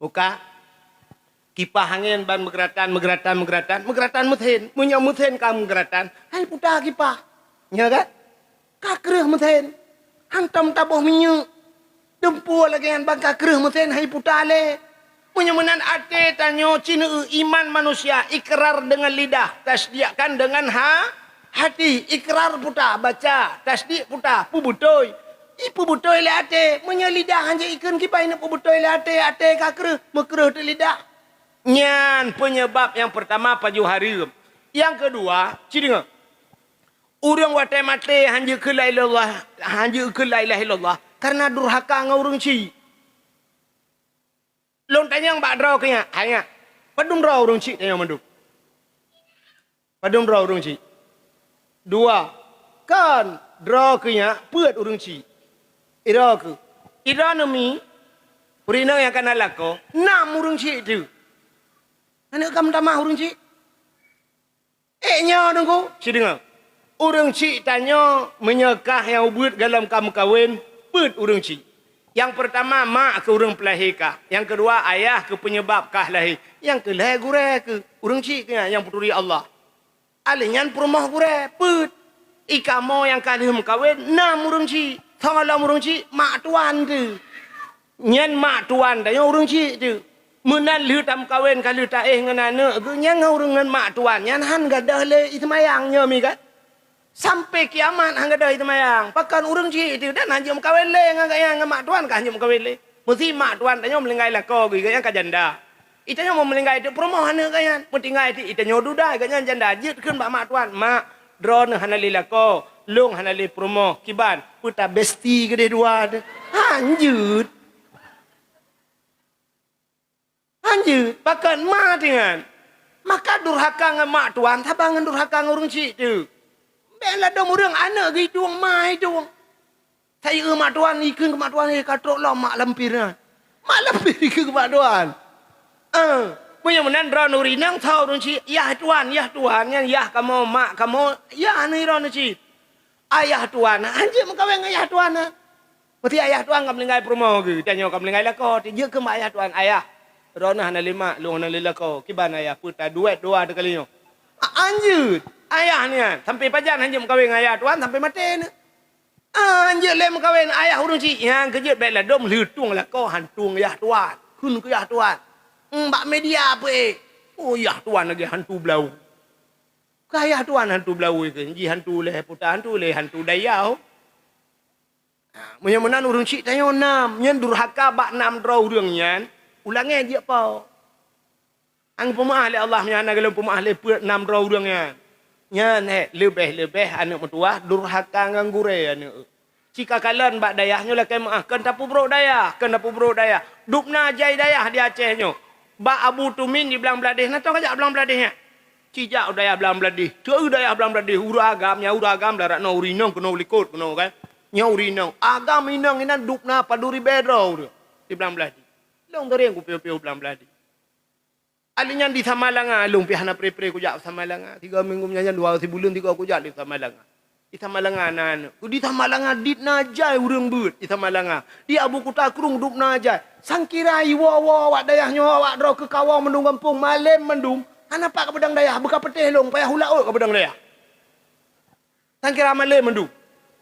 Buka kipah angén ban meugeuratan, meugeuratan, meugeuratan, meugeuratan meusén. Meunyoe meusén ka meugeuratan, hai puta kipah. Nyo kan? Ka kreueh meusén. Hantom taboh minyeuk. Teumpo lagèe nyan ban ka kreueh meusén hai puta lé. Meunyoe meunan até tanyoe ci neu-eu iman manusia, ikrar dengan lidah, tasdiqkan dengan ha-, hati, ikrar puta, baca, tasdiq puta, peubeutôi. Ipeubeutôi lé até, meunyoe lidah han jeuet ikheun kiban ineuk peubeutôi lé até, até ka kreueh, meukreueh teuk lidah. Nyan peunyeubab nyang peurtama pajoh hareuem. Nyang keudua, ci deungö. Ureueng watèe maté han jeuet kheun la ilaha illallah, han jeuet kheun la ilaha illallah, kareuna durhaka ngon ureueng chik. Lôn tanyong bak droe keuh nyak, hai nyak, padum droe ureueng chik tanyoe mandum? Padum droe ureueng chik? Dua. Kon, droe keuh nyak peuet ureueng chik. Idroe keuh. Idroe neumi, ureueng inong nyang ka na lakoe, nam ureueng chik teuh. Aneuk ka meutamah ureueng chik. Ék nyoe Teungku, ci deungö. Ureueng chik tanyoe meunyoe kah nyang ubeuet gohlom ka meukawen, peuet ureueng chik. Nyang peurtama, mak keu ureuëng peulahé kah. Nyang keudua, ayah keu peunyebab kah lahé. Nyang keulhée, gurée keu ureuëng chik keu nyan nyang peuturi Allah. Alèh nyan peurumoh gurée, peuet. I kamoe nyang ka lheueh meukawen, nam ureuëng chik. Soe lom ureuëng chik, mak tuan teuh. Nyan mak tuan tanyoe ureuëng chik teuh. Meunan lheueh tameukawen ka lheueh taéh ngon aneuëk geuh, nyan ngon ureuëng ngon mak tuan nyan hán gadôh lé i seumayang nyoe mi kan. Sampai kiamat hán gadôh i seumayang. Pakon ureuëng chik teuh dan hán jeuet meukawen lé ngon gobnyan, ngon mak tuan ka hán jeuet meukawen lé. Meusi mak tuan tanyoe meuninggai lakoe geuh, gobnyan ka janda. I tanyoe meuninggai teuk peurumoh aneuëk gobnyan. Meutinggai teuk i tanyoe duda, gobnyan janda. Jeuet kheun bak mak tuan, "Mak, droeneuh hana lé lakoe, lôn hana lé peurumoh. Kiban, peue ta besti keudeh dua teuh?" Hán jeuet. Hán jeuet, pakon ma teuh nyan. Maka durhaka ngon mak tuan saba ngon durhaka ngon ureuëng chik teuh. Bék ladôm ureuëng aneuëk geuitueng ma itueng. Sa i eu mak tuan, ikheun keu mak tuan, "Eh, ka trok lom mak lampir nyan." Mak lampir ikheun keu mak tuan. Eh, meunyoe meunan droeneuh ureuëng inong, soe ureuëng chik, "Yah tuan, yah tuan," nyan yah kamoe, mak kamoe, yah neuh droeneuh chik. Ayah tuan hán jeuet meukawen ngon ayah tuan na. Meusti ayah tuan ka meuninggai peurumoh geuh, tanyoe ka meuninggai lakoe, tijeuet keu mak ayah tuan, "Ayah, droeneuh hana lé mak, lôn hana lé lakoe. Kiban ayah, peue ta duet dua teuh kali nyoe?" Hán jeuet. Ayah nyan sampai pajan hán jeuet meukawen ngon ayah tuan sampai maté neuh. Hán jeuet lé meukawen ayah ureuëng chik, nyang keujeuet bék ladôm lheueh tueng lakoe hán tueng yah tuan, kheun keu yah tuan. Hmm, bak media peuék, "Oh, yah tuan lagée hantu blau." Ka yah tuan hantu blau keu, jihantu lé puta hantu lé hantu dayah. Ha, meunyoe meunan ureuëng chik tanyoe nam, nyan durhaka bak nam droe ureuëng nyan, ulangée jeuet po. Hán geupeumaáh lé Allah, meunyoe hana geulôn peumaáh lé peuet nam droe ureuëng nyan. Nyan hé leubeh-leubeh aneuëk meutuwah durhaka ngon gurée aneuëk. Cit ka kalon bak dayah nyoe lakée meuáh, kon tapeubrok dayah, kon tapeubrok dayah. Dubna jai dayah di Aceh nyoe. Bak Abu Tumin di Blang Bladeh, na tong kajak Blang Bladeh nyan. Cit jak u dayah Blang Bladeh. Cit u dayah Blang Bladeh, ureuëng agam, nyan ureuëng agam darat nyoe ureuëng inong keunoe likot keunoe kan. Nyoe ureuëng inong. Agam inong inan dubna padub ribée droe ureuëng di Blang Bladeh. Lôn teurimong kupiôh-piôh Blang Bladeh. Ali nyan di Samalanga, lôn pih hana pre-pre kujak Samalanga. Tiga minggu meunyan nyan, dua sibuleuen tiga kujak di Samalanga. Di Samalanga na aneuëk. Di Samalanga dit na jai ureuëng beuet di Samalanga. Di Abu Kuta Krueng dubna jai. Sangkira iwoe-woe awak dayah nyoe awak droe keu kawoe mandum gampông, malém mandum. Hana pat kapeudong dayah, beuka peutéh lôn, payah u laôt kapeudong dayah. Tan kira malém mandum.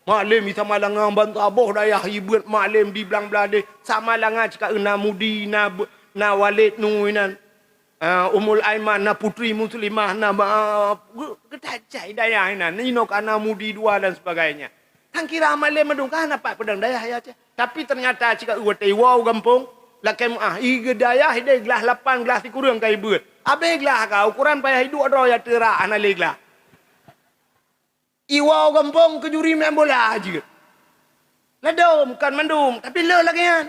Malém di Samalanga ban saboh dayah ibeuet malém di Blang Bladeh. Samalanga cit ka na Mudi, na be-, na Walid Nu inan. Ah, Ummul Aiman, na Putri Muslimah, na ma-, ge-, geutajak dayah inan. Inoe ka na Mudi dua dan sebagainya. Tan kira malém mandum ka na pat peudong dayah ya cit. Tapi ternyata cit ka watée iwoe u gampông, lakée meuáh, i geu dayah ideh glah lapan glah sikureueng ka ibeuet. Abéh glah ka, ukoran payah iduek droe ya teurak hana lé glah. Iwoe u gampông keu juri meu'en bola jeuet. Ladôm kon mandum, tapi le lagée nyan.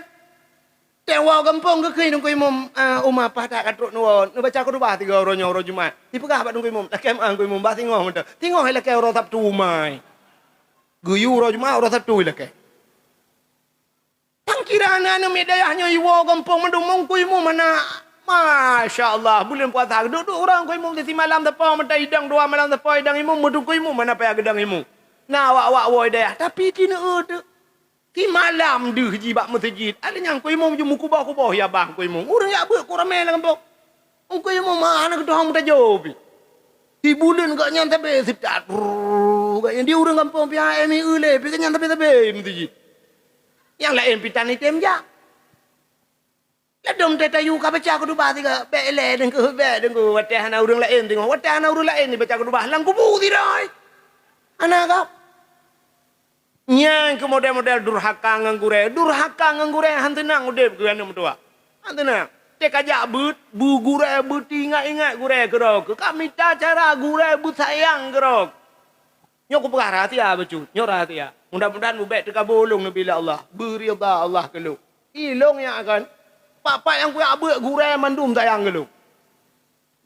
Teuwoe u gampông geukheun Teungku Imum, "Ah, uma paih that ka trok neuwoe, neubaca khutubah tiga uroe nyoe uroe Jumat." Ipeugah bak Teungku Imum, "Lakée meu'ah Teungku Imum, bah singoh mantong." Singoh ilakée uroe Sabtu mai. Geuyue uroe Jumat, uroe Sabtu ilakée. Tan kira aneuëk-aneuëk miet dayah nyoe iwoe gampông mandum, Teungku Imum hana. Masya Allah, buleuen puasa duek-duek ureuëng Teungku Imum di simalam sapo meutai idong, dua malam sapo idong Imum, Teungku Imum hana payah geudong Imum. Na awak-awak woe dayah, tapi tineu teuk. Simalam deuh jih bak meuseujid, alèh nyan Teungku Imum jimeukuboh-kuboh ya bah Teungku Imum. Ureuëng jak beuet ku ramé lam gampông. Teungku Imum hana geutuhong meutajô pih. Sibuleuen gobnyan sabe seutat. Brrrr, gobnyan di ureuëng gampông pih M I E lé, pih gobnyan sabe-sabe meuseujid. Nyang laén pih tan item jak. Ladôm teuh tayue ka baca khutubah sigoe, bék ilée deungku, bék deungku, watée hana ureuëng laén teungoh, watée hana ureuëng laén jibaca khutubah lam kubu sidroe. Hana gob. Nyan keuh model-model durhaka ngon gurée. Durhaka ngon gurée han teunang udeb keu aneuëk meutuwah. Han teunang. Teuka jak beuet, beugurée, beuteuingat-ingat gurée keudroe keuh. Ka mita cara gurée beusayang keudroe keuh. Nyoe kupeugah rahsia bacut. Nyoe rahsia. Mudah-mudahan mubék teukabu lôn neubi lé Allah. Beuridha Allah keu lôn. Ilôn nyang akan. Pak-pak nyang kujak beuet gurée mandum sayang keu lôn.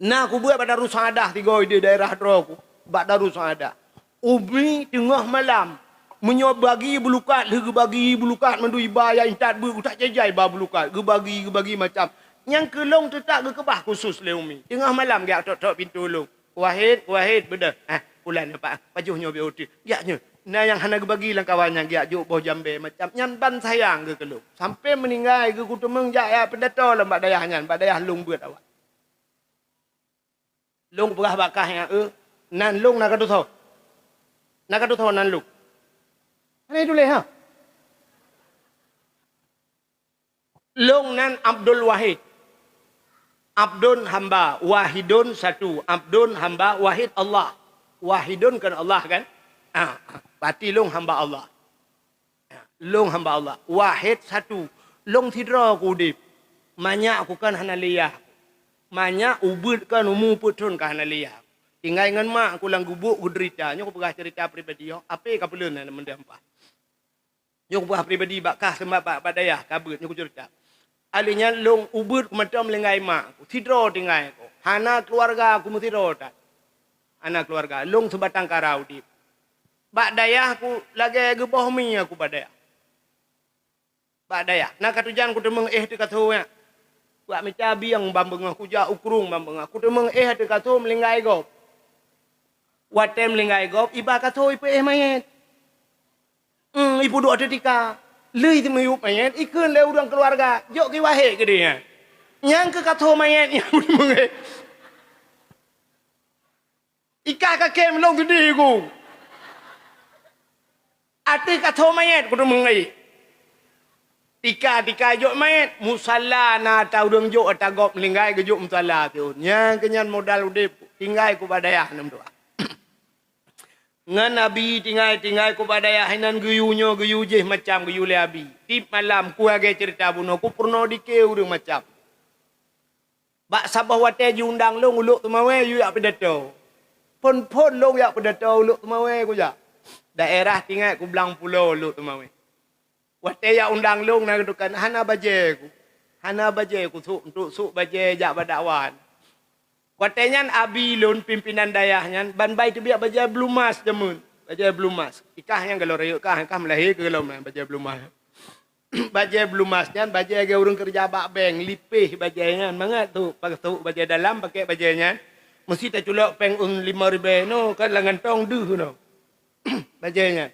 Na kubeuet bak Darussaaddah sigoe di daerah droe ku, bak Darussaaddah. Umi teungoh malam, meunyoe bagi beulukat, lheueh geubagi beulukat mandum iba nyang intat beuet, utak jai-jai ba beulukat, geubagi, geubagi macam. Nyang keu lôn teutak geukeubah khusos lé umi. Teungoh malam geujak tok-tok pintoe lôn. "Wahid, Wahid, beudôh." "Ah, pulan nyoe, Pak, pajoh nyoe bak uteuen." "Jak nyoe." Na nyang hana geubagi lam kawan nyan, geujak jok boh jambé macam nyan ban sayang geuh keu lôn. Sampai meuninggai geuh kuteumeung jak, jak pidato lom bak dayah nyan, bak dayah lôn beuet awak. Lôn peugah bak kah nyan, "Eh, nan lôn na ka tutoe. Na ka tutoe nan lôn." Hana tuléh, ha? Lôn nan Abdul Wahid. Abdun hamba, Wahidun satu. Abdun hamba, Wahid Allah. Wahidun kan Allah kan? Ah, berarti lôn hamba Allah. Lôn hamba Allah. Wahid satu. Lôn sidroe ku udeb. Manyak ku kan hana lé yah. Manyak ubeuet kan umu peuet thon ka hana lé yah. Tinggai ngon mak ku lam gubuk ku derita. Nyoe ku peugah cerita pribadi, oh, ape ka peuleueh na meudampah. Nyoe kupeugah pribadi bak kah, seumah bak, bak dayah ka beuet nyoe kuceurita. Alèh nyan lôn ubeuet ku mantong meulinggai mak ku, sidroe tinggai ku. Hana keuluwarga ku meusidroe that. Hana keuluwarga, lôn seubatang kara udeb. Bak dayah ku lagèe geuboh mi aku bak dayah. Bak dayah. Na ka tujan kuteumeung éh teuh katho nyan. Bak mita bieng ban beungoh, kujak u krueng ban beungoh. Kuteumeung éh teuh katho meulinggai gob. Watèe meulinggai gob, iba katho ipeuéh manyét. Hmm, ipeuduek ateueh tika. Lheueh teumiyueb manyét, ikheun lé ureueng keuluwarga, "Jok kiwahé keudéh nyan." Nyang keu katho manyét nyang meungeue. Ika ka kém lôn seudeh ku. Ateueh katho manyét kuteumeung ai. Tika-tika jok manyét, musala na ata ureueng jok ata gob meulinggai geujok musala siôn. Nyang keu nyan modal udeb, tinggai ku bak dayah nem tuha. Ngon Abi tinggai-tinggai ku bak dayah inan geuyue nyoe geuyue jéh macam geuyue lé Abi. Tiep malam ku lagèe ceurita bunoe ku peurunoe dikeu ureueng macam. Bak saboh watèe jiundang lôn u Lhokseumawe yue jak pidato. Phôn-phôn lôn jak pidato u Lhokseumawe kujak. Daerah tinggai ku Blang Pulo Lhokseumawe. Watèe jak undang lôn na geutukan hana bajèe ku. Hana bajèe ku sôk, untuk sôk bajèe jak bak dakwah. Watèe nyan abi lôn pimpinan dayah nyan ban bai teubiet bajèe blumas jameun. Bajèe blumas. Ikah nyang galom rayeuk kah, kah meulahé keu galom bajèe blumas. Bajèe blumas nyan bajèe geu ureueng keureuja bak bank, lipéh bajèe nyan mangat tu, pakai tu bajèe dalam pakai bajèe nyan. Meusti taculok péng ôn limong ribèe no, kan lam gantong deuh no. Bajèe nyan.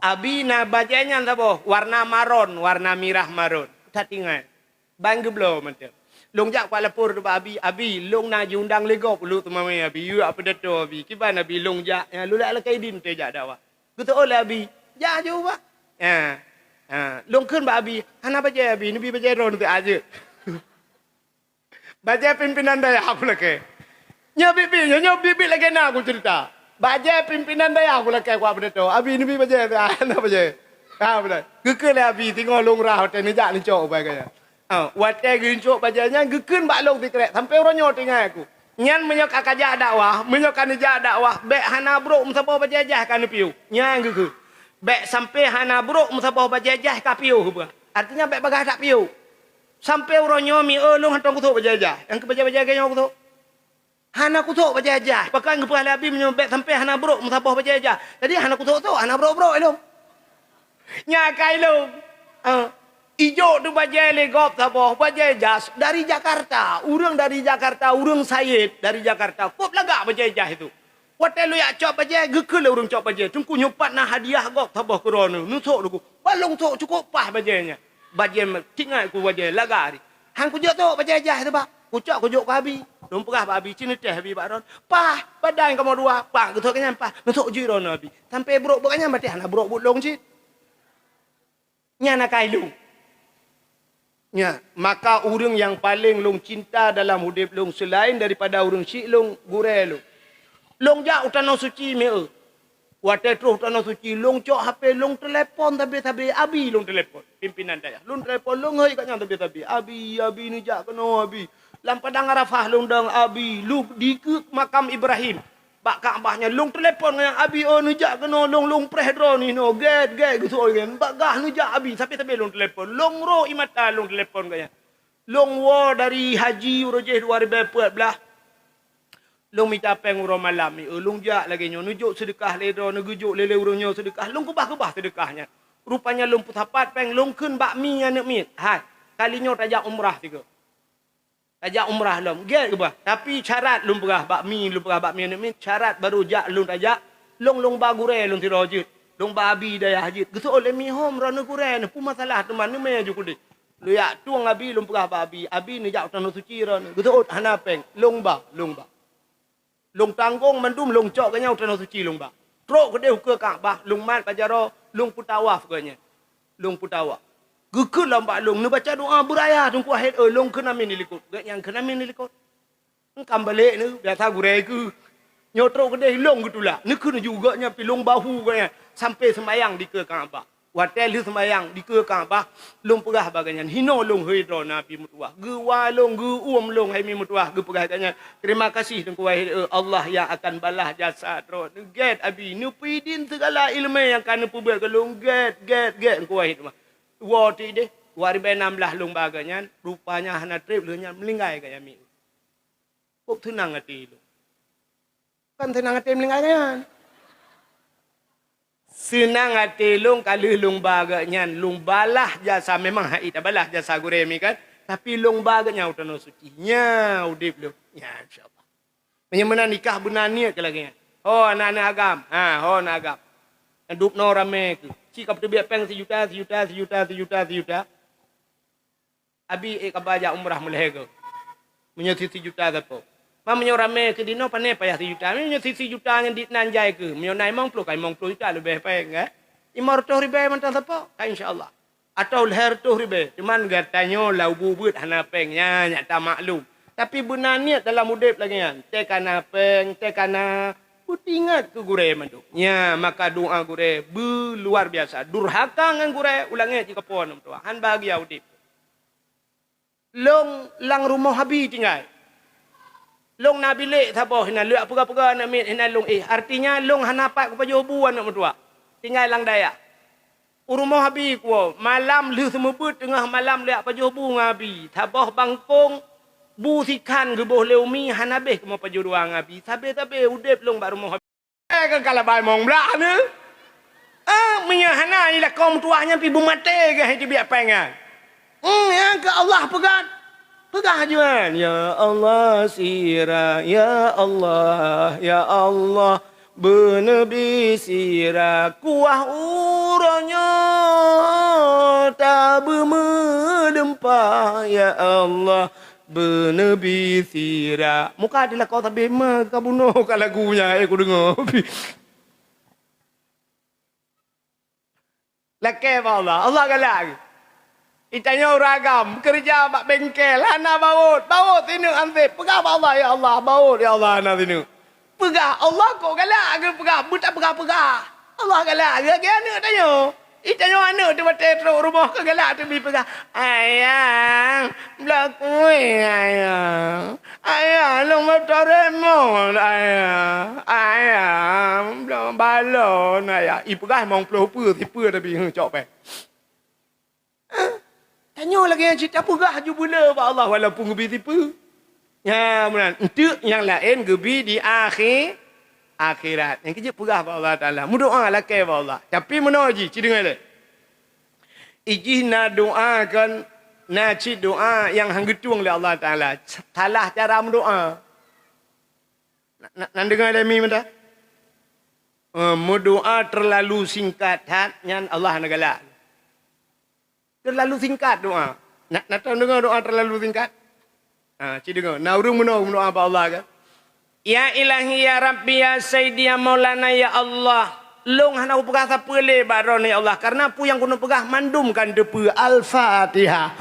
Abi na bajèe nyan saboh, warna maron, warna mirah maron. That ingat. Ban geubloe mantong. Lôn jak kuat lapor bak abi, "Abi, lôn na jiundang lé gob u Lhokseumawe abi, yue jak pidato abi. Kiban abi lôn jak, ya, lôn lak lakèe idin teuh jak dakwah." Geuteu'oh lé abi, "Jak ju bah." Ha. Ha. Lôn kheun bak abi, "Hana bajèe abi, neubi bajèe droeneuh teuh jeuet." Bajèe pimpinan dayah aku lakèe. Nyoe biet-biet, nyoe, nyoe biet-biet lagèe na aku cerita. Bajèe pimpinan dayah aku lakèe kuat pidato. Abi neubi bajèe, hana bajèe. Ha, beutôi. Geukheun lé abi, singoh lôn rhah watèe neujak neucok bajèe nyan. Ha, watèe geucok bajèe nyan, geukheun bak lôn sikrek, sampoe uroe nyoe teuingat aku. Nyan meunyoe ka, ka jak dakwah, meunyoe ka neujak dakwah, bèk hana brôk meusaboh bajèe jaih ka neupiôh. Nyan geukheun. Bèk sampoe hana brôk meusaboh bajèe jaih ka piôh geupeugah. Artinya bèk bagaih that piôh. Sampoe uroe nyoe mi, eh, lôn hantom kusôk bajèe jaih. Nyang keu bajèe-bajèe geuh nyoe kusôk. Hana kusôk bajèe jaih. Pakon geupeugah lé abi meunyoe bèk sampoe hana brôk meusaboh bajèe jaih. Jadi hana kusôk-sôk, hana brôk-brôk lôn. Nyan kai lôn. Ah. Ijok tu bajèe lé gob saboh, bajèe jas dari Jakarta. Ureueng dari Jakarta, ureueng sayed dari Jakarta. Kôb lagak bajèe jaih tu. Watèe lôn jak cok bajèe, geukheun lé ureueng cok bajèe, "Teungku, nyoe pat na hadiah gob saboh keu droeneuh, neusôk Teungku." Ban lôn sôk cukôp paih bajèe nyan. Bajèe ma-, tingat ku bajèe lagak ri. Han kujok sôk bajèe jaih teuh bah. Kucok kujok keu abi. Lôn peugah bak abi, "Ci neuteh abi bak droeneuh." Paih, badan kamoe dua, paih geusôk keu nyan paih. Neusôk jih droeneuh abi. Sampoe brôk-brôk nyan, maté hana brôk buet lôn cit. Nyan akai lôn. Nya, maka ureueng nyang paleng lôn cinta dalam udeb lôn seulaén daripada ureueng syiek lôn, gurèe lôn. Lôn jak u Tanoh Suci meu. Watèe troh u Tanoh Suci, lôn cok H P, lôn teulepon sabe-sabe, abi lôn teulepon, pimpinan dayah. Lôn teulepon, lôn hôi gobnyan sabe-sabe, "Abi, abi neujak keunoe, abi." Lam Padang Arafah lôn dong, "Abi, lôn dikeue makam Ibrahim." Bak Ka'bah nyan lôn teulepon ngon nyang, "Abi, oh, neujak keunoe lôn, lôn preh droeneuh inoe, gèt, gèt," geuseuôt lagèe nyan. Bak gah neujak abi, sabe-sabe lôn teulepon. Lôn rô ié mata lôn teulepon gobnyan. Lôn woe dari haji uroe jéh dua ribèe peuet blah. Lôn mita péng uroe malam, "Mi, oh, lôn jak lagèe nyoe, neujok seudeukah lé droeneuh, geujok lé, lé ureueng nyoe seudeukah." Lôn keubah-keubah seudeukah nyan. Rupanya lôn peusapat péng, lôn kheun bak mi aneuk miet, "Hai, kali nyoe tajak umrah sigoe." Tajak umrah lom, gèt keubah. Tapi syarat lôn peugah bak mi, lôn peugah bak mi aneuk miet, syarat barô jak lôn tajak, Lôn, lôn ba gurée lôn sidroe jeuet. Lôn ba abi dayah jeuet. Geuseuôt lé mihom droeneuh gurée neuh, peue masalah teuma neumé ju keudeh. Lôn jak tueng abi, lôn peugah bak abi, abi neujak u Tanoh Suci droeneuh. Geuseuôt hana péng. Lôn ba, lôn ba. Lôn tanggong mandum, lôn cok geuh nyan u Tanoh Suci lôn ba. Trok keudeh ukeue Ka'bah, lôn mat bak jaroe, lôn peutawaf geuh nyan. Lôn peutawaf. Geukheun lom bak lôn, neubaca doa beuraya Teungku Wahid, "Eh, lôn kheun amin di likot." Geuh nyan kheun amin di likot. Eungkam balek neuh, biasa gurée keuh. Nyoe trok keudeh lôn geutulak, neukheun ju geuh nyan pi lôn bahu geuh nyan, sampoe seumayang dikeue Ka'bah. Watée lheueh seumayang dikeue Ka'bah, lôn peugah bak geuh nyan, "Hinoe lôn hei droeneuh Abi meutuwah. Geuwa lôn, geuuem lôn hai Mi meutuwah," geupeugah geuh nyan. "Terima kasih Teungku Wahid, eh, Allah yang akan balas jasa droeneuh." Gét Abi, neupeudin sigala iéleumé nyang ka neupeubeuet keu lôn, gét, gét, gét Teungku Wahid mah. Woe teudeh, dua ribée nam blaih lôn ba geuh nyan, rupanya hana treb lheueh nyan meuninggai geuh nyan Mi. Kok seunang até lôn. Kan seunang até meuninggai nyan. Seunang até lôn ka lheueh lôn ba geuh nyan, lôn balah jasa, memang hai tabalah jasa gurée Mi kan, tapi lôn ba geuh nyan u Tanoh Suci. Nyan udeb lôn. Nyan insya Allah. Meunyoe meunan nikah beuna niet keu lagée nyan. Ho aneuk-aneuk agam. Ha, ho aneuk agam. Nyang dub noe ramé keuh. Ci ka peuteubiet péng sijuta, sijuta, sijuta, sijuta, sijuta. Abi ék kaba jak umrah meulhèe goe. Meunyoe si sijuta sapo. Ma meunyoe ramé keu dinoe, pane payah sijuta. Meunyoe si sijuta nyan di nan jai keuh. Meunyoe na limong ploh, ka limong ploh juta leubeh péng, eh. Limong reutôh ribèe mantong sapo, ka insya Allah. Atau lhèe reutôh ribèe. Cuman geutanyoe lam ubit-ubit hana péng. Nyan, nyan tamaklum. Tapi beuna niet dalam udép lagèe nyan. Teuka na péng, teuka na, peuingat keu gurèe mandum. Nyan, maka doa gurèe beu luar biasa. Durhaka ngon gurèe, ulang ingat jih keu Po Teuh. Han bahagia udép. Lôn lam rumoh Abi tinggai. Lôn na bilék saboh, hana lheueh peugah-peugah aneuk miet, hana lôn éh. Artinya, lôn hana pat kupajoh bu aneuk meutuah. Tinggai lam dayah. U rumoh Abi kuwoe, malam lheueh seumeubeuet teungoh malam lheueh pajoh bu ngon Abi. Saboh bangkông bu sikhan geuboh lé umi, hana abéh kamoe pajoh dua ngon Abi. Sabé-sabé udép lôn bak rumoh Abi. Eh, ka kalabai mong blah ni. Ah, meunyoe hana, i lakoe meutuah nyan pih beumaté geuh itu biak péng nyan. Hmm, nyang keu Allah peugah. Peugah juan, "Ya Allah sira, ya Allah, ya Allah, beuneubi sira kuah uroe nyoe tabeumeudeumpah, ya Allah." Beuneubi sira. Muka di lakoe sabé ma ka bunoe ka lagu nyan, eh, kudeungoe. Lakèe bak Allah, Allah galak. Itanyoe ureueng agam, keureuja bak bengkel, hana baôt, baôt sineuk anseb. Peugah bak Allah, "Ya Allah, baôt, ya Allah, hana sineuk." Peugah, Allah kok galak geupeugah, beutapeugah-peugah. Allah galak geuh lagèe aneuk tanyoe. Itanyoe aneuk teuh watèe trok rumoh ka galak teuh bi peugah, "Ayang, bloe kueh, Ayang. Ayang, lôn meutoremon, Ayang. Ayang, bloe balon, Ayang." Ipeugah limong ploh peue, sipeue tapi, heuh, cok péng. Tanyoe lagèe nyan cit tapeugah ju beuleu bak Allah walaupun geubi sipeue. Nyan meunan, enteuk nyang laén geubi di akhé-, akhirat. Nyang keu jeuet peugah bak Allah Taala, meudoa lakèe bak Allah. Tapi meunoe jih, ci deungö lé. Ijih na doa kon, na cit doa nyang han geutueng lé Allah Taala. Salah cara meudoa. Na, na, na deungö lé mi mantong? Eh, meudoa teulalu singkat that, nyan Allah hana galak. Teulalu singkat doa. Na, na tom deungö doa teulalu singkat? Ha, ci deungö. Na ureueng meunoe meudoa bak Allah kan? "Ya Ilahi, ya Rabbi, ya Sayyidi, ya Maulana, ya Allah. Lôn hana kupeugah sapeue lé bak Droeneuh, ya Allah. Karena peue nyang keuneuk peugah mandum kan teupeue." Al-Fatihah.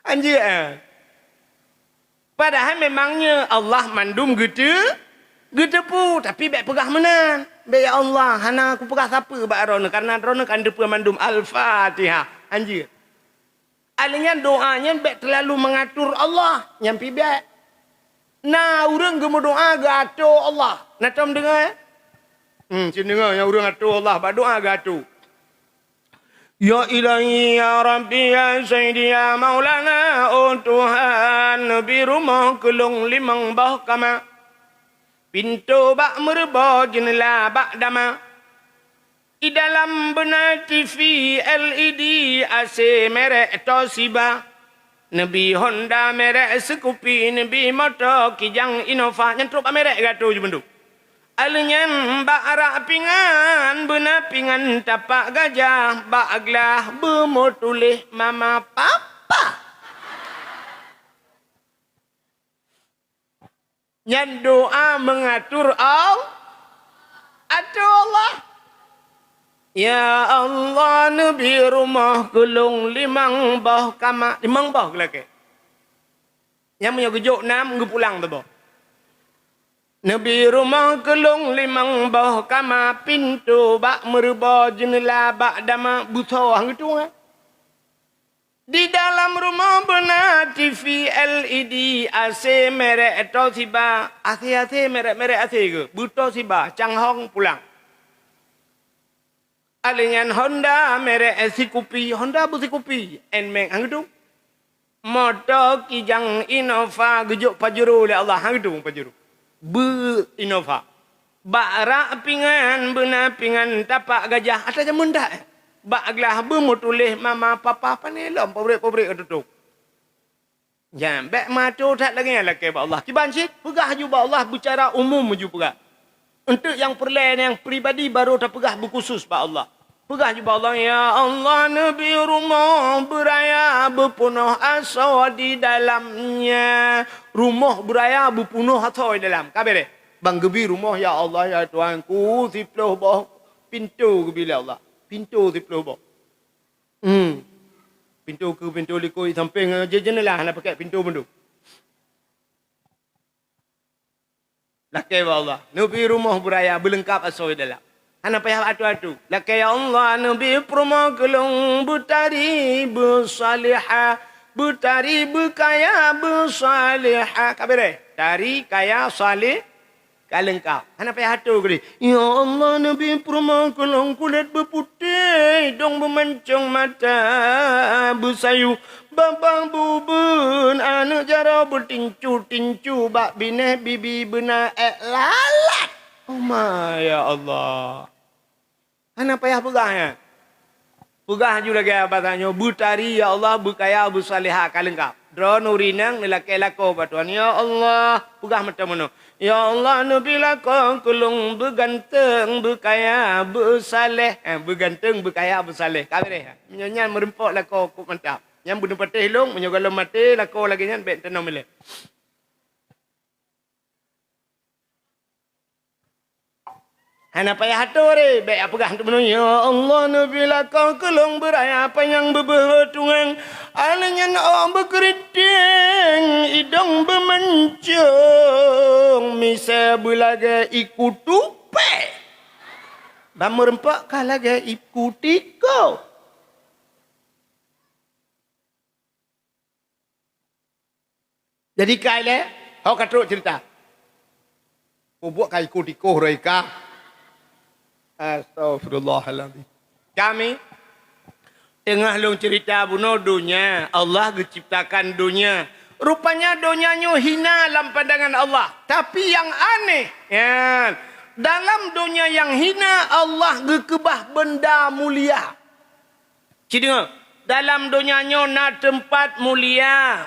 Anjeuet, eh? Padahai memangnya Allah mandum geute-, geuteupeue, tapi bèk peugah meunan. Bèk, "Ya Allah, hana kupeugah sapeue bak Droeneuh, karena Droeneuh kan teupeue mandum." Al-Fatihah. Anjeuet. Alèh nyan doa nyan bèk teulalu meungatur Allah, nyan pih bèk. Na ureueng geumeudoa geuato Allah. Na tom deungö, eh? Hmm, ci deungö nyang ureueng ato Allah bak doa geuato. Ya Ilahi, ya Rabbi, ya Sayyidi, ya Maulana, oh Tuhan, neubi rumoh keu lôn limong boh kama. Pintoe bak meureubo, jeuneula bak dama. I dalam beuna T V L E D, A C merek Toshiba. Neubi Honda merek Scoopy, neubi moto Kijang Innova, nyan trok bak merek geuato ju bandum. Aleuh nyan bak arak pingan, beuna pingan tapak gajah, bak glah beumeutuléh mama papa. Nyan doa meungatur Al-, ateueh Allah. Ya Allah, neubi rumoh keu lôn limong boh kama, limong boh geulakée. Nyang meunyoe geujok nam, geupulang teuboh. Neubi rumoh keu lôn limong boh kama, pintoe bak meureubo, jeuneula bak dama, beusoe han geutueng. Di dalam rumoh beuna T V L E D, A C merek Toshiba, A C, A C merek, merek A C geuh, beuto siba, Changhong pulang. Aleuh nyan Honda merek Sikopi, Honda beusikopi, Nmax han geutueng. Moto Kijang Innova geujok Pajero lé Allah, han geutueng Pajero. Beu Innova. Bak rak pingan beuna pingan tapak gajah, ata jameun that. Bak glah beumeutuléh mama papa, pane lom pabrik-pabrik ka tutôp. Nyan, bék meuato that lagée nyan lakée bak Allah. Kiban cit, peugah ju bak Allah beucara umum ju peugah. Eunteuk nyang peureulée nyang pribadi barô tapeugah beukhusos bak Allah. Peugah ju bak Allah, "Ya Allah, neubi rumoh beuraya beupeunoh asoe di dalamnya." Rumoh beuraya beupeunoh asoe di dalam. Ka beureh. Ban geubi rumoh, "Ya Allah, ya Tuhanku, siploh boh pintoe geubi lé Allah." Pintoe siploh boh. Hmm. Pintoe keue, pintoe likot, sampéng, je-, jeuneula hana pakék pintoe mandum. Lakée bak Allah, neubi rumoh beuraya beuleungkab asoe dalam. Hana payah atu-atu. Lakée, "Ya Allah, neubi peurumoh keu lôn beutari beusalihah, beutari beukaya beusalihah." Ka beureh. Tari, kaya, salih, ka leungkab. Hana payah atu keudeh. "Ya Allah, neubi peurumoh keu lôn kulét beuputéh, idong beumancong, mata beusayue, babah beubeuen, aneuëk jaroe beutincu-tincu, bak binéh bibi beuna ék lalat." Oma, ya Allah. Hana payah peugah nyan. Peugah ju lagée bak tanyoe, "Beutari, ya Allah, beukaya, beusalihah, ka leungkab." Droeneuh ureuëng inong neulakée lakoe bak Tuhan, "Ya Allah," peugah meuteumeunoe, "Ya Allah, neubi lakoe keu lôn beuganteng, beukaya, beusaléh." Eh, beuganteng, beukaya, beusaléh. Ka beureh. Meunyoe nyan meureumpok lakoe kok mantap. Nyan beuneupatéh lôn, meunyoe gohlom maté, lakoe lagée nyan bék teunoh milék. Hana payah atur, eh. Bék peugah teumeunoe, "Ya Allah, neubi lakoe keu lôn beuraya panyang beubeuhe tungang. Aleuh nyan ôk beukeuriting, idong beumancong, miseue beulagée iku tupée, ban meureumpok ka lagée iku tiko." Jadi kai lé, ho ka trok cerita. Peubuet ka ikot-ikot roi ka. Astagfirullahaladzim. Kami teungoh lôn cerita bunoe donya, Allah geuciptakan donya. Rupanya donya nyoe hina lam pandangan Allah. Tapi nyang aneh, nyan, dalam donya nyang hina Allah geukeubah beunda mulia. Ci deungoe, dalam donya nyoe na teumpat mulia,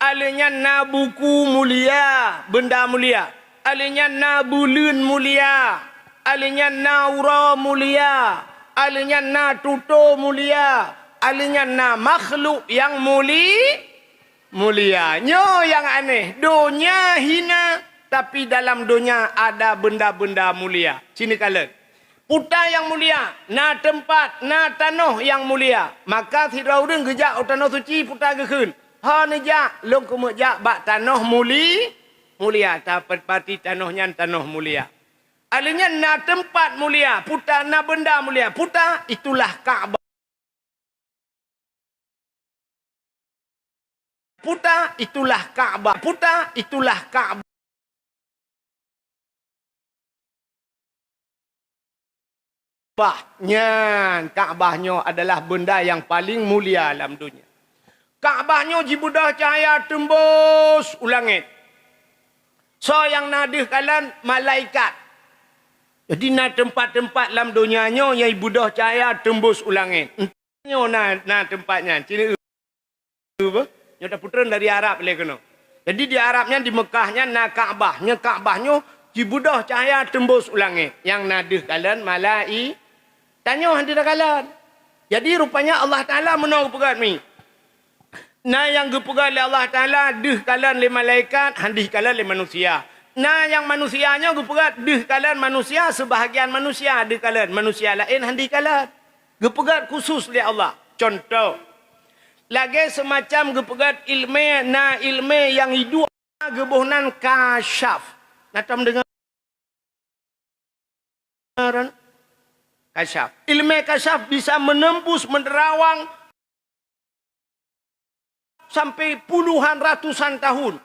aleuh nyan na buku mulia, beunda mulia, aleuh nyan na buleuen mulia, aleuh nyan na uroe mulia, aleuh nyan na tutoe mulia, aleuh nyan na makhluk nyang muli-, mulia. Nyoe nyang aneh, donya hina, tapi dalam donya ada beunda-beunda mulia. Ci neukalon. Peue nyang mulia, na teumpat, na tanoh nyang mulia. Maka sidroe ureuëng geujak u Tanoh Suci, peue geukheun, "Ho neujak, lôn keumeujak bak tanoh muli-, mulia." Tapeupatéh tanoh nyan tanoh mulia. Aleuh nyan na teumpat mulia, peue, na beunda mulia. Peue? Itulah Ka'bah. Peue? Itulah Ka'bah. Peue? Itulah Ka'bah. Nyan, Ka'bah nyoe adalah beunda nyang paleng mulia lam donya. Ka'bah nyoe jibeudôh cahya teumbôs u langét. Soe nyang na deuh kalon? Malaikat. Jadi, na teumpat-teumpat lam donya nyoe nyang jibeudôh cahya teumbôs u langét. Nyoe na, na teumpat nyan. Ci neueu, nyoe tapeutreun dari Arab lé keunoe. Jadi di Arab nyan, di Meukah nyan na Ka'bah. Nyoe Ka'bah nyoe Jibeudôh cahya teumbôs u langét, nyang na deuh kalon malai-, tanyoe hana kalon. Jadi, rupanya Allah Taala meunoe geupeugah mi. Na nyang geupeugah lé Allah Taala deuh kalon lé malaikat, hana kalon lé manusia. Na nyang manusia nyoe geupeugah deuh kalon manusia, seubahagian manusia deuh kalon, manusia laén hana kalon. Geupeugah khusus lé Allah. Contoh, lagée seumacam geupeugah iéleumé, na iéleumé nyang hidup geuboh nan kasyaf. Na tom deungoe? Kasyaf. Iéleumé kasyaf bisa menembus, menerawang sampai puluhan ratusan tahun.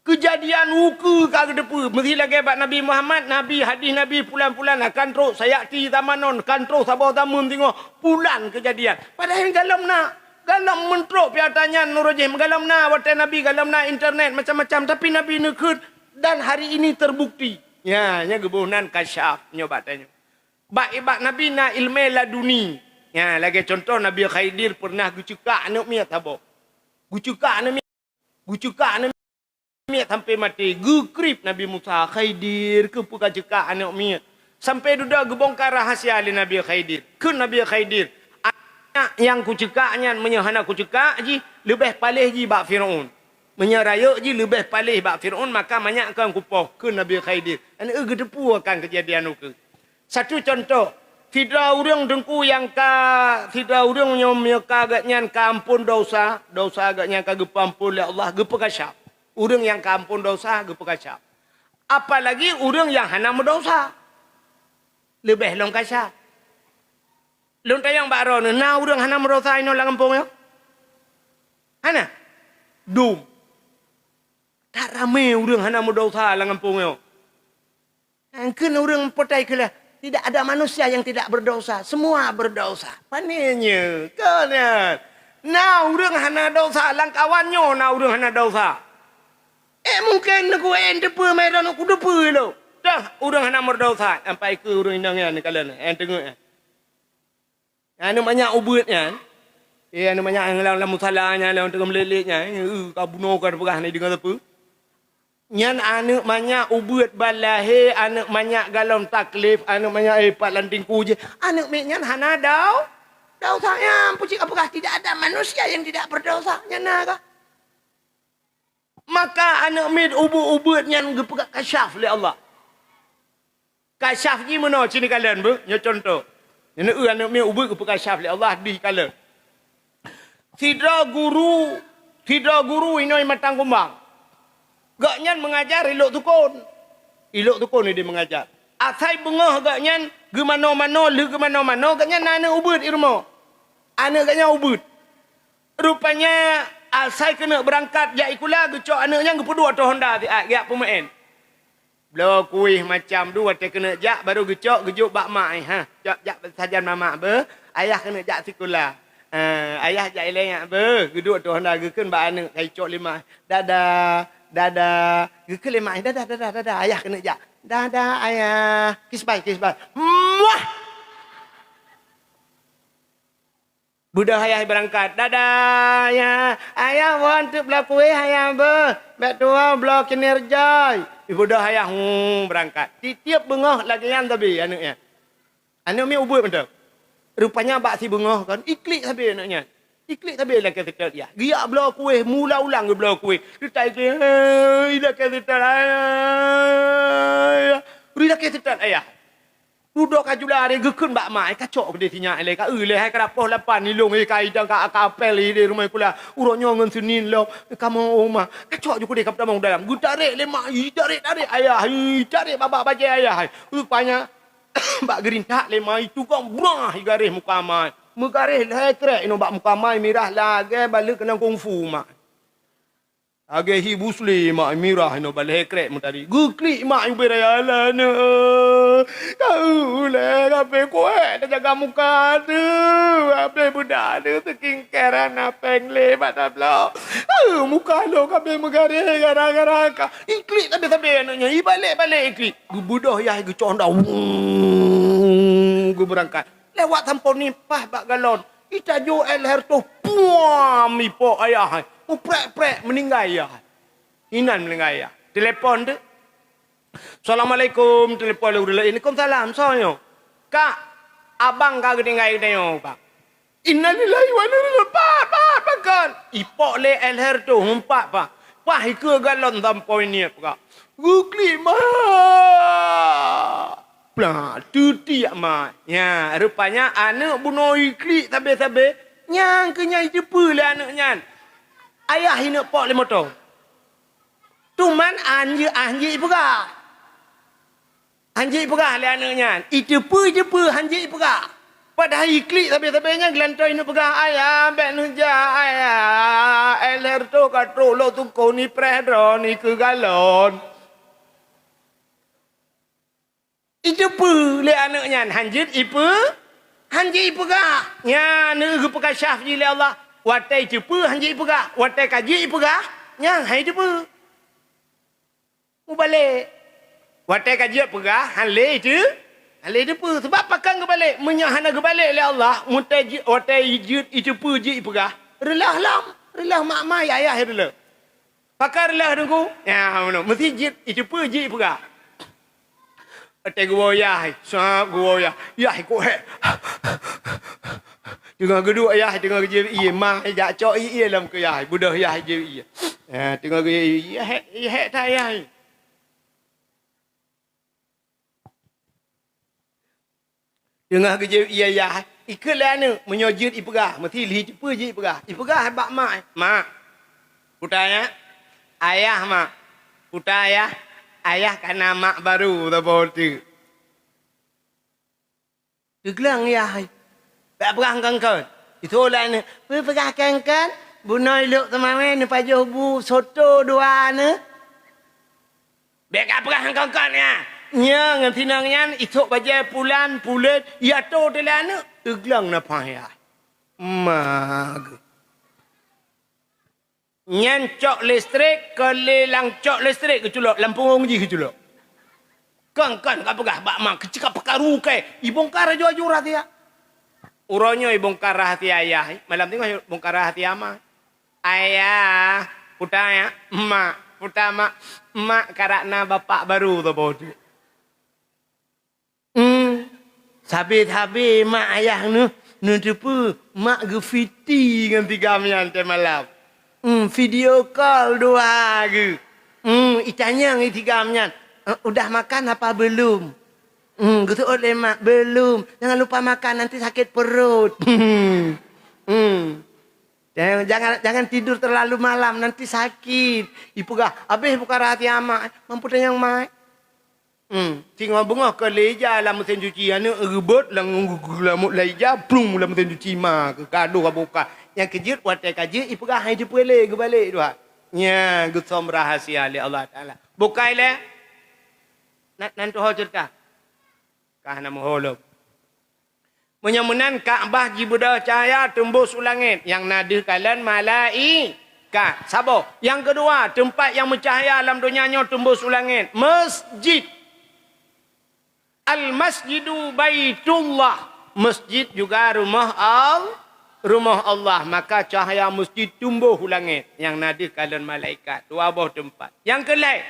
Keujadian ukeue ka geuteupeue. Meusé lagée bak Nabi Muhammad, Nabi, hadih Nabi pulan-pulan akan trok, sayati zamanon, kan trok saboh zameun singoh, pulan keujadian. Padahai galom na, galom meuntrok piata nyan nurujih, galom na watée Nabi, galom na internet, macam-macam. Tapi Nabi neukheun, dan hari ini terbukti. Nya, nya geuboh nan kasyaf nyoe bak tanyoe. Bak, bak Nabi na iéleumé laduni. Nya, lagée contoh Nabi Khidir pernah geuceukak aneuëk miet saboh. Geuceukak aneuëk miet. Geuceukak aneuëk miet sampai maté. Geukrieb Nabi Musa, "Khidir, keupeue kaceukak aneuëk miet?" Sampai dudoe geubongkar rahasia lé Nabi Khidir. Kheun Nabi Khidir, "Aneuëk nyang kuceukak nyan meunyoe hana kuceukak jih, leubeh paléh jih bak Firaun. Meunyoe rayeuk jih leubeh paléh bak Firaun, maka manyak kon kupoh," kheun Nabi Khidir. Aneuëk geuteupeue akan keujadian ukeue. Satu contoh, sidroe ureuëng teungku nyang ka, sidroe ureuëng nyoe meunyoe ka geuhnyan ka amphon desya, desya geuhnyan ka geupeuamphon lé Allah, geupeukasyaf. Ureuëng nyang ka amphon desya geupeukasyaf. Apalagi ureuëng nyang hana meudesya, leubeh lom kasyaf. Lôn tanyong bak droeneuh, na ureuëng hana meudesya inoe lam gampông nyoe? Hana? Dum. That ramé ureuëng hana meudesya lam gampông nyoe. Kheun ureuëng potai keulah, tidak ada manusia yang tidak berdosa, semua berdosa. Pane nyoe, kon nyan. Na ureuëng hana desya, lam kawan nyoe na ureuëng hana desya. Eh, mungken neuk en teupeue, mai droeneuh kuteupeue lom. Dah ureuëng hana meudesya, sampai keu ureuëng inong nyan kalon, eh, teungeut, eh. Aneuëk manyak ubeuet nyan, eh, aneuëk manyak nyang lam, lam musala nyan, lam teungoh meulet-let nyan, eh, ka bunoe ka teupeugah ni deungon sapeue. Nyan aneuëk manyak ubeuet ban lahé, aneuëk manyak galom taklif, aneuëk manyak, eh, pat lam tingku jih. Aneuëk miet nyan hana dau-, desya nyan, pucit ka peugah, tidak ada manusia yang tidak berdosa. Nyan na ka. Maka aneuëk miet ubeuet-ubeuet nyan geupeugah kasyaf lé Allah. Kasyaf jih meunoe cit neukalon beuh, nyoe contoh. Nyoe aneuëk miet ubeuet geupeukasyaf lé Allah dih kalon. Sidroe guru, sidroe guru inoe Matang Kumbang. Gobnyan meungajar i Lhoksukon. I Lhoksukon ideh meungajar. Asai beungoh gobnyan geumanoe-manoe, lheueh geumanoe-manoe, gobnyan na aneuëk ubeuet i rumoh. Aneuëk gobnyan ubeuet. Rupanya, asai keuneuk beurangkat jak sikula, geucok aneuëk nyan geupeuduek ateueh honda siat, geujak peumeu'en. Bloe kueh macam dua watée keuneuk jak, barô geucok, geujok bak mak, eh, ha. Cok jak sajan mamak beuh, ayah keuneuk jak sikula. Eh, ayah jak ilée nyak beuh, geuduek ateueh honda geukheun bak aneuëk, ka icok lé mak. Dadah, dadah. Geukheun lé mak, dadah, dadah, dadah, ayah keuneuk jak. Dadah, ayah. Kiss bye, kiss bye. Muah! Beudôh ayah beurangkat. Dadah, ayah. Ayah, woe teuk bloe kueh, ayah beuh. Bék tuwoe bloe kinerjoi. Beudôh ayah, hmm, beurangkat. Tieb-tieb beungoh lagée nyan sabe aneuëk nyan. Aneuëk miet ubeuet mantong. Rupanya bak sibeungoh kon, iklik sabe aneuëk nyan. Iklik sabe lakée seutôt yah. Geujak bloe kueh, meuulang-ulang geubloe kueh. Teutai iklik, hei, lakée seutôt, ayah. Ri lakée seutôt ayah. Dudoe ka jula lé geukheun bak mak, "Kacok keudeh sinyak lé, ka eu lé hai karab poh lapan ilong, eh, ka idang ka, ka apel ideh rumoh kula. Uroe nyoe ngon Seunin lom, kamoe oma. Kacok ju keudeh ka peutamong dalam." Geutarek lé mak, itarek-tarek ayah, itarek babah bajée ayah. Rupanya bak geurintak lé mak, itukong brah igaréh muka mak. Meugaréh lhée krek inoe bak muka mak, mirah lagée baleuek keunong kungfu mak. Lagée hi Bruce Lee mak, mirah inoe bak lhée krek meutari. Geuklik mak ubé raya lana. Ka ulée, ka pé kuék tajaga muka teuh. Abéh beudak teuh skincare hana péng lé bak tabloe. Muka lôn ka pé meugaréh gara-gara ka. Iklik sabe-sabe aneuëk nyan, ibalek-balek iklik. Geubeudôh yah geucok honda. Wung, geubeurangkat. Lewat sampoe ni paih bak galon. Itajok air lhée reutôh, puam, ipok ayah hai. Muprek-prek, meuninggai ayah hai. Inan meuninggai ayah. Telepon teuh. "Assalamualaikum," telepon lé ureueng laén. "Waalaikumsalam, soe nyoe?" "Kak, abang ka geutinggai geutanyoe, Kak." "Innalillahi wa inna ilaihi raji'un." "Pat, pat, pakon?" "Ipok lé L H R tu, meupat, Pak. Pah ikeue galon sampoe niet, Kak. Geuklik ma." Plah, teutiek ma. Nya, rupanya aneuk bunoe iklik sabe-sabe, nyang keu nyan iteupeue lé aneuk nyan. Ayah ineuk pok lé moto. Teuma han jeuet, han jeuet ipeugah. Han jeuet ipeugah lé aneuk nyan. Iteupeue, iteupeue, han jeuet ipeugah. Padahai iklik sabe-sabe nyan geulantoe ineuk peugah, "Ayah, bèk neujak, Ayah. L H R tu ka trok lôn sukon ipreh droeneuh ikeue galon." Iteupeue lé aneuk nyan, han jeuet ipeu-, han jeuet ipeugah. Nyan aneuk geupeukasyaf jih lé Allah. Watèe iteupeue han jeuet ipeugah, watèe ka jeuet ipeugah, nyan han iteupeue. Mubalek. Watèe ka jeuet peugah, han lé iteu-, han lé iteupeue. Sabab pakon geubalek? Meunyoe hana geubalek lé Allah, mutèe ji-, watèe jeuet iteupeue jeuet ipeugah, reuloh lom, reuloh mak-mak, yah-yah reuloh. Pakon reuloh Teungku? Nyan meunoe, meusti jeuet iteupeue jeuet ipeugah. Watèe geuwoe yah, sab geuwoe yah, yah ikôt hék. Teungoh geuduek yah, teungoh geujieb ié, ma jak cok ié lam keu yah, beudôh yah jieb ié. Ha, teungoh geujieb ié, hék, hék that yah. Teungoh geujieb ié yah, ikheun lé aneuk, meunyoe jeuet ipeugah, meusti lheuh iteupeue jeuet ipeugah. Ipeugah bak mak, "Mak, peue tan, Mak? Ayah, Mak. Peue tan, Ayah? Ayah ka na mak baru saboh teuk." Teugleng yah, bèk peugah kon-kon. Ithô lé aneuk, "Peue peugah kon-kon? Bunoe lhok teumawén neupajoh bu soto dua neuh." "Bèk kapeugah kon-kon nyan." Nyan ngon sinong nyan isôk bajèe pulan, pulet, iatô teuh lé aneuk. Teugleng nafah yah. Ma geuh. Nyan cok listrik, keu lé lam cok listrik geuculok, lam punggong jih geuculok. Kon-kon kapeugah bak ma, keucika peukaru kèe, ibongkar aju-aju rahsia. Uroe nyoe ibongkar rahsia ayah, malam teungoh bongkar rahsia ma. "Ayah, peue tan, Ayah?" "Mak, peue tan, Mak?" "Mak karap na bapak baru saboh teuk." Hmm, sabe-sabe mak ayah neuh, neuteupeue mak geufiti ngon si Gam nyan watèe malam. Hmm, video call dua geuh. Hmm, itanyong si Gam nyan, "Eh, udah makan apa belum?" Hmm, geuseuôt lé mak, "Belum. Jangan lupa makan, nanti sakit perut." Hmm. Jangan, jangan, jangan tidur terlalu malam, nanti sakit. Ipeugah, habéh buka rahsia mak, mampu tanyong mak. Hmm, singoh beungoh keu lé ija lam meusén cuci, aneuk reubot lam, lam ija, plung lam meusén cuci ma, keu kado ka buka. Nyang keujeuet watèe ka jeuet ipeugah, hai jeuet lé geubalek dua. Nyan geusöm rahsia lé Allah Taala. Bukai lé. Nan, nan tuho ceurita. Ka hana meuho lom. Meunyoe meunan, Ka'bah jibeudôh cahya teumbôh u langét, nyang na deuh kalon malaikat. Saboh. Nyang keudua, teumpat nyang meucahya lam donya nyoe teumbôh u langét, masjid. Al-masjidu baitullah. Masjid juga rumoh Al-, rumoh Allah. Maka cahya masjid teumbôh u langét, nyang na deuh kalon malaikat. Dua boh teumpat. Nyang keulhèe,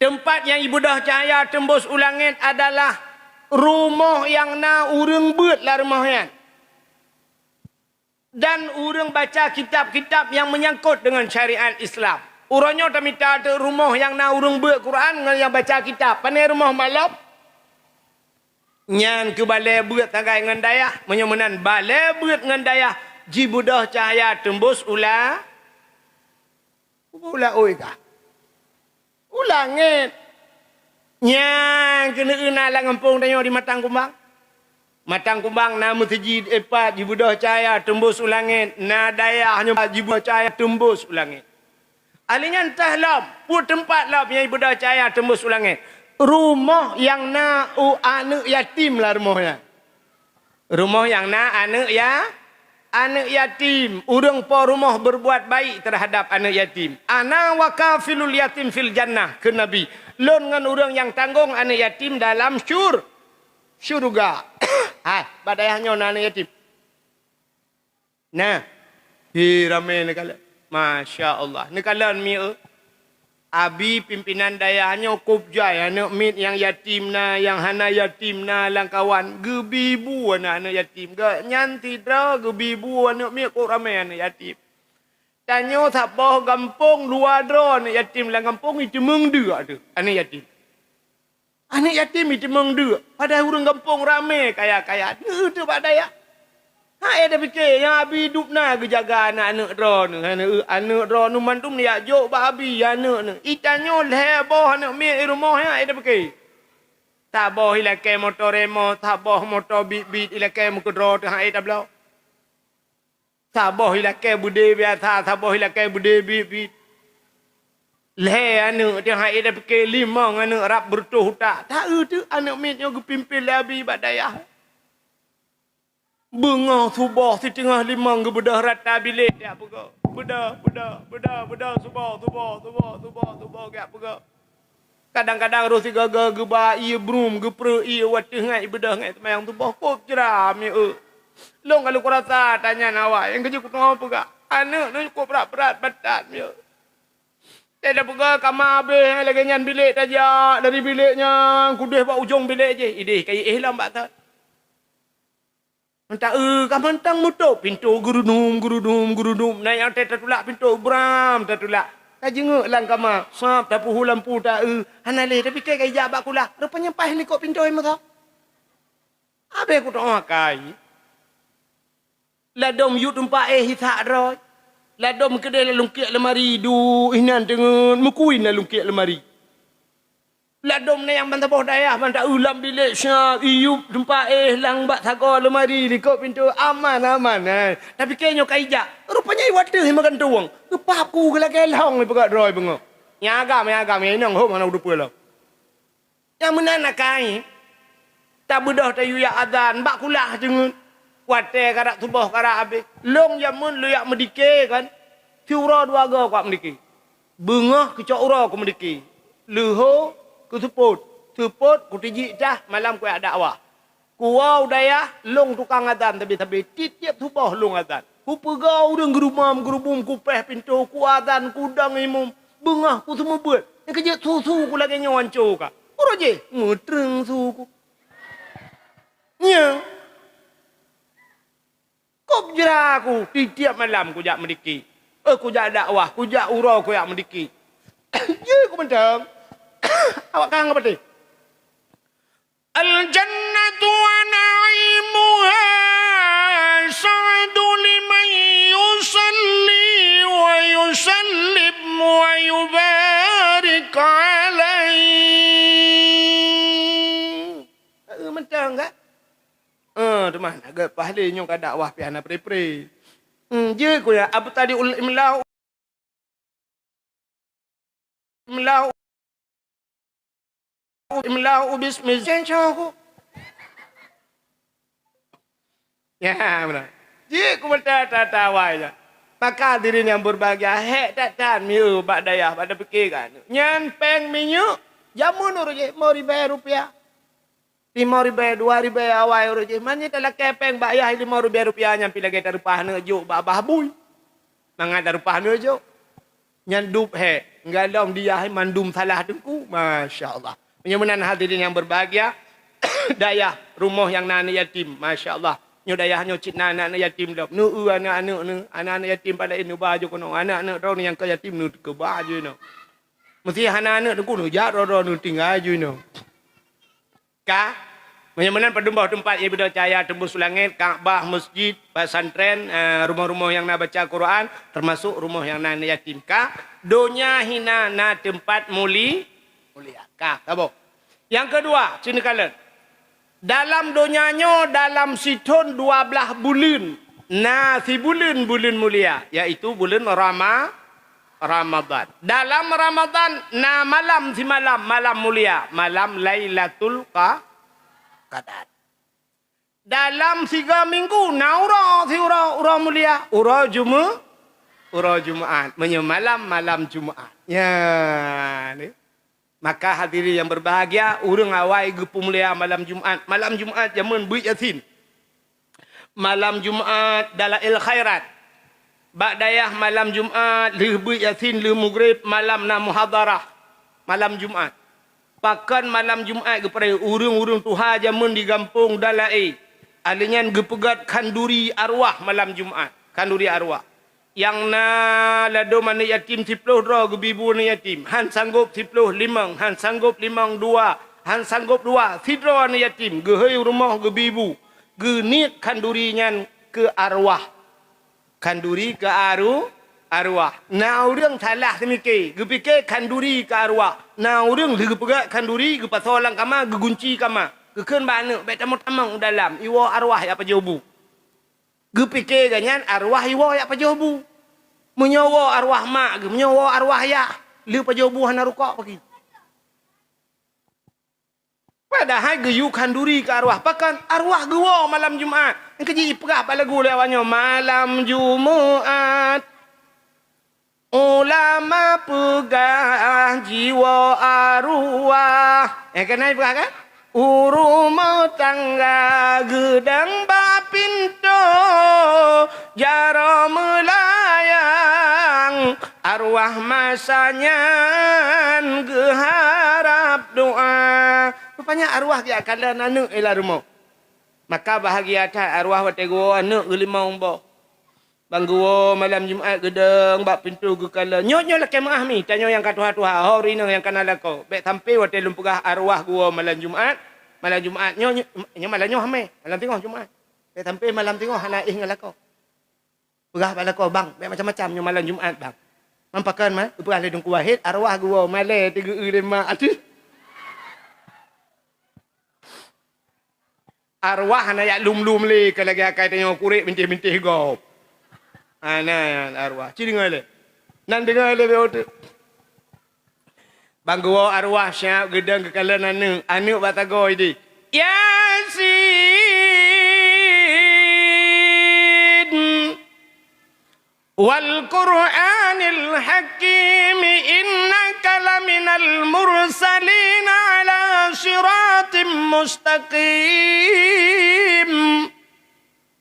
teumpat nyang jibeudôh cahya teumbôh u langét adalah rumoh nyang na ureueng beuet lam rumoh nyan, dan ureueng baca kitab-kitab nyang meunyangkot deungon syariat Islam. Uroe nyoe tamita teuk rumoh nyang na ureueng beuet Quran ngon nyang baca kitab. Pane rumoh malom? Nyan keuh balèe beuet sagai ngon dayah. Meunyoe meunan balèe beuet ngon dayah jibeudôh cahya teumbôh u la-, u laôt kah? U langét. Nyan keuneuk na lam gampông tanyoe di Matang Kumbang. Matang Kumbang na meuseujid, eh, pat jibeudôh cahya teumbôh u langét, na dayah nyoe pat jibeudôh cahya teumbôh u langét. Ahli nyan teuh lom, peue teumpat lom nyang jibeudôh cahya teumbôh u langét? Rumoh nyang na u aneuk yatim lam rumoh nyan. Rumoh nyang na aneuk ya-, aneuk yatim, ureueng po rumoh berbuat baik terhadap aneuk yatim. "Ana wa kafilul yatim fil jannah," kheun Nabi. "Lôn ngon ureueng nyang tanggong aneuk yatim dalam syur-, syurga." Hai, bak dayah nyoe na aneuk yatim? Nah. Hi, ramé neukalon. Masya Allah. Neukalon mieu. Abi pimpinan dayah nyoe kôb jai aneuk miet nyang yatim na, nyang hana yatim na lam kawan, geubi bu aneuk-aneuk yatim. Gobnyan sidroe geubi bu aneuk miet kôb ramé aneuk yatim. Tanyoe saboh gampông dua droe aneuk yatim lam gampông, iteumeung deuk teuh aneuk yatim. Aneuk yatim iteumeung deuk, padahai ureuëng gampông ramé kaya-kaya, neu teuh bak dayah. Hai tapike, nyang abi dub na geujaga aneuk-aneuk droeneuh, aneuk, aneuk droeneuh mandum neujak jok bak abi, aneuk neuh. Itanyoe lhée boh aneuk miet i rumoh, hai tapike. Saboh ilakée moto remo, saboh moto bit-bit ilakée meukeudroe teuh hai tabloe. Saboh ilakée beudé biasa, saboh ilakée beudé bit-bit. Lhée aneuk teuh hai tapike, limong aneuk rab beureutoh utak. Taeu teuh aneuk miet nyoe geupimpén lé abi bak dayah. Beungoh suboh siteungoh limong geubeudôh rata bilék jak peugah. Beudôh, beudôh, beudôh, beudôh, suboh, suboh, suboh, suboh, suboh jak peugah. Kadang-kadang roh sigoe-goe geuba ié brum, geupreh ié wateuh ngai beudôh ngai seumayang suboh kôb jra mieu. Lôn ka lôn kurasa tanyan awai, nyang keujeuet kuteungoh peugah. Aneuk nyoe kôb brat-brat batat mieu. Teuka peugah kama abéh lagée nyan bilék tajak, dari bilék nyan kudeh bak ujong bilék jih. Ideh ka iéh lom bak thon. Mantong, eh, ka mantong mutôb pintoe geurudum, geurudum, geurudum. Na nyang teutatulak pintoe bram tatulak. Tajeungeuk lam kama, sab tapeuhu lampu ta, eh, hana lé tapike ka ijak bak kulah. Rupanya paih likot pintoe meusa. Abéh kutoh akai. Ladom yub teumpat éh isak droe. Ladom keudeh lam lungkiek lemari, duek inan teungeut meukuin lam lungkiek lemari. Ladom na nyang ban saboh dayah ban ta-eu lam bilék siat, iyub teumpat éh lam bak sagoe lemari likot pintoe aman-aman, eh. Tapike nyoe ka ijak. Rupanya iwat teuh meugantung. Geupap ku geulakée lhong ipeugah droe beungoh. Nyang agam, nyang agam, nyang inong hom hana udeupeue lom. Nyang meunan akai, tabeudôh tayue jak azan bak kulah teungeut. Watée karab suboh karab abéh. Lôn jameun lôn jak meudike kan. Siuroe dua goe kuat meudike. Beungoh keucok uroe kumeudike. Leuho kuseupôt. Seupôt kutijik tah malam kujak dakwah. Kuwoe u dayah, lôn tukang azan sabe-sabe, tiep-tiep suboh lôn azan. Kupeugah ureuëng geurumam-geurumum, kupéh pintoe, kuazan, kudong imum, beungoh kuseumeubeuet. Nyang keujeuet su-su ku lagée nyoe anco ka. Uroe jih, meutreueng su ku. Nyo. Kôb jra ku, tiep-tiep malam kujak meudike. Eh, kujak dakwah, kujak uroe kujak meudike. Jeuet ku mantong. Awak kang apa teh? Al-jannatu wa na'imuha sa'du liman yusalli wa yusallim wa yubarik alaih. Eh, mantong ka? Eh, teuma nak geupahlé nyoe ka dakwah pih hana pre-pre. Hmm, jeuet ku ya, abtadi'ul imla Imla, imla bismi, ya, beuna. Jeuet ku meuta-tata awai nyan. Maka hadirin nyang berbahagia, hék that-that mieu bak dayah, bak tapike kan. Nyan péng minyeuk, jameun uroe jih, lima ribèe rupiah. Lima ribèe, dua ribèe awai uroe jih. Meunyoe talakée péng bak yah lima ribèe rupiah nyan pih lagée tareupah aneuk jok bak babah bui. Mangat tareupah aneuk jok. Nyan dub hék. Galom di yah mandum salah teungku. Masya Allah. Meunyoe meunan hadirin nyang berbahagia, dayah rumoh nyang na aneuk yatim. Masya Allah. Nyoe dayah nyoe cit na aneuk-aneuk yatim lom. Neu-eu aneuk-aneuk neu, aneuk-aneuk yatim paleng neuba ju keunoe. Aneuk-aneuk droeneuh nyang ka yatim neu keuba ju inoe. Meusé hana aneuk teungku neujak droe-droe neu tinggai ju inoe. Ka, meunyoe meunan padum boh teumpat nyang beudôh cahya teumbus u langét, Ka'bah, meuseujid, pesantren, eh, rumoh-rumoh nyang na baca Quran, teumasok rumoh nyang na aneuk yatim. Ka, donya hina na teumpat muli-, mulia. Ka, saboh. Nyang keudua, cit neukalon. Dalam donya nyoe, dalam sithon dua blaih buleuen, na sibuleuen buleuen mulia, yaitu buleuen Rama-, Ramadan. Dalam Ramadan na malam simalam, malam mulia, malam Lailatul Qa-, Qadar. Dalam siga minggu na uroe siuroe, uroe mulia, uroe Jume-, uroe Jumaat. Meunyoe malam, malam Jumaat. Nya, ni. Maka hadirin yang berbahagia, ureuëng awai geupeumulia malam Jumaat. Malam Jumaat jameun beuet Yasin. Malam Jumaat dalail khairat. Bak dayah malam Jumat, lheueh beuet Yasin, lheueh Maghrib, malam na muhadharah. Malam Jumat. Pakon malam Jumat geupeuraya ureuëng-ureuëng tuha jameun di gampông dan laén. Alèh nyan geupeugöt khanduri arwah malam Jumat. Khanduri arwah. Nyang na ladôm aneuëk yatim siplôh droe geubi bu aneuëk yatim. Han sanggôp siplôh limong, han sanggôp limong dua, han sanggôp dua sidroe aneuëk yatim geuhôi rumoh geubi bu. Geuniet khanduri nyan keu arwah. Khanduri keu aru-, arwah. Na ureuëng salah seumike, geupike khanduri keu arwah. Na ureuëng lheueh geupeugöt khanduri, geupasoe lam kama, geugunci kama. Geukheun bak aneuëk, "Bék tamong-tamong u dalam, iwoe arwah jak pajoh bu." Geupike gobnyan arwah iwoe jak pajoh bu. Meunyoe woe arwah mak geuh, meunyoe woe arwah yah, lheueh pajoh bu hana rukok pagi. Padahai geuyue khanduri keu arwah. Pakon? Arwah geuwoe malam Jumat. Nyang keuji ipeugah bak lagu lé awak nyoe, malam Jumat, ulama peugah jiwoe arwah. Eh, keunan ipeugah kan? U rumoh tangga geudong bak pintoe, jaroe meulayang, arwah masa nyan geuharab doa. Rupanya arwah geujak kalon aneuëk i lam rumoh. Maka bahagia that arwah watée geuwoe aneuëk geulimong boh. Ban geuwoe malam Jumat geudong bak pintoe geukalon. Nyoe, nyoe lakée meuáh mi, tanyoe nyang ka tuha-tuha, ho ureuëng inong nyang ka na lakoe. Bék sampai watée lôn peugah arwah geuwoe malam Jumat, malam Jumat nyoe, nyoe, nyoe malam nyoe hamé, malam teungoh Jumat. Bék sampai malam teungoh hana éh ngon lakoe. Peugah bak lakoe, "Bang, bék macam-macam nyoe malam Jumat, bang." "Man pakon, man?" Geupeugah lé Teungku Wahid, "Arwah geuwoe malée teugeue lé mak." Arwah hana jak lum-lum lé, ka lagée akai tanyoe kurek bintéh-bintéh gob. Hana nyan arwah. Ci deungoe lé. Nan deungoe lé, beuh. Ban geuwoe arwah siap geudong geukalon aneuëk. Aneuëk bak sagoe idéh, "Yasin, wal Qur'anil hakim, innaka laminal mursalin ala siratim mustaqim."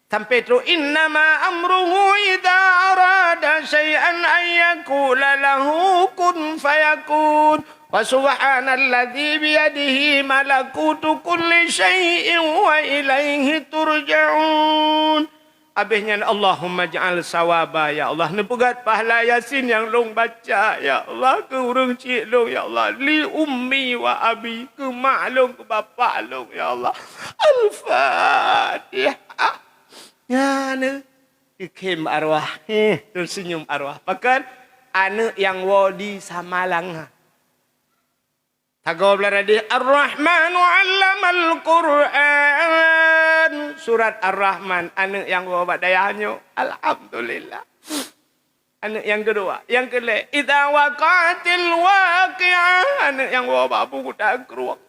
Sampai trok, "Innama amruhu idza arada syai'an an yaqula lahu kun fayakun. Wa subhanalladzi biyadihi malakutu kulli syai'in wa ilaihi turja'un." Abéh nyan, "Allahumma ja'al sawaba, ya Allah, neupeugöt pahala Yasin nyang lôn baca, ya Allah, keu ureuëng chik lôn, ya Allah, li ummi wa abi, keu mak lôn, keu bapak lôn, ya Allah." Al-Fatihah. Nyan, eh, teukhém arwah. Heh, teusenyum arwah. Pakon? Aneuëk nyang woe di Samalanga. Sagoe blah radéh, "Ar-Rahmanu 'allamal Qur'an." Surat Ar-Rahman, aneuëk nyang woe bak dayah nyoe. Alhamdulillah. Aneuëk nyang keudua. Nyang keulhèe, "Idza waqa'atil waqi'ah." Aneuëk nyang woe bak Abu Kuta Krueng.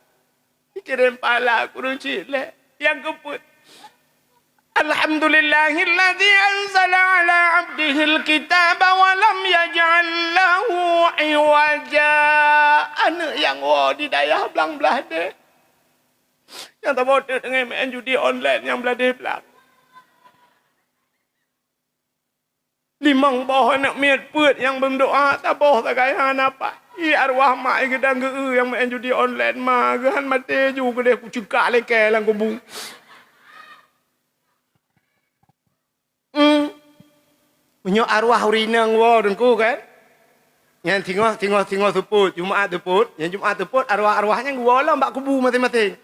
Dikirém pahala keu ureuëng chik lé. Nyang keupeuet, "Alhamdulillahilladzi anzala 'ala 'abdihil kitaba wa lam yaj'al lahu 'iwaja." Aneuëk nyang woe di dayah blang blahdeh. Nyang saboh teuk teungoh meu'en judi online nyang blahdeh blang. Limong boh aneuëk miet peuet nyang beumeudoá, saboh sagai hana pat. Ié arwah mak ié geudang geu-eu nyang meu'en judi online, ma geuh han maté ju keudeh kuceukak lé kèe lam kubu. Hmm. Meunyoe arwah ureuëng inong woe Teungku kan? Nyan singoh, singoh, singoh seupôt, Jumaat seupôt, nyan Jumaat seupôt arwah-arwah nyan geuwoe lom bak kubu maséng-maséng.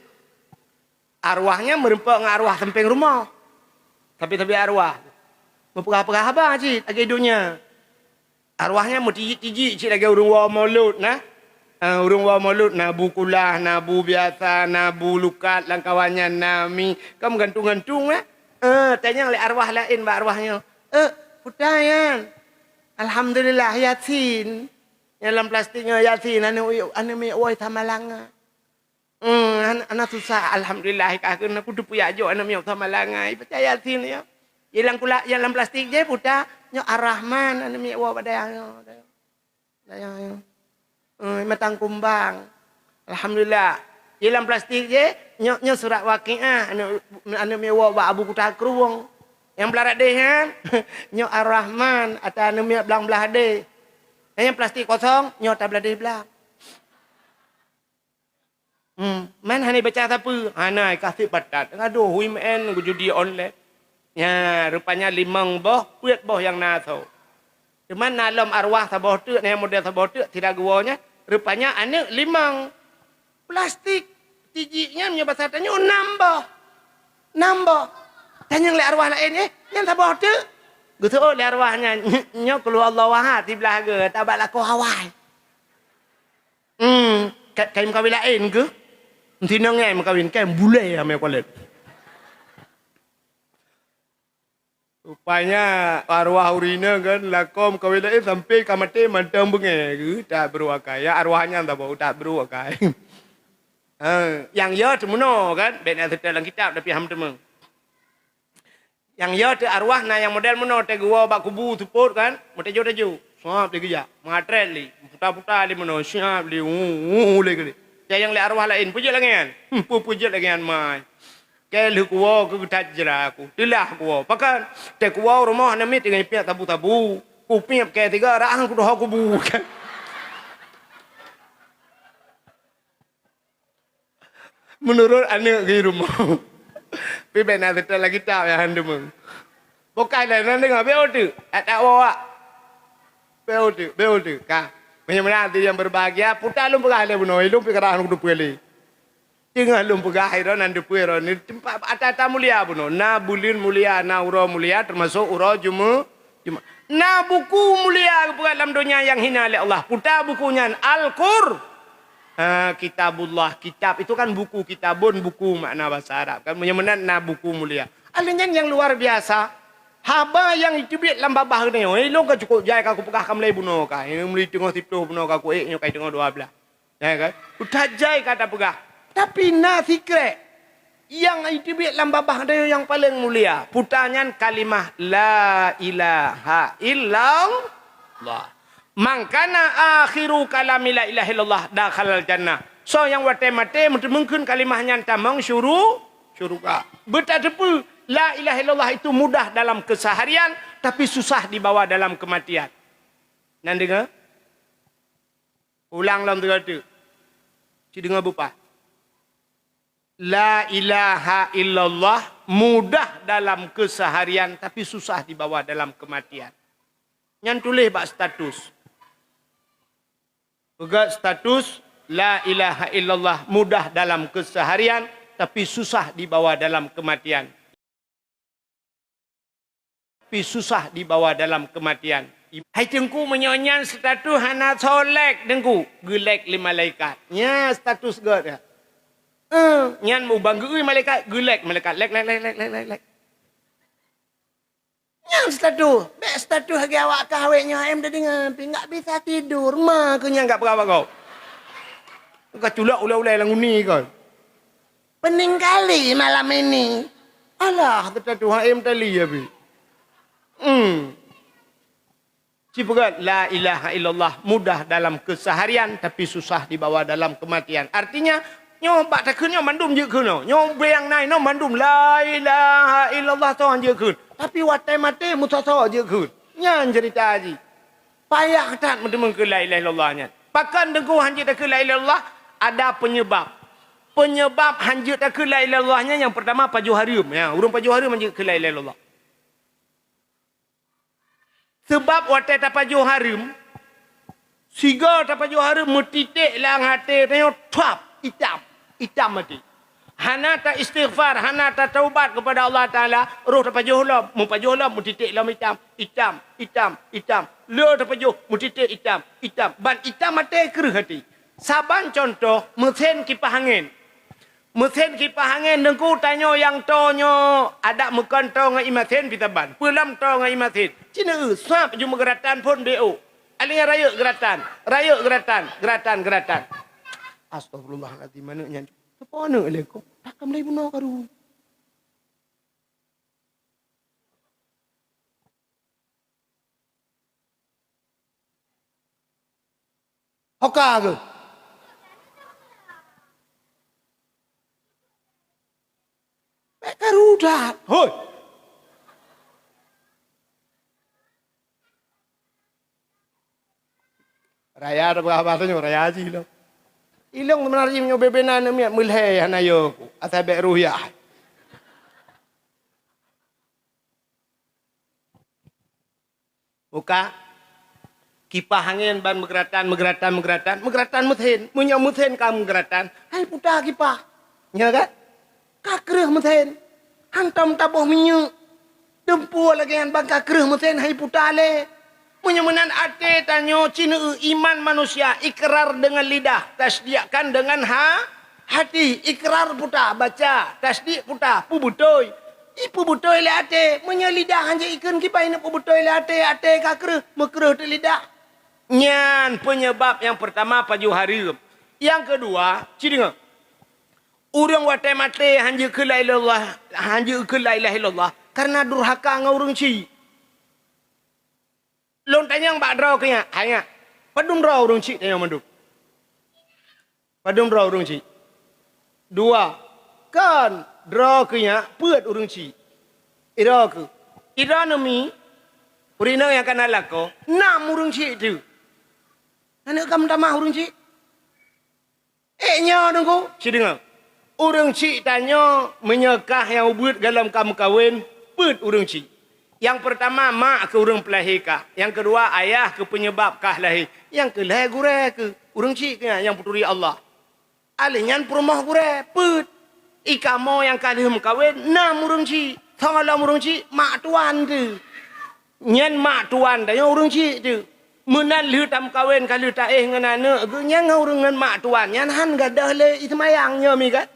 Arwah nyan meurumpok ngon arwah sampéng rumoh. Tapi-tapi arwah meupeugah-peugah haba cit lagèe donya. Arwah nyan meutijik-tijik cit lagèe ureuëng woe mulod na. Ah, ureuëng woe mulod na bu kulah, na bu biasa, na bu lukat, lam kawan nyan na mi. Kan meugantung-gantung na. Eh, tanyong lé arwah laén bak arwah nyoe. "Eh, puta nyan. Alhamdulillah Yasin. Nyang lam plastik nyoe Yasin, aneuëk, aneuëk miet woe Samalanga." Hmm, an-, hana susah, alhamdulillah, ka keuneuk kuteupeu jak jok aneuëk miet Samalanga, peucaya Yasin nyoe. Nyang lam kula-, nyang lam plastik jih puta, nyoe Ar-Rahman, aneuëk miet woe bak dayah nyoe. Dayah nyoe. Hmm, matang kumbang. Alhamdulillah. Nyang lam plastik jih, nyoe, nyoe surat Waqiah, aneuëk, aneuëk miet woe bak Abu Kuta Krueng. Nyang blah radeh nyan, nyoe Ar-Rahman, ata aneuk miet blang blah deh. Nyang plastik kosong, nyoe ata blah deh blang. Hmm, man hana baca sapeue? Hana, kasih patat. Aduh, hui meu'en, geujudi online. Nya, rupanya limong boh, peuet boh nyang na asoe. Cuman na lom arwah saboh teuk, na model saboh teuk, sira geuwoe nyan. Rupanya aneuk limong. Plastik tijik nyan meunyoe basa tanyoe nam boh. Nam boh. Tanyong lé arwah laén, "Eh, nyan saboh teuk?" Geuseuôt lé arwah nyan, "Nyoe keu Allah wahad siblah geu, tabak lakoe awai." Hmm, ka-, kayém kawin laén keuh? Sinong nyang meukawen, kayém bulée amé kualet. Rupanya arwah ureueng inong kan, lakoe meukawen laén sampai ka maté mantong beungéh geuh, that brôk akai. Ya arwah nyan saboh, that brôk akai. Ha, nyang yo teumeunoe kan, bèk na teutab lam kitab tapi han teumé. Nyang yo teuh arwah na nyang model meunoe, teuh geuwoe bak kubu seupôt kan, meuteujô-teujô. Siap lé geujak, meuatrét lé, puta-puta lé meunoe, siap lé, hu, hu, hu, lé geulé. Nyang lé arwah laén, peujeuet lagèe nyan. Hmm, peu-, peujeuet lagèe nyan mai. Keu lheueh kuwoe keu geutat jra ku, teulah kuwoe. Pakon? Teuh kuwoe rumoh aneuk miet teungoh piep sabu-sabu. Kupiep keu tiga, rang kudoh kubu. Meunurot aneuk geuh rumoh. Pih bèk na teutab lam kitab nyang han deungoe. Bukai lé nan deungoe, bèk uteuk. Tak, tak woe wak. Bèk uteuk, bèk uteuk. Ka. Meunyoe meunan hati nyang berbahagia, puta lôn peugah lé bunoe, lôn pih karab lôn kuteupeu lé. Teungoh lôn peugah, hai droeneuh nan teupeu droeneuh, teumpat ata-ata mulia bunoe. Na buleuen mulia, na uroe mulia, teumasok uroe Jume-, Jumat. Na buku mulia geupeugah lam donya nyang hina lé Allah. Puta buku nyan, Al-Qur-, ha, Kitabullah. Kitab itu kan buku, kitabun, buku makna bahasa Arab. Kan meunyoe meunan na buku mulia. Alèh nyan nyang luar biasa. Haba nyang jiteubiet lam babah geutanyoe. Eh, lôn ka cukôp jai ka kupeugah ka mulai bunoe ka. Ini mulai teungoh siplôh bunoe ka kuék nyoe ka teungoh dua blah. Ya kan? Utat jai ka tapeugah. Tapi na sikrek nyang jiteubiet lam babah tanyoe nyang paleng mulia. Puta nyan kalimah la ilaha illallah. Man kana akhiru kalami la ilaha illallah dakhalal jannah. Soe nyang watèe maté meuteumèe kheun kalimah nyan tamong syuru-, syuruga. Beutateupeue, la ilaha illallah itu mudah dalam keseharian, tapi susah dibawa dalam kematian. Nan deungoe? Ulang lom tiga teuk. Ci deungoe beupaih. La ilaha illallah mudah dalam keseharian, tapi susah dibawa dalam kematian. Nyan tuléh bak status. Peugah status, la ilaha illallah mudah dalam keseharian, tapi susah dibawa dalam kematian. Tapi susah dibawa dalam kematian. Hai Teungku, meunyoe nyan status hana soe like Teungku, geu-like lé malaikat. Nya status gèt ya. Eh, nyan mubang geu malaikat, geu-like malaikat. Like, like, like, like, like, like, like. Nyan status. Bèk status lagèe awak kah awék nyoe, em, tadi ngan, pi nggak bisa tidur. Ma keu nyan nggak peugah bak gob. Ka culok ulèe-ulèe lam uni kon. Pening kali malam ini. Alah, teuka Tuhan, em, tali ya, Bi. Hmm. Ci peugah, la ilaha illallah mudah dalam keseharian, tapi susah dibawa dalam kematian. Artinya, nyoe bak takheun nyoe mandum jeuet kheun nyoe. Nyoe bèe nyang na inoe mandum la ilaha illallah soe jeuet kheun. Tapi watèe maté meusoe-soe jeuet kheun. Nyan ceurita jih. Payah that meuteumèe keu la ilaha illallah nyan. Pakon Teungku hanjeuet takheun la ilaha illallah? Ada penyebab. Penyebab hanjeuet takheun la ilaha illallah nyan nyang pertama pajoh hareuem. Ya, ureueng pajoh hareuem hanjeuet keu la ilaha illallah. Sebab watèe tapajoh hareuem, sigoe tapajoh hareuem meutiték lam até tanyoe, thap, itam, itam até. Hana ta-istighfar, hana tataubat kepada Allah Taala, roh tapajoh lom, meupajoh lom, meutiték lom itam, itam, itam, itam. Le tapajoh, meutiték itam, itam. Ban itam até kreueh até. Saban contoh, meusén kipah angén. Meusén kipah angén Teungku tanyoe nyang toe nyoe adak meukon toe ngon ie meusén pih saban. Peue lom toe ngon ie meusén? Ci neueu, swab ju meugeuratan phôn B O. Aléng rayeuk geuratan, rayeuk geuratan, geuratan, geuratan. Astagfirullahalazim, aneuk nyan. Soe po aneuk lé ko? Takam lé bunoe karu. Hoka keuh. Bèk karu that. Hoi. Raya dah berapa tanyoe, raya jih lom. Ilong sebenarnya nyoe bebena aneuk miet meulhèe hana yo ku. Asai bèk ruyah. Buka kipah angén ban meugeuratan, meugeuratan, meugeuratan, meugeuratan meusén. Meunyoe meusén ka meugeuratan, hai puta kipah. Nya kan? Ka kreueh meusén. Hantom taboh minyeuk. Teumpu lagèe nyan ban ka kreueh meusén hai puta lé. Meunyoe meunan até tanyoe cineue iman manusia ikrar deungon lidah, tasdiqkan deungon ha-, hati, ikrar puta baca, tasdiq puta peubeutôi. Ipeubeutôi lé até, meunyoe lidah hanjeuet ikheun kiban neupeubeutôi lé até, até ka kreueh, meukreueh teuk lidah. Nyan peunyeubab nyang peurtama pajoh hareuem. Nyang keudua, ci deungoe. Ureuëng watée maté hanjeuet kheun la ilaha illallah, hanjeuet kheun la ilaha illallah, kareuna durhaka ngon ureuëng chik. Lôn tanyong bak droe keuh nyak, hai nyak, padum droe ureuëng chik tanyoe mandum? Padum droe ureuëng chik? Dua. Kon, droe keuh nyak peuet ureuëng chik. Idroe keuh. Idroe neumi, ureuëng inong nyang ka na lakoe, nam ureuëng chik teuk. Aneuk ka meutamah ureuëng chik. Ék nyoe Teungku, ci deungoe. Ureuëng chik tanyoe meunyoe kah nyang ubeuet gohlom ka meukawen, peuet ureuëng chik. Nyang peurtama mak keu ureuëng peulahé kah, nyang keudua ayah keu peunyeubab kah lahé, nyang keulhée gurée keuh. Ureuëng chik keuh nyan nyang peuturi Allah. Alèh nyan peurumoh gurée, peuet. I kamoe nyang ka lheueh meukawen, nam ureuëng chik. Soe lom ureuëng chik, mak tuan teuh. Nyan mak tuan tanyoe ureuëng chik teuh. Meunan lheueh tameukawen ka lheueh taéh ngon aneuk geuh nyan ngon ureuëng ngon mak tuan nyan han gadôh lé i seumayang nyoe mi kan.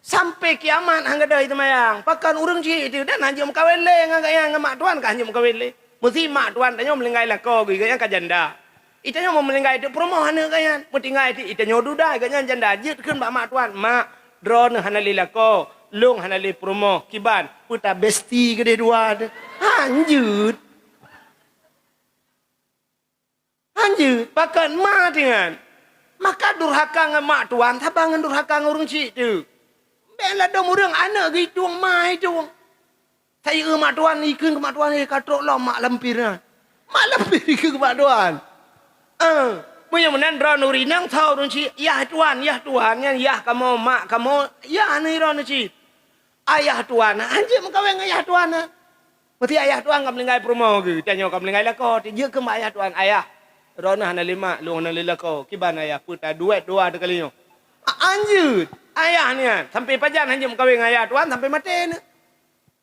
Sampai kiamat han gadôh i seumayang. Pakon ureuëng chik teuh dan hanjeuet meukawen lé ngon gobnyan ngon mak tuan ka hanjeuet meukawen lé. Meusi mak tuan tanyoe meulinggai lakoe geuh gobnyan ka janda. I tanyoe meulinggai teuk peurumoh aneuk gobnyan. Meutinggai teuk i tanyoe duda gobnyan janda jeuet kheun bak mak tuan, "Mak, droeneuh hana lé lakoe, lôn hana lé peurumoh, kiban peue ta besti keudeh dua teuh?" Hanjeuet. Hanjeuet, pakon ma teuh nyan. Maka durhaka ngon mak tuan, saban ngon durhaka ngon ureuëng chik teuh. Bék ladôm ureuëng aneuk geuitueng ma itueng. Sa i eu mak tuan, ikheun keu mak tuan, "Eh, ka trok lom mak lampir nyan." Mak lampir ikheun keu mak tuan. Eh, meunyoe meunan droeneuh ureuëng inong, soe ureuëng chik, yah tuan, yah tuan, nyan yah kamoe, mak kamoe, yah nyoe droeneuh chik. Ayah tuan, hanjeuet meukawen ngon ayah tuan. Meusti ayah tuan ka meulinggai peurumoh geuh, tanyoe ka meulinggai lakoe, tijeuet keu mak ayah tuan, "Ayah, droeneuh hana lé mak, lôn hana lé lakoe, kiban ayah, peue ta duet dua teuh kali nyoe?" A-, hanjeuet, ayah nyan, sampai pajan hanjeuet meukawen ngon ayah tuan, sampai maté nyoe.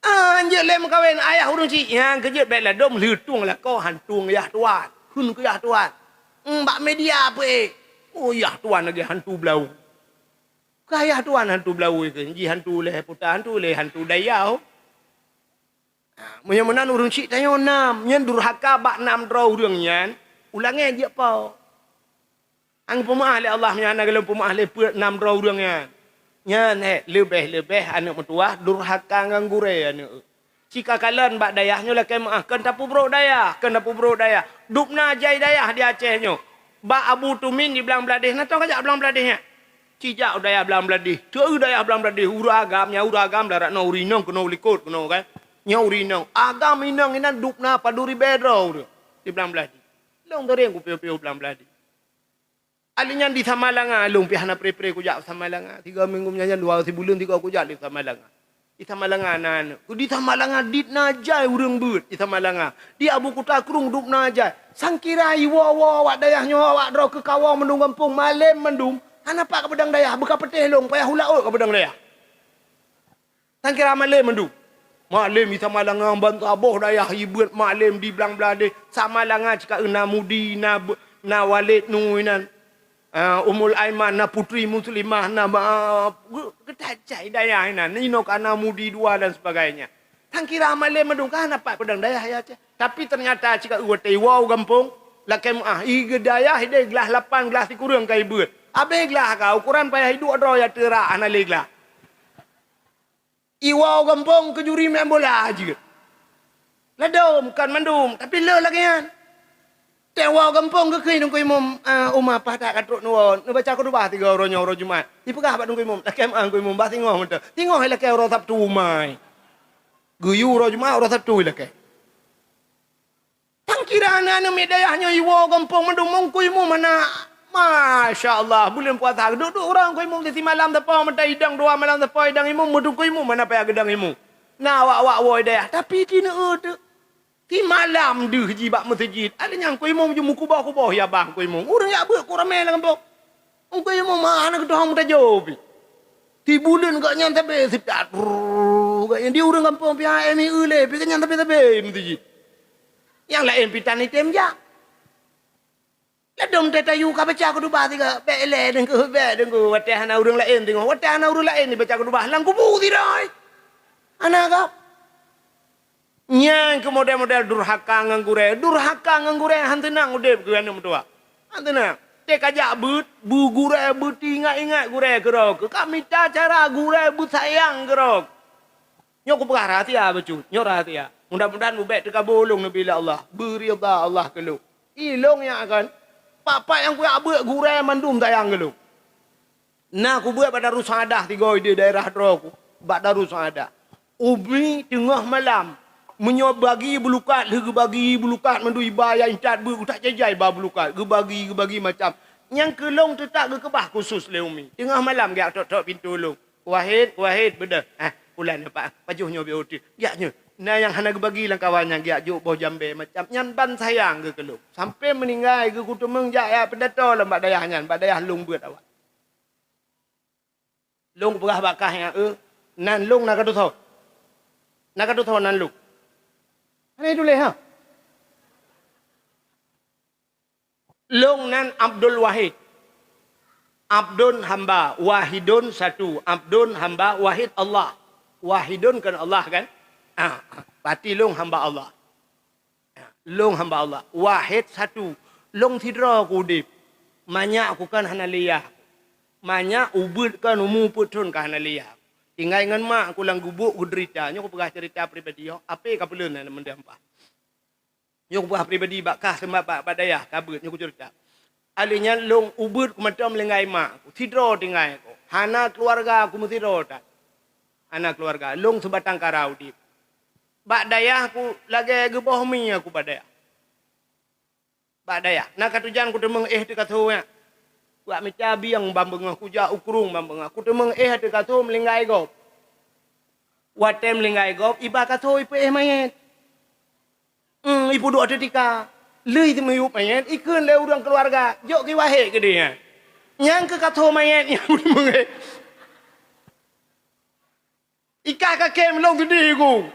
Ah, hanjeuet lé meukawen ayah ureuëng chik, nyang keujeuet bék ladôm lheueh tueng lakoe han tueng yah tuan, kheun keu yah tuan. Hmm, bak media peuék, "Oh, yah tuan lagée hantu blau." Ka yah tuan hantu blau keuh, jih hantu lé puta hantu lé hantu dayah. Ah, meunyoe meunan ureuëng chik tanyoe nam, nyan durhaka bak nam droe ureuëng nyan, ulangée jeuet po. Hana geupeumaáh lé Allah meunyoe hana gohlom peumaáh lé peuet nam droe ureuëng nyan. Nyan hék leubeh-leubeh aneuk meutuwah durhaka ngon gurée aneuk. Ci ka kalon bak dayah nyoe lakée meuáh, kon tapeubrok dayah, kon tapeubrok dayah. Dubna jai dayah di Aceh nyoe. Bak Abu Tumin di Blang Bladeh, na tong kajak Blang Bladeh nyan? Ci jak u dayah Blang Bladeh. Teu dayah Blang Bladeh, ureuëng agam, nyan ureuëng agam darat nyoe ureuëng inong keunoe likot keunoe kan. Nyoe ureuëng inong, agam inong inan dubna padub ribée droe ureuëng di Blang Bladeh. Lôn teurimong kupiôh-piôh Blang Bladeh. Alèh nyan di Samalanga, lôn pih hana pre-pre kujak Samalanga. Tiga minggu meunyan, dua sibuleuen tiga kujak di Samalanga. Di Samalanga na aneuk. Di Samalanga dit na jai ureueng beuet di Samalanga. Di Abu Kuta Krueng dub na jai. Sangkira iwoe-woe awak dayah nyoe, awak droe keu kawoe mandum gampông, malem mandum. Hana pat kapeudong dayah, beuka peuteh lôn, payah u laôt kapeudong dayah. Sangkira malem mandum. Malem di Samalanga ban saboh dayah ibeuet malem di Blang Bladeh. Samalanga cit ka na Mudi, na be-, na Walid Nu inan. Ah, Ummul Aiman, na Putri Muslimah, na ma-, ge-, geutajai dayah inan. Inoe ka na Mudi dua dan sebagainya. Sangkira malem mandum ka hana pat peudong dayah ya cit. Tapi ternyata cit ka watèe iwoe u gampông, lakèe meu'ah, i geu dayah ideh glah lapan, glah sikureueng ka ibeuet. Abéh glah ka, ukoran payah iduek droe ya teurak hana lé glah. Iwoe u gampông keujuri meu'en bola jeuet. Ladôm kon mandum, tapi le lagèe nyan. Teuwoe u gampông geukheun Teungku Imum, eh, uma paih that ka trok neuwoe, neubaca khutubah tiga uroe nyoe uroe Jumat. Ipeugah bak Teungku Imum, "Lakèe meu'ah Teungku Imum, bah singoh mantong." Singoh lakèe uroe Sabtu umai. Geuyue uroe Jumat, uroe Sabtu lakèe. Tang Kira aneuk-aneuk miet dayah nyoe iwoe gampông mandum, meungkui mu mana? Masya Allah, buleuen puasa duek-duek ureueng keu imum, simalam sapoe mata idang, dua malam sapoe idang imum, meudukui mu mana payah geudang imum. Na awak-awak woe dayah, tapi tineu teuk. Simalam deuh jih bak meuseujid, ada nyang keu imum ju meukuboh-kuboh ya bang keu imum. Ureueng jak beuet ku ramé lam gampông. Meungkui imum hana geutuhong meutajô pih. Tibuleuen gobnyan sabe sitat. Brrrr, gobnyan di ureueng gampông pih hai mi ulée, pih gobnyan sabe-sabe meuseujid. Nyang laén pih tan item jak. Ladom teuh tayue ka baca khutubah siga, bèk ilée deungö, bèk deungö, watèe hana ureueng laén deungö, watèe hana ureueng laén ibaca khutubah lam kubu sidroe. Hana gob. Nyan keuh model-model durhaka ngon gurée. Durhaka ngon gurée han seunang udeb keu aneuk meutuah. Han seunang. Teuka jak beuet, beugurée, beuteuingat-ingat gurée keudroe keuh. Ka mita cara gurée beusayang keudroe keuh. Nyoe kupeugah rahsia bacut, nyoe rahsia. Mudah-mudahan ubek teukabu lôn neubi lé Allah, beuridha Allah keu lôn. Ilôn nyang akan, pat-pat nyang kujak beuet gurée mandum sayang keu lôn. Na kubeuet bak Darussaaddah tigoe di daerah droe ku, bak Darussaaddah. Umi teungoh malam, meunyoe bagi beulukat, lheueh geubagi beulukat mandum iba nyang intat beuet, utak jai-jai ba beulukat, geubagi, geubagi macam. Nyang keu lôn teutab geukeubah khusus lé umi. Teungoh malam geujak tok-tok pintoe lôn. Wahid, Wahid, beudôh. Ah, ulan nyoe, Pak. Pajoh nyoe beu teuh. Geujak nyoe. Na nyang hana geubagi lam kawan nyan geujak jok boh jambé macam nyan ban sayang geuh keu lôn. Sampoe meuninggai geuh kuteumeung jak ya peudato lom bak dayah nyan, bak dayah lôn beuet awak. Lôn peugah bak kah nyan, eh, nan lôn na ka tutoe. Na ka tutoe nan lôn. Hana tuléh, ha? Lôn nan Abdul Wahid. Abdun hamba, Wahidun satu. Abdun hamba, Wahid Allah. Wahidun kan Allah kan? Ah, berarti lôn hamba Allah. Lôn hamba Allah. Wahid satu. Lôn sidroe ku udeb. Manyak ku kan hana lé yah. Manyak ubeuet kan umu peuet thon ka hana lé yah. Tinggai ngon mak ku lam gubuk geuderita. Nyoe kupeugah cerita pribadi nyoe. Ape ka peuleueh na meudampah. Nyoe kupeugah pribadi bak kah seumbat bak, bak dayah ka beuet nyoe kuceurita. Alèh nyan lôn ubeuet ku mantong meulinggai mak ku, sidroe tinggai ku. Hana keuluwarga ku meusidroe that. Hana keuluwarga, lôn seubatang kara udeb. Bak dayah ku lagèe geuboh mi aku bak dayah. Bak dayah, na katujan kuteumeung éh teuh kasoe nyan. Kuwak mita bieng ban beungoh, kujak u krueng ban beungoh. Kuteumeung éh teuh kasoe meulinggai gob. Watèe meulinggai gob, iba kasoe ipeuéh manyét. Hmm, ipeuduek ateueh tika. Lheueh teumiyueb manyét, ikheun lé ureueng keuluwarga, jok keu Wahid keudéh nyan. Nyan keuh kasoe manyét nyang kuteumeung éh. Ikah kakém lôn seudeh ku.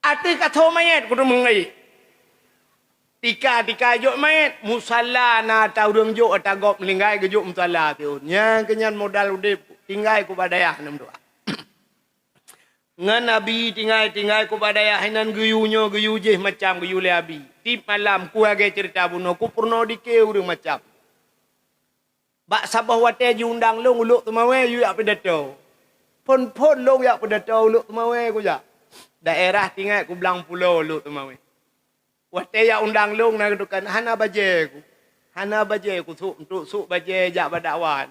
Ateueh kasoe manyét kuteumeung éh. Tika-tika jok manyét, musala na ata ureueng jok ata gob meulinggai geujok musala siôn. Nyan keuh nyan modal udeb, tinggai ku bak dayah nyan meutuah. Ngon Abi tinggai-tinggai ku bak dayah inan geuyue nyoe geuyue jéh macam geuyue lé Abi. Tiep malam ku lagèe ceurita bunoe ku peurunoe dikeu ureueng macam. Bak saboh watèe jiundang lôn u Lhokseumawe yue jak peudato. Phôn-phôn lôn jak peudato u Lhokseumawe kujak. Daerah tinggai ku Blang Pulo Lhokseumawe. Watèe jak undang lôn na geutukan hana bajèe ku. Hana bajèe ku sôk, untuk sôk bajèe jak bak dakwah.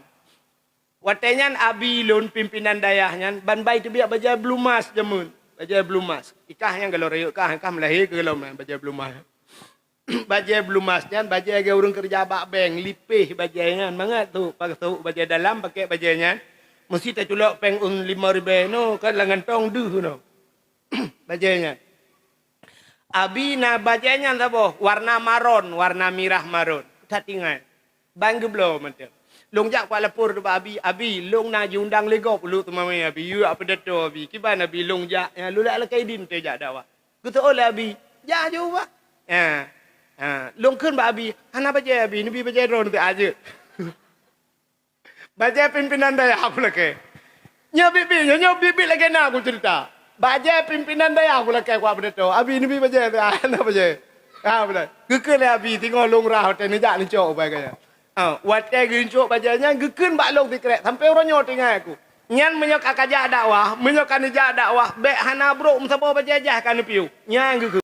Watèe nyan abi lôn pimpinan dayah nyan ban bai teubiet bajèe blumas jameun. Bajèe blumas. Ikah nyang galom rayeuk kah, kah meulahé keu galom bajèe blumas. Bajèe blumas nyan bajèe geu ureueng keureuja bak bank, lipéh bajèe nyan mangat tu, pakai sôk bajèe dalam pakai bajèe nyan. Meusti taculok péng ôn limong ribèe no, kan lam gantong deuh no. Bajèe nyan. Abi na bajèe nyan saboh, warna maron, warna mirah maron. That ingat. Ban geubloe mantong. Lôn jak kuat lapor bak abi, "Abi, lôn na jiundang lé gob u Lhokseumawe abi, yue jak peudato abi. Kiban abi lôn jak, ya, lôn lak lakèe idin teuh jak dakwah." Geuseuôt lé abi, "Jak ju bah." Ha. Ha. Lôn kheun bak abi, "Hana bajèe abi, neubi bajèe droeneuh teuh jeuet." Bajèe pimpinan dayah ku lakèe. Nyoe biet-biet, nyoe, nyoe biet-biet lagèe na ku ceurita. Bajèe pimpinan dayah ku lakèe kuat peudato. Abi neubi bajèe, ah, na bajèe. Ah, beutôi. Geukheun lé abi, singoh lôn rhah watèe neujak neucok bajèe nyan. Ah, watèe geucok bajèe nyan, geukheun bak lôn sikrek, sampoe uroe nyoe teuingat ku. Nyan meunyoe ka kajak dakwah, meunyoe ka neujak dakwah, bèk hana brôk meusaboh bajèe jih ka neupiôh. Nyan geukheun.